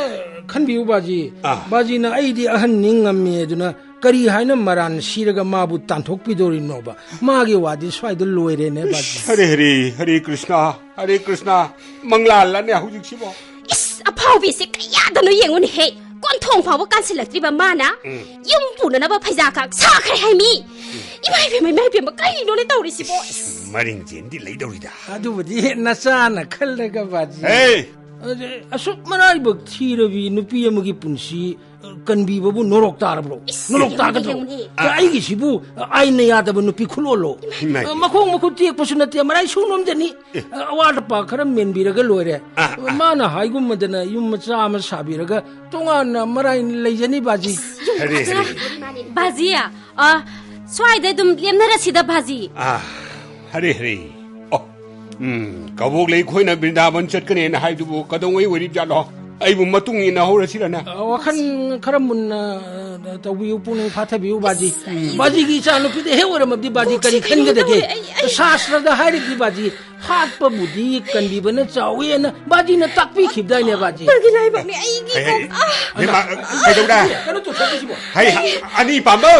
ꯈꯟꯕꯤꯌꯨ ꯕꯥꯖꯤ꯫ ꯑꯥ꯫ ꯕꯥꯖꯤꯅ ꯑꯩꯗꯤ ꯑꯍꯟꯅꯤ ꯉꯝꯃꯤ ꯑꯗꯨꯅ ꯀꯔꯤ ꯍꯥꯏꯅ ꯃꯔꯥꯟ ꯁꯤꯔꯒ ꯃꯥꯕꯨ ꯇꯥꯟꯊꯣꯛꯄꯤꯗꯧꯔꯤꯅꯣꯕ? ꯃꯥꯒꯤ ꯋꯥꯗꯤ ꯁ꯭ꯋꯥꯏꯗ ꯂꯣꯏꯔꯦꯅꯦ ꯕꯥꯖꯤ꯫ ꯍꯔꯦ, ꯍꯔꯦ, ꯍꯔꯦ ꯀ꯭ꯔꯤꯁꯅ, ꯍꯔꯦ ꯀ꯭ꯔꯤꯁꯅ, ꯃꯪꯂꯥꯜꯂꯅꯦ ꯍꯧꯖꯤꯛꯁꯤꯕꯣ? ꯏꯁ, ꯑꯐꯥꯎꯕꯤꯁꯦ ꯀꯌꯥꯗꯅꯣ ꯌꯦꯡꯉꯨꯅꯦꯍꯦ꯫ ꯀꯣꯟꯊꯣꯡ ꯐꯥꯎꯕ ꯀꯥꯟꯁꯤꯜꯂꯛꯇ꯭ꯔꯤꯕ ꯃꯥꯅ ꯎꯝ꯫ ꯌꯨꯝ ꯄꯨꯅꯅꯕ ꯐꯩꯖꯥ ꯈꯛ ꯁꯥꯈ꯭ꯔꯦ ꯍꯥꯏꯃꯤ꯫ ꯏꯃꯥ ꯏꯕꯦꯝꯃ, ꯏꯃꯥ ꯏꯕꯦꯝꯃ, ꯀꯔꯤꯅꯣꯅꯦ ꯇꯧꯔꯤꯁꯤꯕꯣ? ꯏꯁ, ꯃꯔꯤꯡ ꯆꯦꯟꯗꯤ ꯂꯩꯗꯧꯔꯤꯗ꯫ ꯑꯗꯨꯕꯨꯗꯤ ꯅꯆꯥꯅ ꯈꯜꯂꯒ ꯕꯥꯖꯤ꯫ ꯍꯦ! ꯑꯗ, ꯑꯁꯨꯛ ꯃꯔꯥꯏꯕꯛ ꯊꯤꯔꯕꯤ ꯅꯨꯄꯤ ꯑꯃꯒꯤ ꯄꯨꯟꯁꯤ, ꯑ, ꯀꯟꯕꯤꯕꯕꯨ ꯅꯣꯔꯣꯛ ꯇꯥꯔꯕ꯭ꯔꯣ? ꯏꯁ, ꯅꯣꯔꯣꯛ ꯌꯦꯡꯉꯨꯅꯦ, ꯇꯥꯒꯗ꯭ꯔꯣ? ꯌꯦꯡꯉꯨꯅꯦ꯫ ꯑ, ꯑꯩꯒꯤꯁꯤꯕꯨ, ꯑ, ꯑꯥꯏꯟꯅ ꯌꯥꯗꯕ ꯅꯨꯄꯤ ꯈꯨꯂꯣꯜꯂꯣ? ꯏꯃꯥꯏ꯫ ꯑ, ꯃꯈꯣꯡ ꯃꯈꯨꯠ ꯇꯦꯛꯄꯁꯨ ꯅꯠꯇꯦ, ꯃꯔꯥꯏ ꯁꯨꯡꯅꯣꯝꯖꯅꯤ꯫ ꯑꯦ꯫ ꯑ, ꯑꯋꯥꯠ ꯑꯄꯥ ꯈꯔ ꯃꯦꯟꯕꯤꯔꯒ ꯂꯣꯏꯔꯦ꯫ ꯑ, ꯑ꯫ ꯃꯥꯅ ꯍꯥꯏꯒꯨꯝꯃꯗꯅ ꯌꯨꯝ ꯃꯆꯥ ꯑꯃ ꯁꯥꯕꯤꯔꯒ ꯇꯣꯉꯥꯟꯅ ꯃꯔꯥꯏ ꯂꯩꯖꯅꯤ ꯕꯥꯖꯤ꯫ ꯍꯔꯦ, ꯍꯔꯦ꯫ ꯕꯥꯖꯤ, ꯑ, ꯁ꯭ꯋꯥꯏꯗ ꯑꯗꯨꯝ ꯂꯦꯞꯅꯔꯁꯤꯗ ꯕꯥꯖꯤ꯫ ꯑ, ꯍꯔꯦ, ꯍꯔꯦ꯫ ꯑꯣ, ꯎꯝ, ꯀꯕꯣꯛ ꯂꯩ ꯈꯣꯏꯅ ꯕ꯭ꯔꯤꯟꯗꯥꯕꯟ ꯆꯠꯀꯅꯦꯅ ꯍꯥꯏꯗꯨꯕꯨ ꯀꯗꯧꯉꯩ ꯑꯣꯏꯔꯤꯕꯖꯥꯠꯅꯣ? ꯑꯩꯕꯨ ꯃꯇꯨꯡ ꯏꯟꯅ ꯍꯧꯔꯁꯤꯔꯅ? ꯑ, ꯋꯥꯈꯜ ꯈꯔ ꯃꯨꯟꯅ, ꯑ, ꯇꯧꯕꯤꯌꯨ, ꯄꯨꯛꯅꯤꯡ ꯐꯥꯊꯕꯤꯌꯨ, ꯕꯥꯖꯤ꯫ ꯏꯁ, ꯑꯩ ꯕꯥꯖꯤꯒꯤ ꯏꯆꯥ ꯅꯨꯄꯤꯗ ꯍꯦꯛ ꯑꯣꯏꯔꯝꯃꯕꯗꯤ ꯕꯥꯖꯤ ꯀꯔꯤ ꯀꯣꯛꯁꯦ ꯀꯩꯅꯣ ꯈꯟꯒꯗꯒꯦ? ꯇꯧꯔꯦ, ꯑꯩ, ꯑꯩ ꯁꯥꯁ꯭ꯇꯔꯗ ꯍꯥꯏꯔꯤꯕꯗꯤ ꯕꯥꯖꯤ, ꯍꯥꯠꯄꯕꯨꯗꯤ ꯀꯟꯕꯤꯕꯅ ꯆꯥꯎꯋꯤ ꯍꯥꯏꯅ ꯕꯥꯖꯤꯅ ꯇꯥꯛꯄꯤꯈꯤꯕꯗꯥꯏꯅꯦ, ꯕꯥꯖꯤ? ꯕꯥꯖꯤ ꯂꯥꯏꯕꯛꯅꯦ, ꯑꯩꯒꯤ ꯍꯩ, ꯍꯩ, ꯀꯣꯛ, ꯑ, ꯏꯕꯦꯝꯃ, ꯀꯩꯗꯧꯔꯦ? ꯀꯩꯅꯣ ꯇꯧꯊꯣꯛꯄꯁꯤꯕꯣ? ꯍꯩ, ꯑꯅꯤ ꯄꯥꯟꯕ!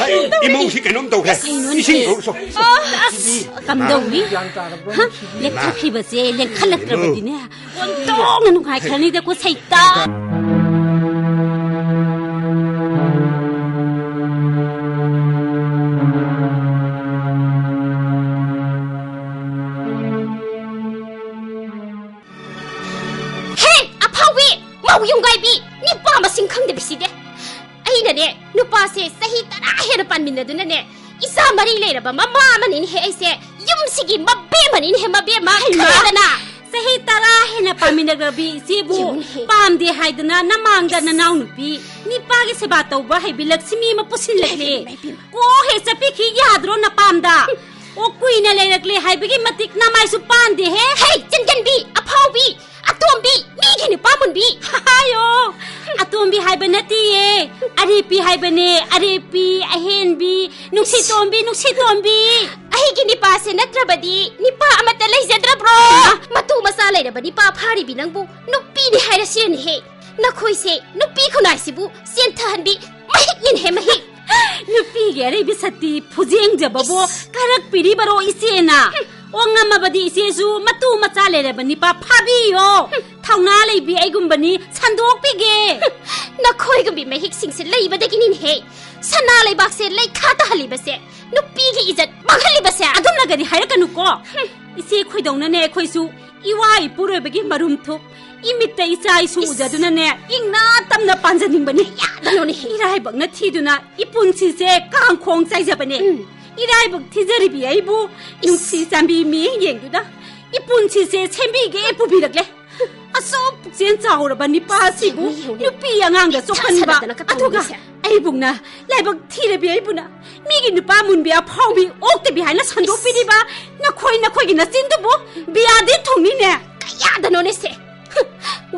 ꯍꯩ, ꯏꯃꯨꯡꯁꯤ ꯀꯩꯅꯣꯝ ꯇꯧꯈ꯭ꯔꯦ꯫ ꯀꯩꯅꯣꯅꯦ? ꯏꯁꯤꯡ ꯀꯧꯔꯨꯆꯣ꯫ ꯑ, ꯑꯁ, ꯀꯝꯗꯧꯔꯤ? ꯒ꯭ꯌꯥꯟ ꯇꯥꯔꯕ꯭ꯔꯣ, ꯍ? ꯁꯤꯗꯤ? ꯂꯦꯞꯊꯣꯛꯈꯤꯕꯁꯦ ꯂꯦꯡꯈꯠꯂꯛꯇ꯭ꯔꯕꯗꯤꯅꯦ, ꯑꯣꯟꯊꯣꯛꯅ ꯅꯨꯡꯉꯥꯏꯈ꯭ꯔꯅꯤꯗꯀꯣ, ꯁꯩꯇ꯫ ꯑꯧ, ꯌꯨꯝꯒꯥꯏꯕꯤ, ꯅꯤꯄꯥ ꯃꯁꯤꯡ ꯈꯪꯗꯕꯤꯁꯤꯗꯤ꯫ ꯑꯩꯅꯅꯦ, ꯅꯨꯄꯥꯁꯦ ꯆꯍꯤ ꯇꯔꯥ ꯍꯦꯟꯅ ꯄꯥꯟꯃꯤꯟꯅꯗꯨꯅꯅꯦ, ꯏꯆꯥ ꯃꯔꯤ ꯂꯩꯔꯕ ꯃꯃꯥ ꯑꯃꯅꯤꯅꯦꯍꯦ ꯑꯩꯁꯦ꯫ ꯌꯨꯝꯁꯤꯒꯤ ꯃꯕꯦꯝꯃꯅꯤꯅꯦꯍꯦ, ꯃꯕꯦꯝꯃ꯫ ꯍꯩꯃꯥ! ꯈꯪꯉꯦꯗꯅ? ꯆꯍꯤ ꯇꯔꯥ ꯍꯦꯟꯅ ꯄꯥꯟꯃꯤꯟꯅꯈ꯭ꯔꯕꯤ ꯏꯆꯦꯕꯨ ꯌꯦꯡꯉꯨꯅꯦꯍꯦ꯫ ꯄꯥꯝꯗꯦ ꯍꯥꯏꯗꯅ ꯅꯃꯥꯡꯗ ꯏꯁ꯫ ꯅꯅꯥꯎꯅꯨꯄꯤ ꯅꯤꯄꯥꯒꯤ ꯁꯦꯕꯥ ꯇꯧꯕ ꯍꯩꯕꯤ ꯂꯛꯁꯃꯤ ꯑꯃ ꯄꯨꯁꯤꯜꯂꯛꯂꯦ꯫ ꯏꯃꯥꯏ ꯄꯦꯝꯃ꯫ ꯀꯣ ꯍꯦꯛ ꯆꯠꯄꯤꯈꯤ ꯌꯥꯗ꯭ꯔꯣ ꯅꯄꯥꯝꯗ? ꯑꯣ, ꯀꯨꯏꯅ ꯂꯩꯔꯛꯂꯦ ꯍꯥꯏꯕꯒꯤ ꯃꯇꯤꯛ ꯅꯃꯥꯏꯁꯨ ꯄꯥꯟꯗꯦꯍꯦ꯫ ꯍꯦ, ꯆꯤꯟꯒꯟꯕꯤ, ꯑꯐꯥꯎꯕꯤ, ꯑꯇꯣꯝꯕꯤ, ꯃꯤꯒꯤ ꯅꯨꯄꯥ ꯃꯨꯟꯕꯤ꯫ ꯍꯥꯏꯌꯣ, ꯑꯇꯣꯝꯕꯤ ꯍꯥꯏꯕ ꯅꯠꯇꯤꯌꯦ, ꯑꯔꯦꯞꯄꯤ ꯍꯥꯏꯕꯅꯦ, ꯑꯔꯦꯞꯄꯤ, ꯑꯍꯦꯟꯕꯤ, ꯅꯨꯡꯁꯤꯇꯣꯝꯕꯤ, ꯅꯨꯡꯁꯤꯇꯣꯝꯕꯤ꯫ ꯑꯩꯒꯤ ꯅꯤꯄꯥꯁꯦ ꯅꯠꯇ꯭ꯔꯕꯗꯤ ꯅꯤꯄꯥ ꯑꯃꯠꯇ ꯂꯩꯖꯗ꯭ꯔꯕ꯭ꯔꯣ? ꯍꯩꯃꯥ! ꯃꯇꯨ ꯃꯆꯥ ꯂꯩꯔꯕ ꯅꯤꯄꯥ ꯐꯥꯔꯤꯕꯤ ꯅꯪꯕꯨ ꯅꯨꯄꯤꯅꯤ ꯍꯥꯏꯔꯁꯤꯔꯅꯦꯍꯦ? ꯅꯈꯣꯏꯁꯦ ꯅꯨꯄꯤ ꯈꯨꯟꯅꯥꯏꯁꯤꯕꯨ ꯆꯦꯟꯊꯍꯟꯕꯤ ꯃꯍꯤꯛꯅꯤꯅꯦꯍꯦ, ꯃꯍꯤꯛ꯫ ꯅꯨꯄꯤꯒꯤ ꯑꯔꯩꯕꯤ ꯁꯛꯇꯤ ꯐꯨꯖꯦꯡꯖꯕꯕꯨ ꯏꯁ꯫ ꯀꯔꯛꯄꯤꯔꯤꯕꯔꯣ ꯏꯆꯦꯅ? ꯍꯨꯝ꯫ ꯑꯣ, ꯉꯝꯃꯕꯗꯤ ꯏꯆꯦꯁꯨ ꯃꯇꯨ ꯃꯆꯥ ꯂꯩꯔꯕ ꯅꯤꯄꯥ ꯐꯥꯕꯤꯌꯣ꯫ ꯍꯨꯝ꯫ ꯊꯧꯅꯥ ꯂꯩꯕꯤ ꯑꯩꯒꯨꯝꯕꯅꯤ ꯁꯟꯗꯣꯛꯄꯤꯒꯦ꯫ ꯍꯨꯝ꯫ ꯅꯈꯣꯏꯒꯨꯝꯕꯤ ꯃꯍꯤꯛꯁꯤꯡꯁꯦ ꯂꯩꯕꯗꯒꯤꯅꯤꯅꯦꯍꯦ ꯁꯅꯥ ꯂꯩꯕꯥꯛꯁꯦ ꯂꯩꯈꯥ ꯇꯥꯍꯜꯂꯤꯕꯁꯦ, ꯅꯨꯄꯤꯒꯤ ꯏꯖꯠ ꯃꯥꯡꯍꯜꯂꯤꯕꯁꯦ꯫ ꯑꯗꯨꯝꯅꯒꯗꯤ ꯍꯥꯏꯔꯛꯀꯅꯨꯀꯣ꯫ ꯍꯨꯝ꯫ ꯏꯆꯦ ꯈꯣꯏꯗꯧꯅꯅꯦ ꯑꯩꯈꯣꯏꯁꯨ ꯏꯋꯥ ꯏꯄꯨꯔꯣꯏꯕꯒꯤ ꯃꯔꯨꯝ ꯊꯨꯞ, ꯏꯃꯤꯠꯇ ꯏꯆꯥ ꯏꯁꯨ ꯏꯁ꯫ ꯎꯖꯗꯨꯅꯅꯦ, ꯏꯪꯅ ꯇꯞꯅ ꯄꯥꯟꯖꯅꯤꯡꯕꯅꯤ꯫ ꯀꯌꯥꯗꯅꯣꯅꯦꯍꯦ? ꯏꯔꯥꯏꯕꯛꯅ ꯊꯤꯗꯨꯅ ꯏꯄꯨꯟꯁꯤꯁꯦ ꯀꯥꯡꯈꯣꯡ ꯆꯥꯏꯖꯕꯅꯦ꯫ ꯎꯝ꯫ ꯏꯔꯥꯏꯕꯛ ꯊꯤꯖꯔꯤꯕꯤ ꯑꯩꯕꯨ ꯏꯁ꯫ ꯅꯨꯡꯁꯤ ꯆꯥꯟꯕꯤ ꯃꯤꯠꯌꯦꯡ ꯌꯦꯡꯗꯨꯅ ꯏꯄꯨꯟꯁꯤꯁꯦ ꯁꯦꯝꯕꯤꯒꯦ ꯄꯨꯕꯤꯔꯛꯂꯦ꯫ ꯑꯁꯨꯛ ꯄꯨꯛꯆꯦꯜ ꯆꯥꯎꯔꯕ ꯅꯤꯄꯥ ꯑꯁꯤꯕꯨ ꯌꯦꯡꯉꯨꯅꯦ, ꯌꯦꯡꯉꯨꯅꯦ꯫ ꯅꯨꯄꯤ ꯑꯉꯥꯡꯗ ꯏꯁꯥ ꯆꯣꯛꯍꯟꯕ, ꯁꯥꯟꯅꯗꯅ ꯀꯇꯧꯔꯤꯁꯦ꯫ ꯑꯗꯨꯒ ꯑꯩꯕꯨꯛꯅ ꯂꯥꯏꯕꯛ ꯊꯤꯔꯕꯤ ꯑꯩꯕꯨꯅ ꯃꯤꯒꯤ ꯅꯨꯄꯥ ꯃꯨꯟꯕꯤ ꯑꯐꯥꯎꯕꯤ ꯑꯣꯛꯇꯕꯤ ꯍꯥꯏꯅ ꯁꯟꯗꯣꯛꯄꯤꯔꯤꯕ ꯅꯈꯣꯏ, ꯅꯈꯣꯏꯒꯤ ꯅꯆꯤꯟꯗꯨꯕꯨ ꯕꯤꯌꯥꯗꯤ ꯊꯨꯡꯅꯤꯅꯦ꯫ ꯀꯌꯥꯗꯅꯣꯅꯦ ꯁꯦ? ꯍꯨꯝ,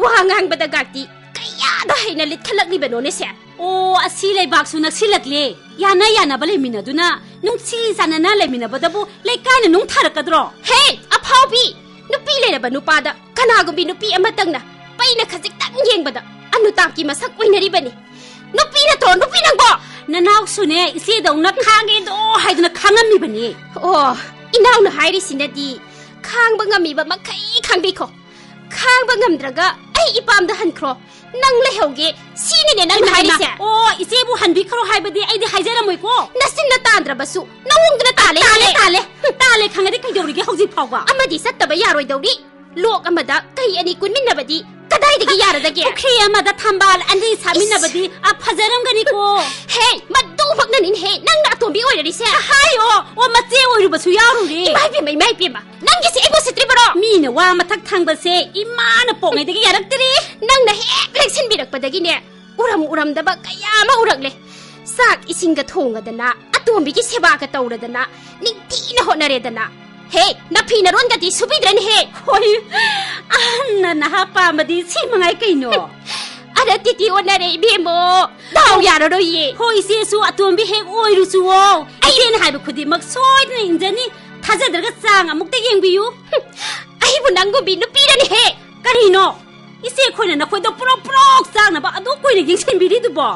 ꯋꯥ ꯉꯥꯡꯕꯗ ꯒꯥꯇꯤ ꯀꯌꯥꯗ ꯍꯩꯅ ꯂꯤꯠꯊꯠꯂꯛꯂꯤꯕꯅꯣꯅꯦ ꯁꯦ? ꯑꯣ, ꯑꯁꯤ ꯂꯩꯕꯥꯛꯁꯨ ꯅꯛꯁꯤꯜꯂꯛꯂꯦ꯫ ꯌꯥꯅ ꯌꯥꯅꯕ ꯂꯩꯃꯤꯟꯅꯗꯨꯅ ꯅꯨꯡꯁꯤ ꯆꯥꯟꯅꯅ ꯂꯩꯃꯤꯟꯅꯕꯗꯕꯨ ꯂꯩꯀꯥꯏꯅ ꯅꯨꯡ ꯊꯥꯔꯛꯀꯗ꯭ꯔꯣ? ꯍꯦ, ꯑꯐꯥꯎꯕꯤ! ꯅꯨꯄꯤ ꯂꯩꯔꯕ ꯅꯨꯄꯥꯗ ꯀꯅꯥꯒꯨꯝꯕꯤ ꯅꯨꯄꯤ ꯑꯃꯇꯪꯅ ꯄꯩꯅ ꯈꯖꯤꯛꯇꯪ ꯌꯦꯡꯕꯗ ꯑꯅꯨꯇꯥꯞꯀꯤ ꯃꯁꯛ ꯑꯣꯏꯅꯔꯤꯕꯅꯤ꯫ ꯅꯨꯄꯤ ꯅꯠꯇ꯭ꯔꯣ, ꯅꯨꯄꯤ ꯅꯪꯕꯣ? ꯅꯅꯥꯎꯁꯨꯅꯦ, ꯏꯆꯦꯗꯧꯅ ꯈꯥꯡꯒꯦꯗꯣ ꯍꯥꯏꯗꯨꯅ ꯈꯥꯡꯉꯝꯃꯤꯕꯅꯤ꯫ ꯑꯣ, ꯏꯅꯥꯎꯅ ꯍꯥꯏꯔꯤꯁꯤꯅꯗꯤ ꯈꯥꯡꯕ ꯉꯝꯃꯤꯕ ꯃꯈꯩ ꯈꯥꯡꯕꯤꯈꯣ꯫ ꯈꯥꯡꯕ ꯉꯝꯗ꯭ꯔꯒ ꯑꯩ ꯏꯄꯥꯝꯗ ꯍꯟꯈ꯭ꯔꯣ꯫ ꯅꯪ ꯂꯩꯍꯧꯒꯦ, ꯁꯤꯅꯤꯅꯦ ꯅꯪꯅ ꯍꯩꯃꯥ, ꯍꯩꯃꯥ꯫ ꯍꯥꯏꯔꯤꯁꯦ? ꯑꯣ, ꯏꯆꯦꯕꯨ ꯍꯟꯕꯤꯈ꯭ꯔꯣ ꯍꯥꯏꯕꯗꯤ ꯑꯩꯗꯤ ꯍꯥꯏꯖꯔꯝꯃꯣꯏꯀꯣ꯫ ꯅꯆꯤꯟꯅ ꯇꯥꯟꯗ꯭ꯔꯕꯁꯨ ꯅꯋꯣꯡꯗꯨꯅ ꯇꯥꯜꯂꯦ, ꯇꯥꯜꯂꯦ, ꯍꯥꯏꯌꯦ꯫ ꯇꯥꯜꯂꯦ꯫ ꯇꯥꯜꯂꯦ ꯈꯪꯉꯗꯤ ꯀꯩꯗꯧꯔꯤꯒꯦ ꯍꯧꯖꯤꯛ ꯐꯥꯎꯕ? ꯑꯃꯗꯤ ꯆꯠꯇꯕ ꯌꯥꯔꯣꯏꯗꯧꯔꯤ꯫ ꯂꯣꯛ ꯑꯃꯗ ꯀꯩ ꯑꯅꯤ ꯀꯨꯟꯃꯤꯟꯅꯕꯗꯤ ꯀꯗꯥꯏꯗꯒꯤ ꯌꯥꯔꯗꯒꯦ? ꯄꯨꯈ꯭ꯔꯤ ꯑꯃꯗ ꯊꯝꯕꯥꯜ ꯑꯅꯤ ꯁꯥꯠꯃꯤꯟꯅꯕꯗꯤ, ꯑ, ꯐꯖꯔꯝꯒꯅꯤꯀꯣ꯫ ꯍꯦ, ꯃꯗꯨꯃꯛꯅꯅꯤꯅꯦꯍꯦ ꯅꯪꯅ ꯑꯇꯣꯝꯕꯤ ꯑꯣꯏꯔꯔꯤꯁꯦ꯫ ꯍꯥꯏꯌꯣ, ꯑꯣ, ꯃꯆꯦ ꯑꯣꯏꯔꯨꯕꯁꯨ ꯌꯥꯎꯔꯨꯔꯦ꯫ ꯏꯃꯥ ꯏꯕꯦꯝꯃ, ꯏꯃꯥ ꯏꯕꯦꯝꯃ, ꯅꯪꯒꯤꯁꯦ ꯑꯩꯕꯨ ꯁꯤꯠꯇ꯭ꯔꯤꯕꯔꯣ? ꯃꯤꯅ ꯋꯥ ꯃꯊꯛ ꯊꯪꯕꯁꯦ ꯏꯃꯥꯅ ꯄꯣꯛꯉꯩꯗꯒꯤ ꯌꯥꯔꯛꯇ꯭ꯔꯤ꯫ ꯅꯪꯅ ꯍꯦꯛ ꯂꯦꯛꯁꯤꯟꯕꯤꯔꯛꯄꯗꯒꯤꯅꯦ, ꯎꯔꯝ ꯎꯔꯝꯗꯕ ꯀꯌꯥ ꯑꯃ ꯎꯔꯛꯂꯦ꯫ ꯆꯥꯛ ꯏꯁꯤꯡꯒ ꯊꯣꯡꯉꯗꯅ, ꯑꯇꯣꯝꯕꯤꯒꯤ ꯁꯦꯕꯥꯒ ꯇꯧꯔꯗꯅ, ꯅꯤꯡꯊꯤꯅ ꯍꯣꯠꯅꯔꯦꯗꯅ꯫ ꯍꯦ, ꯅꯐꯤ ꯅꯔꯣꯟꯒꯗꯤ ꯁꯨꯕꯤꯗ꯭ꯔꯅꯦꯍꯦ? ꯍꯣꯏ, ꯑꯍꯟꯅ ꯅꯍꯥ ꯄꯥꯝꯕꯗꯤ ꯁꯤ ꯃꯉꯥꯏ ꯀꯩꯅꯣ? ꯑꯔ ꯇꯤꯇꯤ ꯑꯣꯟꯅꯔꯦ ꯏꯕꯦꯝꯃꯣ꯫ ꯗꯥꯎ ꯌꯥꯔꯔꯣꯏꯌꯦ꯫ ꯍꯣꯏ, ꯏꯆꯦꯁꯨ ꯑꯇꯣꯝꯕꯤ ꯍꯦꯛ ꯑꯣꯏꯔꯨꯆꯨꯋꯣ꯫ ꯑꯩ ꯏꯆꯦꯅ ꯍꯥꯏꯕ ꯈꯨꯗꯤꯡꯃꯛ ꯁꯣꯏꯗꯅ ꯏꯟꯖꯅꯤ꯫ ꯊꯥꯖꯗ꯭ꯔꯒ ꯆꯥꯡ ꯑꯃꯨꯛꯇ ꯌꯦꯡꯕꯤꯌꯨ꯫ ꯑꯩꯕꯨ ꯅꯪꯒꯨꯝꯕꯤ ꯅꯨꯄꯤꯔꯅꯦꯍꯦ? ꯀꯔꯤꯅꯣ? ꯏꯆꯦ ꯑꯩꯈꯣꯏꯅ ꯅꯈꯣꯏꯗ ꯄ꯭ꯔꯣꯛ ꯄ꯭ꯔꯣꯛ ꯆꯥꯛꯅꯕ ꯑꯗꯨ ꯀꯨꯏꯅ ꯌꯦꯡꯁꯤꯟꯕꯤꯔꯤꯗꯨꯕꯣ?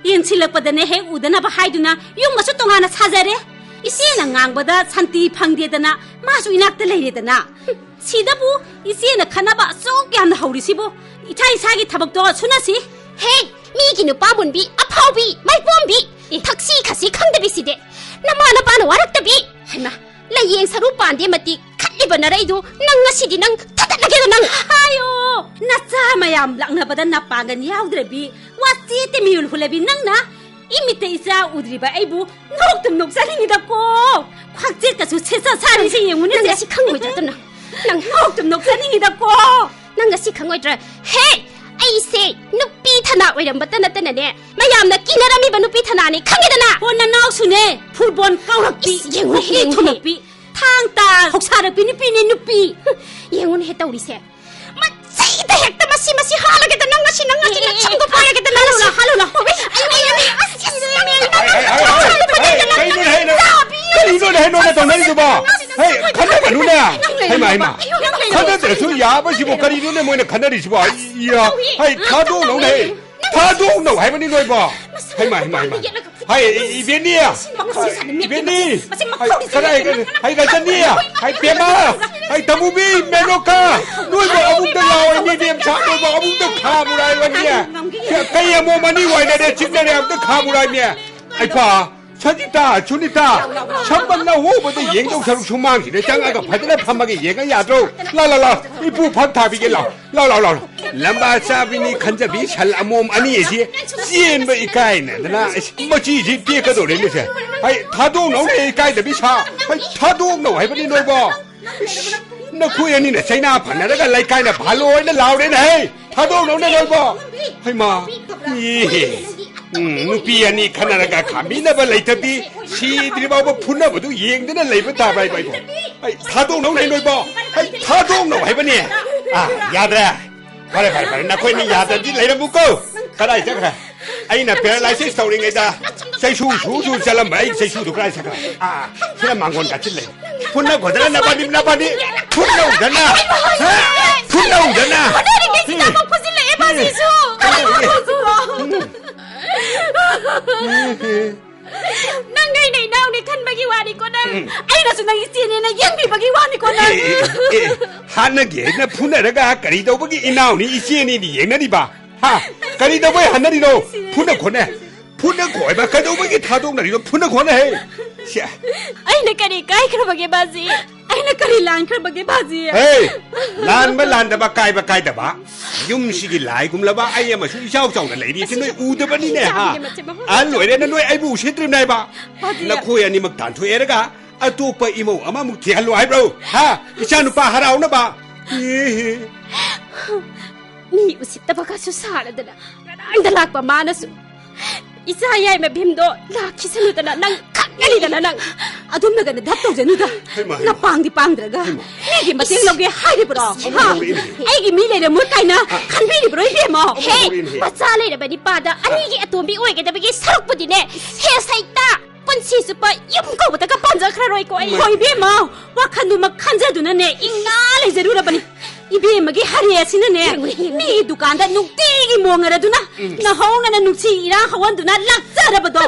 ꯌꯦꯡꯁꯤꯜꯂꯛꯄꯗꯅꯦ ꯍꯦꯛ ꯎꯗꯅꯕ ꯍꯥꯏꯗꯨꯅ ꯌꯨꯝꯒꯁꯨ ꯇꯣꯉꯥꯟꯅ ꯁꯥꯖꯔꯦ꯫ ꯏꯆꯦꯅ ꯉꯥꯡꯕꯗ ꯁꯥꯟꯇꯤ ꯐꯪꯗꯦꯗꯅ ꯃꯥꯁꯨ ꯏꯅꯥꯛꯇ ꯂꯩꯔꯦꯗꯅ꯫ ꯁꯤꯗꯕꯨ ꯏꯆꯦꯅ ꯈꯠꯅꯕ ꯑꯁꯨꯛ ꯌꯥꯝꯅ ꯍꯧꯔꯤꯁꯤꯕꯨ? ꯏꯁꯥ ꯏꯁꯥꯒꯤ ꯊꯕꯛꯇꯣ ꯁꯨꯅꯁꯤ꯫ ꯍꯦ, ꯃꯤꯒꯤ ꯅꯨꯄꯥ ꯃꯨꯟꯕꯤ, ꯑꯐꯥꯎꯕꯤ, ꯃꯥꯏꯄꯣꯝꯕꯤ, ꯑꯦ꯫ ꯊꯛꯁꯤ ꯈꯥꯁꯤ ꯈꯪꯗꯕꯤ ꯁꯤꯗꯤ꯫ ꯅꯃꯥ ꯅꯄꯥꯅ ꯋꯥꯔꯛꯇꯕꯤ꯫ ꯍꯩꯃꯥ꯫ ꯂꯩꯌꯦꯡ ꯁꯔꯨ ꯄꯥꯟꯗꯦ ꯃꯇꯤꯛ ꯈꯠꯂꯤꯕ ꯅꯔꯩꯗꯨ ꯅꯪ ꯉꯁꯤꯗꯤ ꯅꯪ ꯊꯥꯗꯠꯂꯒꯦꯗ ꯅꯪ꯫ ꯍꯥꯏꯌꯣ! ꯅꯆꯥ ꯃꯌꯥꯝ ꯂꯥꯛꯅꯕꯗ ꯅꯄꯥꯡꯒꯜ ꯌꯥꯎꯗ꯭ꯔꯕꯤ, ꯋꯥꯆꯦꯠꯇ ꯃꯤꯍꯨꯜ ꯍꯨꯜꯂꯕꯤ ꯅꯪꯅ ꯏꯃꯤꯠꯇ ꯏꯆꯥ ꯎꯗ꯭ꯔꯤꯕ ꯑꯩꯕꯨ ꯅꯣꯛꯇꯨꯝ ꯅꯣꯛꯆꯅꯤꯡꯉꯤꯗꯀꯣ꯫ ꯈ꯭ꯋꯥꯡꯆꯦꯠꯀꯁꯨ ꯁꯦꯠꯆ ꯁꯥꯔꯤꯁꯦ ꯌꯦꯡꯉꯨꯅꯦ ꯅꯪ ꯁꯦ꯫ ꯉꯁꯤ ꯈꯪꯉꯣꯏꯗ꯭ꯔꯥ ꯑꯗꯨꯅ? ꯅꯪ ꯅꯣꯛꯇꯨꯝ ꯅꯣꯛꯆꯅꯤꯡꯉꯤꯗꯀꯣ꯫ ꯅꯪ ꯉꯁꯤ ꯈꯪꯉꯣꯏꯗ꯭ꯔꯥ? ꯍꯦ! ꯑꯩꯁꯦ ꯅꯨꯄꯤ ꯊꯅꯥ ꯑꯣꯏꯔꯝꯕꯇ ꯅꯠꯇꯅꯅꯦ, ꯃꯌꯥꯝꯅ ꯀꯤꯅꯔꯝꯃꯤꯕ ꯅꯨꯄꯤ ꯊꯅꯥꯅꯤ, ꯈꯪꯉꯦꯗꯅ? ꯍꯣ, ꯅꯅꯥꯎꯁꯨꯅꯦ, ꯐꯨꯠꯕꯣꯜ ꯀꯥꯎꯔꯛꯄꯤ, ꯏꯁ, ꯌꯦꯡꯉꯨꯅꯦ, ꯍꯣꯛꯀꯤ ꯌꯦꯡꯉꯨꯅꯦ꯫ ꯊꯣꯝꯃꯛꯄꯤ, ꯊꯥꯡ ꯇꯥ ꯍꯧꯁꯥꯔꯛꯄꯤ ꯅꯨꯄꯤꯅꯦ, ꯅꯨꯄꯤ꯫ ꯌꯦꯡꯉꯨꯅꯦꯍꯦ ꯇꯧꯔꯤꯁꯦ꯫ ꯃꯁꯤꯗ ꯍꯦꯛꯇ ꯃꯁꯤ, ꯃꯁꯤ ꯍꯥꯠꯂꯒꯦꯗ ꯅꯪ ꯉꯁꯤ, ꯅꯪ ꯉꯁꯤ, ꯑꯦ, ꯅꯪ ꯑꯦ, ꯁꯝꯗꯣ ꯄꯥꯏꯔꯒꯦꯗ ꯅꯪ ꯍꯥꯠꯂꯨ ꯉꯁꯤ꯫ ꯂꯥꯎ, ꯍꯥꯠꯂꯨ ꯂꯥꯎ꯫ ꯑꯩ, ꯑꯩ, ꯑꯩ, ꯑꯩ, ꯑꯁ, ꯑꯁ, ꯅꯪ, ꯅꯪ, ꯍꯩ, ꯍꯩ, ꯍꯩ, ꯍꯩ, ꯍꯩ, ꯍꯩ, ꯀꯩꯅꯣꯅꯦ, ꯍꯩ, ꯅꯪ, ꯀꯔꯤꯅꯣꯅꯦ, ꯍꯩ, ꯅꯣꯏꯅ ꯇꯧꯅꯔꯤꯗꯨꯕꯣ? ꯍꯩ, ꯈꯟꯅꯒꯅꯨꯅꯦ꯫ ꯍꯩꯃꯥ, ꯍꯩꯃꯥ꯫ ꯈꯟꯅꯗ꯭ꯔꯁꯨ ꯌꯥꯕꯁꯤꯕꯨ ꯀꯔꯤꯅꯣꯅꯦ ꯃꯣꯏꯅ ꯈꯟꯅꯔꯤꯁꯤꯕꯣ? ꯏꯌꯥ, ꯍꯩ, ꯊꯥꯗꯣꯛꯅꯧꯅꯦ, ꯍꯩ꯫ ꯊꯥꯗꯣꯛꯅꯧ ꯍꯥꯏꯕꯅꯤ ꯅꯣꯏꯕꯣ꯫ ꯍꯩꯃꯥ, ꯍꯩꯃꯥ, ꯍꯩꯃꯥ꯫ ꯍꯩ, ꯏꯕꯦꯟꯅꯤ꯫ ꯍꯩ, ꯏꯕꯦꯟꯅꯤ꯫ ꯍꯩ, ꯀꯗꯥꯏ, ꯍꯩ, ꯔꯖꯅꯤ꯫ ꯍꯩ, ꯄꯦꯃ꯫ ꯍꯩ, ꯇꯃꯨꯕꯤ, ꯃꯦꯅꯣꯀꯥ꯫ ꯅꯣꯏꯕꯨ ꯑꯃꯨꯛꯇ ꯂꯥꯎ, ꯏꯕꯦꯝ ꯁꯥ, ꯅꯣꯏꯕꯨ ꯑꯃꯨꯛꯇ ꯈꯥꯃꯨꯔꯥꯏꯕꯅꯤ꯫ ꯀꯩ ꯑꯃꯣ ꯃꯅꯤ ꯋꯥꯏꯅꯔꯦ, ꯆꯤꯛꯅꯔꯦ, ꯑꯃꯨꯛꯇ ꯈꯥꯃꯨꯔꯥꯏꯃꯤ꯫ ꯑꯩ ꯄꯥ꯫ ꯁꯖꯤꯇꯥ, ꯁꯨꯅꯤꯇꯥ, ꯁꯝꯕꯟ ꯑꯍꯣꯕꯗ ꯌꯦꯡꯗꯧ ꯁꯔꯨꯛ ꯁꯨꯃꯥꯡꯁꯤꯗ ꯆꯪꯉꯒ ꯐꯖꯅ ꯐꯝꯃꯒ ꯌꯦꯡꯉ ꯌꯥꯗ꯭ꯔꯣ? ꯂꯥꯎ, ꯂꯥꯎ, ꯂꯥꯎ, ꯏꯄꯨ ꯐꯝ ꯊꯥꯕꯤꯒꯦ, ꯂꯥꯎ, ꯂꯥꯎ, ꯂꯥꯎ, ꯂꯥꯎ꯫ ꯂꯝꯕꯥ ꯆꯥꯕꯤꯅꯤ ꯈꯟꯖꯕꯤ ꯁꯟ ꯑꯃꯣꯝ ꯑꯅꯤ ꯑꯁꯤ ꯆꯦꯟꯕ ꯏꯀꯥꯏꯅꯗꯅ, ꯑꯁ, ꯃꯆꯤꯁꯤ ꯇꯦꯛꯀꯗꯧꯔꯦꯅꯦ ꯁꯦ꯫ ꯍꯩ, ꯊꯥꯗꯣꯛꯅꯧꯅꯦ, ꯏꯀꯥꯏꯗꯕꯤ ꯁꯥ꯫ ꯍꯩ, ꯊꯥꯗꯣꯛꯅꯧ ꯍꯥꯏꯕꯅꯤ ꯅꯣꯏꯕꯣ꯫ ꯏꯁ, ꯅꯈꯣꯏ ꯑꯅꯤꯅ ꯆꯩꯅꯥ ꯐꯅꯔꯒ ꯂꯩꯀꯥꯏꯅ ꯐꯥꯜꯂꯣ ꯍꯥꯏꯅ ꯂꯥꯎꯔꯦꯅꯦ ꯍꯩ꯫ ꯊꯥꯗꯣꯛꯅꯧꯅꯦ ꯅꯣꯏꯕꯣ꯫ ꯍꯩꯃꯥ, ꯏꯍꯦ꯫ ꯎꯝ, ꯅꯨꯄꯤ ꯑꯅꯤ ꯈꯟꯅꯔꯒ ꯈꯥꯝꯕꯤꯅꯕ ꯂꯩꯇꯕꯤ, ꯁꯤꯗ꯭ꯔꯤ ꯐꯥꯎꯕ ꯐꯨꯅꯕꯗꯨ ꯌꯦꯡꯗꯨꯅ ꯂꯩꯕ ꯇꯥꯕ꯭ꯔꯥ ꯍꯥꯏꯕ ꯑꯩꯕꯣ? ꯑꯩ ꯊꯥꯗꯣꯛꯅꯧ ꯂꯩ ꯅꯣꯏꯕꯣ? ꯑꯩ ꯊꯥꯗꯣꯛꯅꯧ ꯍꯥꯏꯕꯅꯦ꯫ ꯑꯥ, ꯌꯥꯗ꯭ꯔꯦ꯫ ꯐꯔꯦ, ꯐꯔꯦ, ꯐꯔꯦ꯫ ꯅꯈꯣꯏꯅꯤ ꯌꯥꯗ꯭ꯔꯗꯤ ꯂꯩꯔꯝꯃꯨꯀꯣ꯫ ꯀꯗꯥꯏ ꯆꯠꯈ꯭ꯔꯦ? ꯑꯩꯅ paralysis ꯇꯧꯔꯤꯉꯩꯗ ꯆꯩꯁꯨ ꯁꯨ ꯁꯨ ꯆꯠꯂꯝꯕ ꯑꯩ ꯆꯩꯁꯨꯗꯨ ꯀꯗꯥꯏ ꯆꯠꯈ꯭ꯔꯦ? ꯑꯥ, ꯁꯤꯅ ꯃꯥꯡꯒꯣꯟ ꯀꯥꯆꯤꯜ ꯂꯩ꯫ ꯐꯨꯟꯅ ꯈꯣꯠꯇꯅ ꯅꯕꯥꯅꯤ, ꯅꯕꯥꯅꯤ꯫ ꯐꯨꯟꯅꯧꯗꯅ꯫ ꯍꯥ? ꯐꯨꯟꯅꯧꯗꯅ꯫ ꯍꯣꯠꯅꯔꯤꯉꯩꯁꯤꯗ ꯑꯃꯨꯛ ꯐꯨꯖꯤꯜꯂꯛꯑꯦ, ꯕꯥꯖꯤꯁꯨ꯫ ꯀꯔꯤꯅꯣ ꯁꯤꯕꯣ? ꯅꯪ ꯑꯩꯅ ꯏꯅꯥꯎꯅꯤ ꯈꯟꯕꯒꯤ ꯋꯥꯅꯤꯀꯣ ꯅꯪ꯫ ꯎꯝ꯫ ꯑꯩꯅꯁꯨ ꯅꯪ ꯏꯆꯦꯅꯦꯅ ꯌꯦꯡꯕꯤꯕꯒꯤ ꯋꯥꯅꯤꯀꯣ ꯅꯪ꯫ ꯑꯦ, ꯑꯦ, ꯑꯦ, ꯍꯥꯠꯅꯒꯦ ꯍꯥꯏꯅ ꯐꯨꯅꯔꯒ ꯀꯔꯤ ꯇꯧꯕꯒꯤ ꯏꯅꯥꯎꯅꯤ ꯏꯆꯦꯅꯤꯅ ꯌꯦꯡꯅꯔꯤꯕ? ꯍꯥ? ꯀꯔꯤ ꯇꯧꯕꯩ ꯍꯥꯠꯅꯔꯤꯅꯣ? ꯐꯨꯅ ꯈꯣꯠꯅ꯫ ꯐꯨꯅ ꯈꯣꯏꯕ ꯀꯩꯗꯧꯕꯒꯤ ꯊꯥꯗꯣꯛꯅꯔꯤꯅꯣ? ꯐꯨꯅ ꯈꯣꯠꯅ ꯍꯦ꯫ ꯁꯦ꯫ ꯑꯩꯅ ꯀꯔꯤ ꯀꯥꯏꯈ꯭ꯔꯕꯒꯦ ꯕꯥꯖꯤ? ꯑꯩꯅ ꯀꯔꯤ ꯂꯥꯟꯈ꯭ꯔꯕꯒꯦ ꯕꯥꯖꯤ? ꯍꯦ! ꯂꯥꯟꯕ ꯂꯥꯟꯗꯕ, ꯀꯥꯏꯕ ꯀꯥꯏꯗꯕ꯫ ꯌꯨꯝꯁꯤꯒꯤ ꯂꯥꯏꯒꯨꯝꯂꯕ ꯑꯩ ꯑꯃꯁꯨ ꯏꯆꯥꯎ ꯆꯥꯎꯅ ꯂꯩꯔꯤꯁꯤ ꯅꯣꯏ ꯎꯗꯕꯅꯤꯅꯦ, ꯍꯥ? ꯑꯍꯜ ꯑꯣꯏꯔꯦꯅ ꯅꯣꯏ ꯑꯩꯕꯨ ꯎꯁꯤꯠꯇ꯭ꯔꯤꯕꯅꯦ ꯍꯥꯏꯕ꯫ ꯕꯥꯖꯤ꯫ ꯅꯈꯣꯏ ꯑꯅꯤꯃꯛ ꯇꯥꯟꯊꯣꯛꯑꯦꯔꯒ ꯑꯇꯣꯞꯄ ꯏꯃꯧ ꯑꯃꯃꯨꯛ ꯊꯤꯍꯜꯂꯣ ꯍꯥꯏꯕ꯭ꯔꯣ? ꯍꯥ? ꯏꯆꯥꯅꯨꯄꯥ ꯍꯔꯥꯎꯅꯕ? ꯏꯍꯤ꯫ ꯃꯤ ꯎꯁꯤꯠꯇꯕꯒꯁꯨ ꯁꯥꯔꯗꯅ ꯉꯔꯥꯡꯗ ꯂꯥꯛꯄ ꯃꯥꯅꯁꯨ ꯏꯆꯥ ꯌꯥꯏꯃ ꯚꯤꯝꯗꯣ ꯂꯥꯛꯈꯤꯁꯅꯨꯗꯅ ꯅꯪ ꯈꯪꯒꯅꯤꯗꯅ ꯅꯪ ꯑꯗꯨꯝꯅꯒꯅ ꯙꯞ ꯇꯧꯖꯅꯨꯗ꯫ ꯍꯩꯃꯥ, ꯍꯩꯃꯥ꯫ ꯅꯄꯥꯡꯗꯤ ꯄꯥꯡꯗ꯭ꯔꯒ ꯍꯩꯃꯥ꯫ ꯃꯤꯒꯤ ꯃꯇꯦꯡ ꯂꯧꯒꯦ ꯍꯥꯏꯔꯤꯕ꯭ꯔꯣ? ꯑꯃꯨꯛ ꯍꯥ? ꯍꯧꯔꯛꯑꯦꯅꯦ꯫ ꯑꯩꯒꯤ ꯃꯤ ꯂꯩꯔꯝꯃꯣꯏ ꯀꯥꯏꯅ ꯑꯥ꯫ ꯈꯟꯕꯤꯔꯤꯕ꯭ꯔꯣ ꯏꯕꯦꯝꯃ? ꯑꯃꯨꯛ ꯍꯦ, ꯍꯧꯔꯛꯑꯦꯅꯦ꯫ ꯃꯆꯥ ꯂꯩꯔꯕ ꯅꯤꯄꯥꯗ ꯑꯅꯤꯒꯤ ꯑꯇꯣꯝꯕꯤ ꯑꯣꯏꯒꯗꯕꯒꯤ ꯁꯔꯨꯛꯄꯨꯗꯤꯅꯦ, ꯁꯦ ꯁꯩꯇ ꯄꯨꯟꯁꯤ ꯆꯨꯞꯄ ꯌꯨꯝ ꯀꯧꯕꯗꯒ ꯄꯥꯟꯖꯈ꯭ꯔꯔꯣꯏꯀꯣ ꯑꯩ꯫ ꯍꯣꯏ ꯏꯕꯦꯝꯃ, ꯋꯥꯈꯜꯗꯨꯃ ꯈꯟꯖꯗꯨꯅꯅꯦ ꯏꯉꯥ ꯂꯩꯖꯔꯨꯔꯕꯅꯤ꯫ ꯏꯕꯦꯝꯃꯒꯤ ꯍꯔꯦ ꯑꯁꯤꯅꯅꯦ ꯌꯦꯡꯉꯨ, ꯌꯦꯡꯉꯨ꯫ ꯃꯤꯒꯤ ꯗꯨꯀꯥꯟꯗ ꯅꯨꯡꯇꯤꯒꯤ ꯃꯣꯡꯉꯔꯗꯨꯅ ꯎꯝ꯫ ꯅꯍꯧ ꯉꯅ ꯅꯨꯡꯁꯤ ꯏꯔꯥꯡ ꯍꯧꯍꯟꯗꯨꯅ ꯂꯥꯛꯆꯔꯕꯗꯣ꯫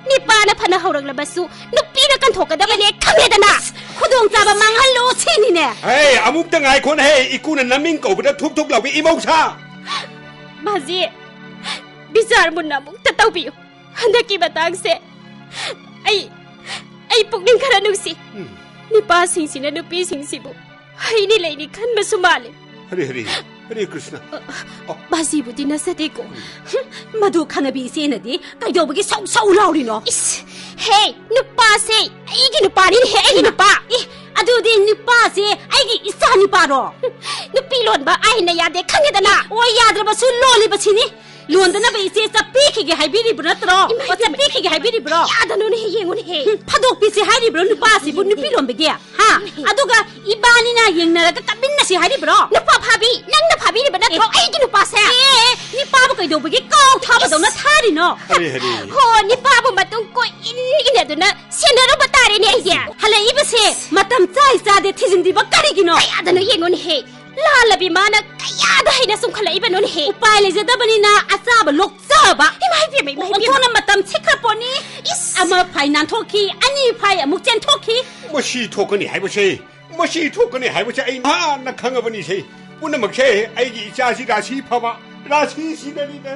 ꯅꯤꯄꯥꯅ ꯐꯅ ꯍꯧꯔꯛꯂꯕꯁꯨ ꯅꯨꯄꯤꯅ ꯀꯟꯊꯣꯛꯀꯗꯕꯅꯦ ꯈꯪꯉꯦꯗꯅ꯫ ꯈꯨꯗꯣꯡꯆꯥꯕ ꯃꯥꯡꯍꯜꯂꯨ ꯁꯤꯅꯤꯅꯦ꯫ ꯍꯦ, ꯑꯃꯨꯛꯇ ꯉꯥꯏꯈꯣꯅ ꯍꯦ, ꯏꯀꯨꯅ ꯅꯃꯤꯡ ꯀꯧꯕꯗ ꯊꯨꯛ ꯊꯨꯛ ꯂꯥꯎꯕꯤ ꯏꯃꯧꯁꯥ꯫ ꯕꯥꯖꯤ, ꯕꯤꯆꯥꯔ ꯃꯨꯟꯅ ꯑꯃꯨꯛꯇ ꯇꯧꯕꯤꯌꯨ꯫ ꯍꯟꯗꯛꯀꯤ ꯃꯇꯥꯡꯁꯦ ꯑꯩ, ꯑꯩ ꯄꯨꯛꯅꯤꯡ ꯈꯔ ꯅꯨꯡꯁꯤ꯫ ꯎꯝ꯫ ꯅꯨꯄꯥꯁꯤꯡꯁꯤꯅ ꯅꯨꯄꯤꯁꯤꯡꯁꯤꯕꯨ ꯍꯩꯅꯤ ꯂꯩꯅꯤ ꯈꯟꯕꯁꯨ ꯃꯥꯜꯂꯤ꯫ ꯍꯔꯦ, ꯍꯔꯦ, ꯍꯔꯦ ꯀ꯭ꯔꯤꯁꯅ꯫ ꯑ, ꯑ, ꯑ꯫ ꯕꯥꯖꯤꯕꯨꯗꯤ ꯅꯠꯆꯗꯦꯀꯣ꯫ ꯎꯝ꯫ ꯍꯨꯝ, ꯃꯗꯨ ꯈꯪꯉꯕꯤ ꯏꯆꯦꯅꯗꯤ ꯀꯩꯗꯧꯕꯒꯤ ꯁꯧ ꯁꯧ ꯂꯥꯎꯔꯤꯅꯣ? ꯏꯁ, ꯍꯦ, ꯅꯨꯄꯥꯁꯦ ꯑꯩꯒꯤ ꯅꯨꯄꯥꯅꯤꯅꯦꯍꯦ, ꯑꯩꯒꯤ ꯏꯃꯥ! ꯅꯨꯄꯥ꯫ ꯑꯦ, ꯑꯗꯨꯗꯤ ꯅꯨꯄꯥꯁꯦ ꯑꯩꯒꯤ ꯏꯆꯥ ꯅꯨꯄꯥꯔꯣ? ꯅꯨꯄꯤ ꯂꯣꯟꯕ ꯑꯥꯏꯟꯅ ꯌꯥꯗꯦ, ꯈꯪꯉꯦꯗꯅ? ꯑꯣ, ꯌꯥꯗ꯭ꯔꯕꯁꯨ ꯂꯣꯜꯂꯤꯕꯁꯤꯅꯤ꯫ ꯂꯣꯟꯗꯅꯕ ꯏꯆꯦ ꯆꯠꯄꯤꯈꯤꯒꯦ ꯍꯥꯏꯕꯤꯔꯤꯕ꯭ꯔꯣ ꯅꯠꯇ꯭ꯔꯣ? ꯏꯃꯥ, ꯑꯣ, ꯏꯃꯥ, ꯆꯠꯄꯤꯈꯤꯒꯦ ꯍꯥꯏꯕꯤꯔꯤꯕ꯭ꯔꯣ? ꯌꯥꯗꯅꯨꯅꯦꯍꯦ, ꯌꯦꯡꯉꯨꯅꯦꯍꯦ꯫ ꯍꯨꯝ, ꯐꯥꯗꯣꯛꯄꯤꯁꯦ ꯍꯥꯏꯔꯤꯕ꯭ꯔꯣ ꯅꯨꯄꯥꯁꯤꯕꯨ ꯅꯨꯄꯤ ꯂꯣꯟꯕꯒꯤ? ꯍꯥ? ꯏꯃꯥ꯫ ꯑꯗꯨꯒ ꯏꯕꯥꯅꯤꯅ ꯌꯦꯡꯅꯔꯒ ꯀꯞꯃꯤꯟꯅꯁꯤ ꯍꯥꯏꯔꯤꯕ꯭ꯔꯣ? ꯅꯨꯄꯥ ꯐꯥꯕꯤ, ꯅꯪꯅ ꯐꯥꯕꯤꯔꯤꯕ ꯅꯠꯇ꯭ꯔꯣ ꯑꯦ꯫ ꯑꯩꯒꯤ ꯅꯨꯄꯥꯁꯦ? ꯑꯦ, ꯑꯦ, ꯑꯦ, ꯅꯤꯄꯥꯕꯨ ꯀꯩꯗꯧꯕꯒꯤ ꯀꯥꯎ ꯊꯥꯕꯗꯧꯅ ꯏꯁ꯫ ꯊꯥꯔꯤꯅꯣ? ꯍꯔꯦ, ꯍꯔꯦ꯫ ꯍꯣ, ꯅꯤꯄꯥꯕꯨ ꯃꯇꯨꯡ ꯀꯣꯏ ꯏꯟ ꯏꯟꯅꯗꯨꯅ ꯁꯦꯟꯅꯔꯨꯕ ꯇꯥꯔꯦꯅꯦ ꯑꯩꯁꯦ꯫ ꯍꯜꯂꯛꯏꯕꯁꯦ ꯃꯇꯝ ꯆꯥꯏ ꯆꯥꯗꯦ ꯊꯤꯖꯤꯟꯗ꯭ꯔꯤꯕ ꯀꯔꯤꯒꯤꯅꯣ? ꯀꯌꯥꯗꯅꯣ ꯌꯦꯡꯉꯨꯅꯦꯍꯦ꯫ ꯂꯥꯜꯂꯕꯤ ꯃꯥꯅ ꯀꯌꯥꯗ ꯍꯦꯟꯅ ꯆꯨꯝꯈꯠꯂꯛꯏꯕꯅꯣꯅꯦꯍꯦ? ꯎꯄꯥꯏ ꯂꯩꯖꯗꯕꯅꯤꯅ ꯑꯆꯥꯕ ꯂꯣꯛꯆꯕ꯫ ꯏꯃꯥ ꯏꯕꯦꯝꯃ, ꯏꯃꯥ ꯏꯕꯦꯝꯃ꯫ ꯑꯣꯟꯊꯣꯛꯅ ꯃꯇꯝ ꯁꯤꯠꯈ꯭ꯔ ꯄꯣꯠꯅꯤ꯫ ꯏꯁ꯫ ꯑꯃ ꯐꯥꯏ ꯅꯥꯟꯊꯣꯛꯈꯤ, ꯑꯅꯤ ꯐꯥꯏ ꯑꯃꯨꯛ ꯆꯦꯟꯊꯣꯛꯈꯤ꯫ ꯃꯁꯤ ꯊꯣꯛꯀꯅꯤ ꯍꯥꯏꯕꯁꯦ, ꯃꯁꯤ ꯊꯣꯛꯀꯅꯤ ꯍꯥꯏꯕꯁꯦ ꯑꯩ ꯅꯍꯥꯟꯅ ꯈꯪꯉꯕꯅꯤꯁꯦ꯫ ꯄꯨꯝꯅꯃꯛꯁꯦ ꯑꯩꯒꯤ ꯏꯆꯥꯁꯤ ꯔꯥꯁꯤ ꯐꯕ, ꯔꯥꯁꯤꯁꯤꯅꯅꯤꯅꯦ꯫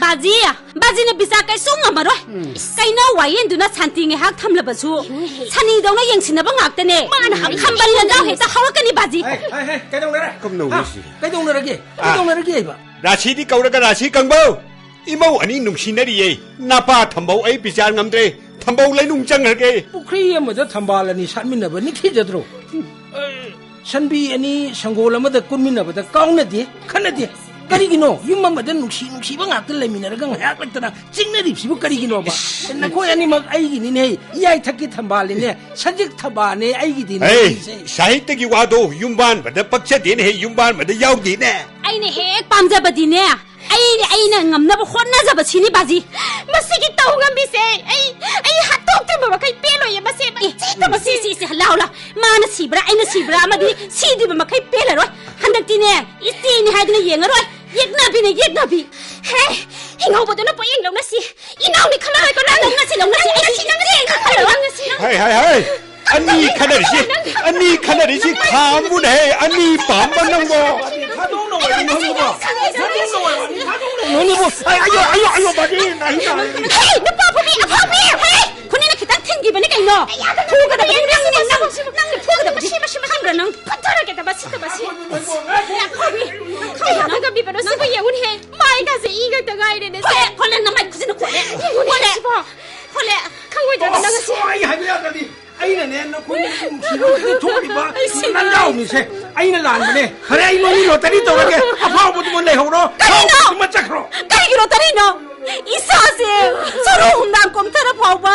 ꯕꯥꯖꯤ, ꯕꯥꯖꯤꯅ ꯕꯤꯆꯥ ꯀꯩꯁꯨ ꯉꯝꯃꯔꯣꯏ꯫ ꯎꯝ꯫ ꯀꯩꯅꯧ ꯋꯥꯌꯦꯟꯗꯨꯅ ꯁꯥꯟꯇꯤ ꯉꯥꯏꯍꯥꯛ ꯊꯝꯂꯕꯁꯨ ꯌꯦꯡꯉꯨꯍꯦ꯫ ꯁꯅꯤꯗꯧꯅ ꯌꯦꯡꯁꯤꯟꯅꯕ ꯉꯥꯛꯇꯅꯦ꯫ ꯃꯥꯅ ꯍꯥꯏꯔꯤꯁꯦ ꯈꯝꯕꯜ ꯂꯟꯖꯥꯎ ꯌꯦꯡꯉꯨꯍꯦ꯫ ꯍꯦꯛꯇ ꯍꯧꯔꯛꯀꯅꯤ ꯕꯥꯖꯤ꯫ ꯍꯥꯏ, ꯍꯥꯏ, ꯍꯥꯏ, ꯀꯩꯗꯧꯅꯔꯦ? ꯀꯝꯅꯧ ꯍꯥ? ꯍꯥꯏꯁꯤ? ꯀꯩꯗꯧꯅꯔꯒꯦ? ꯑꯥ꯫ ꯀꯩꯗꯧꯅꯔꯒꯦ ꯍꯥꯏꯕ? ꯔꯥꯁꯤꯗꯤ ꯀꯧꯔꯒ ꯔꯥꯁꯤ ꯀꯪꯕꯧ꯫ ꯏꯃꯧ ꯑꯅꯤ ꯅꯨꯡꯁꯤꯅꯔꯤꯌꯦ꯫ ꯅꯄꯥ ꯊꯝꯕꯧ ꯑꯩ ꯕꯤꯆꯥꯔ ꯉꯝꯗ꯭ꯔꯦ꯫ ꯊꯝꯕꯧ ꯂꯩꯅꯨꯡ ꯆꯪꯈ꯭ꯔꯒꯦ꯫ ꯄꯨꯈ꯭ꯔꯤ ꯑꯃꯗ ꯊꯝꯕꯥꯜ ꯑꯅꯤ ꯁꯥꯠꯃꯤꯟꯅꯕ ꯅꯤꯡꯊꯤꯖꯗ꯭ꯔꯣ? ꯁꯟꯕꯤ ꯑꯅꯤ ꯁꯪꯒꯣꯜ ꯑꯃꯗ ꯀꯨꯟꯃꯤꯟꯅꯕꯗ ꯀꯥꯎꯅꯗꯦ, ꯈꯠꯅꯗꯦ꯫ ꯀꯔꯤꯒꯤꯅꯣ? ꯌꯨꯝ ꯑꯃꯗ ꯅꯨꯡꯁꯤ ꯅꯨꯡꯁꯤꯕ ꯉꯥꯛꯇ ꯂꯩꯃꯤꯟꯅꯔꯒ ꯉꯥꯏꯍꯥꯛ ꯂꯩꯇꯅ ꯆꯤꯡꯅꯔꯤꯕꯁꯤꯕꯨ ꯀꯔꯤꯒꯤꯅꯣꯕ? ꯅꯈꯣꯏ ꯑꯅꯤꯃꯛ ꯑꯩꯒꯤꯅꯤꯅꯦ, ꯏꯌꯥꯏꯊꯛꯀꯤ ꯊꯝꯕꯥꯜꯅꯤꯅꯦ, ꯁꯖꯤꯛ ꯊꯝꯕꯥꯜꯅꯦ ꯑꯩꯒꯤꯗꯤꯅꯦ꯫ ꯍꯦ, ꯑꯩꯁꯦ ꯁꯥꯍꯤꯠꯇꯒꯤ ꯋꯥꯗꯣ ꯌꯨꯝꯕꯥꯟꯕꯗ ꯄꯛꯆꯗꯦꯅꯦꯍꯦ, ꯌꯨꯝꯕꯥꯟꯕꯗ ꯌꯥꯎꯗꯦꯅꯦ꯫ ꯑꯩꯅ ꯍꯦꯛ ꯄꯥꯝꯖꯕꯗꯤꯅꯦ, ꯑꯩꯅ, ꯑꯩꯅ ꯉꯝꯅꯕ ꯍꯣꯠꯅꯖꯕ ꯁꯤꯅꯤ ꯕꯥꯖꯤ꯫ ꯃꯁꯤꯒꯤ ꯇꯧ ꯉꯝꯕꯤꯁꯦ ꯑꯩ, ꯑꯩ ꯍꯥꯠꯇꯣꯛꯇ꯭ꯔꯤꯕ ꯃꯈꯩ ꯄꯦꯜꯂꯣꯏꯌꯦ꯫ ꯃꯁꯦ ꯑꯦ, ꯃꯁꯤ, ꯁꯤ, ꯁꯤ, ꯂꯥꯎ, ꯂꯥꯎ꯫ ꯃꯥꯅ ꯁꯤꯕ꯭ꯔꯥ, ꯑꯩꯅ ꯁꯤꯕ꯭ꯔꯥ, ꯑꯃꯗꯤ ꯁꯤꯗ꯭ꯔꯤꯕ ꯃꯈꯩ ꯄꯦꯜꯂꯔꯣꯏ꯫ ꯍꯟꯗꯛꯇꯤꯅꯦ, ꯏꯆꯦꯅꯤ ꯍꯥꯏꯗꯨꯅ ꯌꯦꯡꯉꯔꯣꯏ꯫ ꯌꯦꯛꯅꯕꯤꯅꯦ, ꯌꯦꯛꯅꯕꯤ꯫ ꯍꯦ, ꯍꯤꯡꯍꯧꯕꯗꯨꯅ ꯄꯣꯌꯦꯡ ꯂꯧꯅꯁꯤ꯫ ꯏꯅꯥꯎꯅꯤ ꯈꯜꯂꯔꯣꯏꯀꯣ ꯅꯪ? ꯂꯧꯅꯁꯤ, ꯂꯧꯅꯁꯤ, ꯑꯩ ꯂꯧꯅꯁꯤ, ꯂꯧꯅꯁꯤ, ꯂꯧꯅꯁꯤ꯫ ꯍꯥꯏ, ꯍꯥꯏ, ꯍꯥꯏ꯫ ꯑꯅꯤ ꯈꯟꯅꯔꯤꯁꯤ, ꯑꯅꯤ ꯈꯟꯅꯔꯤꯁꯤ ꯈꯥꯝꯃꯨꯅꯦꯍꯦ, ꯑꯅꯤ ꯄꯥꯝꯕ ꯅꯪꯕꯣ꯫ ꯊꯥꯗꯣꯛꯅꯧ ꯍꯥꯏꯕ ꯅꯪꯕꯣ꯫ ꯊꯥꯗꯣꯛꯅꯧ ꯍꯥꯏꯕ, ꯊꯥꯗꯣꯛꯅꯧ꯫ ꯅꯪꯕꯣ, ꯑꯩ, ꯑꯌꯣ, ꯑꯌꯣ, ꯑꯌꯣ, ꯕꯥꯖꯤ, ꯅꯥꯍꯤ ꯇꯥꯔꯦ꯫ ꯍꯦ, ꯅꯨꯄꯥ ꯐꯨꯕꯤ, ꯑꯐꯥꯎꯕꯤ, ꯍꯦ, ꯈꯨꯅꯤꯡꯅ ꯈꯤꯇꯪ ꯏꯕꯅꯤ ꯀꯩꯅꯣ? ꯐꯨꯒꯗꯕꯅꯤ, ꯅꯪꯅꯦ, ꯅꯪ, ꯅꯪꯅꯦ ꯐꯨꯒꯗꯕꯅꯤ꯫ ꯈꯪꯕ꯭ꯔꯥ ꯅꯪ? ꯐꯨꯊꯔꯒꯦ ꯇꯕ, ꯁꯤ ꯇꯕ, ꯁꯤ꯫ ꯈꯪꯕ꯭ꯔꯥ ꯅꯪ? ꯀꯕꯤꯕꯅꯣ ꯁꯤꯕꯨ ꯌꯦꯡꯉꯨꯅꯦꯍꯦ꯫ ꯃꯥꯏꯒꯁꯦ ꯏ ꯉꯥꯛꯇ ꯉꯥꯏꯔꯦꯅꯦ꯫ ꯍꯣꯂꯦ, ꯍꯣꯂꯦ, ꯅꯃꯥꯏ ꯈꯨꯖꯤꯟꯅ ꯈꯣꯠꯂꯦ꯫ ꯌꯦꯡꯉꯨꯅꯦ ꯈꯣꯠꯂꯦ꯫ ꯁꯤꯕꯣ꯫ ꯍꯣꯂꯦ, ꯈꯪꯉꯣꯏꯗ꯭ꯔꯗꯤ ꯅꯪ ꯑꯁꯤ꯫ ꯑꯁ, ꯑꯩ ꯍꯥꯏꯕ ꯌꯥꯗ꯭ꯔꯗꯤ꯫ ꯑꯩꯅꯅꯦ, ꯅꯈꯣꯏ ꯅꯨꯡꯁꯤꯕꯗꯒꯤ ꯊꯣꯛꯂꯤꯕ ꯑꯩ ꯁꯤꯔꯦ꯫ ꯅꯅꯥꯎꯅꯤꯁꯦ꯫ ꯑꯩꯅ ꯂꯥꯟꯕꯅꯦ꯫ ꯐꯔꯦ, ꯑꯩ ꯅꯣꯏꯒꯤ ꯂꯣꯇꯔꯤ ꯇꯧꯔꯒꯦ꯫ ꯑꯐꯥꯎꯕꯗꯨꯃ ꯂꯩꯍꯧꯔꯣ꯫ ꯀꯔꯤꯅꯣ? ꯊꯥꯎ ꯑꯃ ꯆꯠꯈ꯭ꯔꯣ꯫ ꯀꯔꯤꯒꯤ ꯂꯣꯇꯔꯤꯅꯣ? ꯏꯁꯥꯁꯦ ꯁꯔꯨ ꯍꯨꯝꯗꯥꯡ ꯀꯣꯝꯊꯔ ꯐꯥꯎꯕ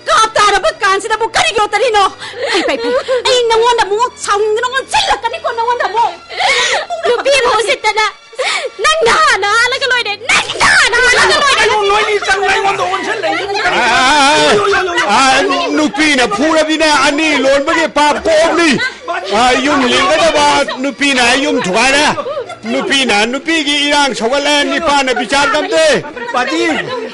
ꯀꯥꯞ ꯇꯥꯔꯕ ꯀꯥꯟꯁꯤꯗꯕꯨ ꯀꯔꯤꯒꯤ ꯂꯣꯇꯔꯤꯅꯣ? ꯐꯩ, ꯐꯩ, ꯐꯩ꯫ ꯑꯩ ꯅꯉꯣꯟꯗ ꯑꯃꯨꯛ ꯁꯥꯎꯅꯤꯡꯗꯅ ꯑꯣꯟꯁꯤꯜꯂꯛꯀꯅꯤꯀꯣ, ꯅꯉꯣꯟꯗ ꯑꯃꯨꯛ꯫ ꯅꯨꯄꯤ ꯑꯃ ꯎꯁꯤꯠꯇꯅ ꯅꯪꯅ ꯍꯥꯟꯅ ꯍꯥꯜꯂꯒ ꯂꯣꯏꯔꯦ, ꯅꯪꯅ ꯍꯥꯟꯅ ꯍꯥꯜꯂꯒ ꯂꯣꯏꯔꯦ꯫ ꯀꯩꯅꯣ ꯅꯣꯏꯅꯤ ꯆꯪꯉ ꯑꯩꯉꯣꯟꯗ ꯑꯣꯟꯁꯤꯜꯂꯛꯏꯁꯤꯕꯨ ꯀꯔꯤꯅꯣ? ꯑꯥ, ꯑꯥ, ꯑꯥ, ꯑꯥ, ꯅꯨꯄꯤꯅ ꯐꯨꯔꯕꯅꯤꯅ ꯑꯅꯤ ꯂꯣꯟꯕꯒꯤ ꯄꯥꯞ ꯀꯣꯛꯅꯤ꯫ ꯑꯥ, ꯌꯨꯝ ꯂꯦꯡꯒꯗꯕ ꯅꯨꯄꯤꯅ ꯌꯨꯝ ꯊꯨꯒꯥꯏꯔꯦ꯫ ꯅꯨꯄꯤꯅ ꯅꯨꯄꯤꯒꯤ ꯏꯔꯥꯡ ꯁꯧꯒꯠꯂꯦ, ꯅꯤꯄꯥꯅ ꯕꯤꯆꯥꯔ ꯀꯝꯗꯦ꯫ ꯕꯥꯖꯤ,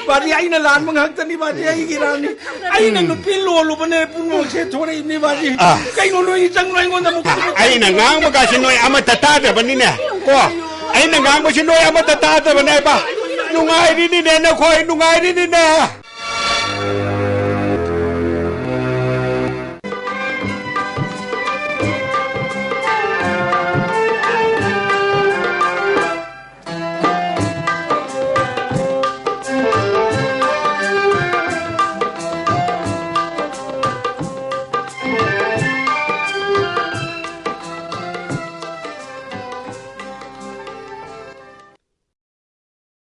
ꯕꯥꯖꯤ, ꯑꯩꯅ ꯂꯥꯟꯕ ꯉꯥꯛꯇꯅꯤ, ꯕꯥꯖꯤ, ꯑꯩꯒꯤ ꯏꯔꯥꯡꯅꯤ꯫ ꯑꯩꯅ ꯅꯨꯄꯤ ꯂꯣꯜꯂꯨꯕꯅꯦ, ꯄꯨꯝꯅꯃꯛꯁꯦ ꯊꯣꯔꯛꯏꯕꯅꯤ, ꯕꯥꯖꯤ꯫ ꯑꯥ꯫ ꯀꯩꯅꯣ ꯅꯣꯏ ꯆꯪꯉꯣ ꯑꯩꯉꯣꯟꯗ ꯑꯃꯨꯛ꯫ ꯑꯩꯅ ꯉꯥꯡꯕ ꯀꯥꯁꯤ ꯅꯣꯏ ꯑꯃꯠꯇ ꯇꯥꯗꯕꯅꯤꯅꯦ꯫ ꯀꯣ, ꯑꯩꯅ ꯉꯥꯡꯕꯁꯤ ꯅꯣꯏ ꯑꯃꯠꯇ ꯇꯥꯗꯕꯅꯦ ꯍꯥꯏꯕ꯫ ꯅꯨꯡꯉꯥꯏꯔꯤꯅꯤꯅꯦ ꯅꯈꯣꯏ, ꯅꯨꯡꯉꯥꯏꯔꯤꯅꯤꯅꯦ꯫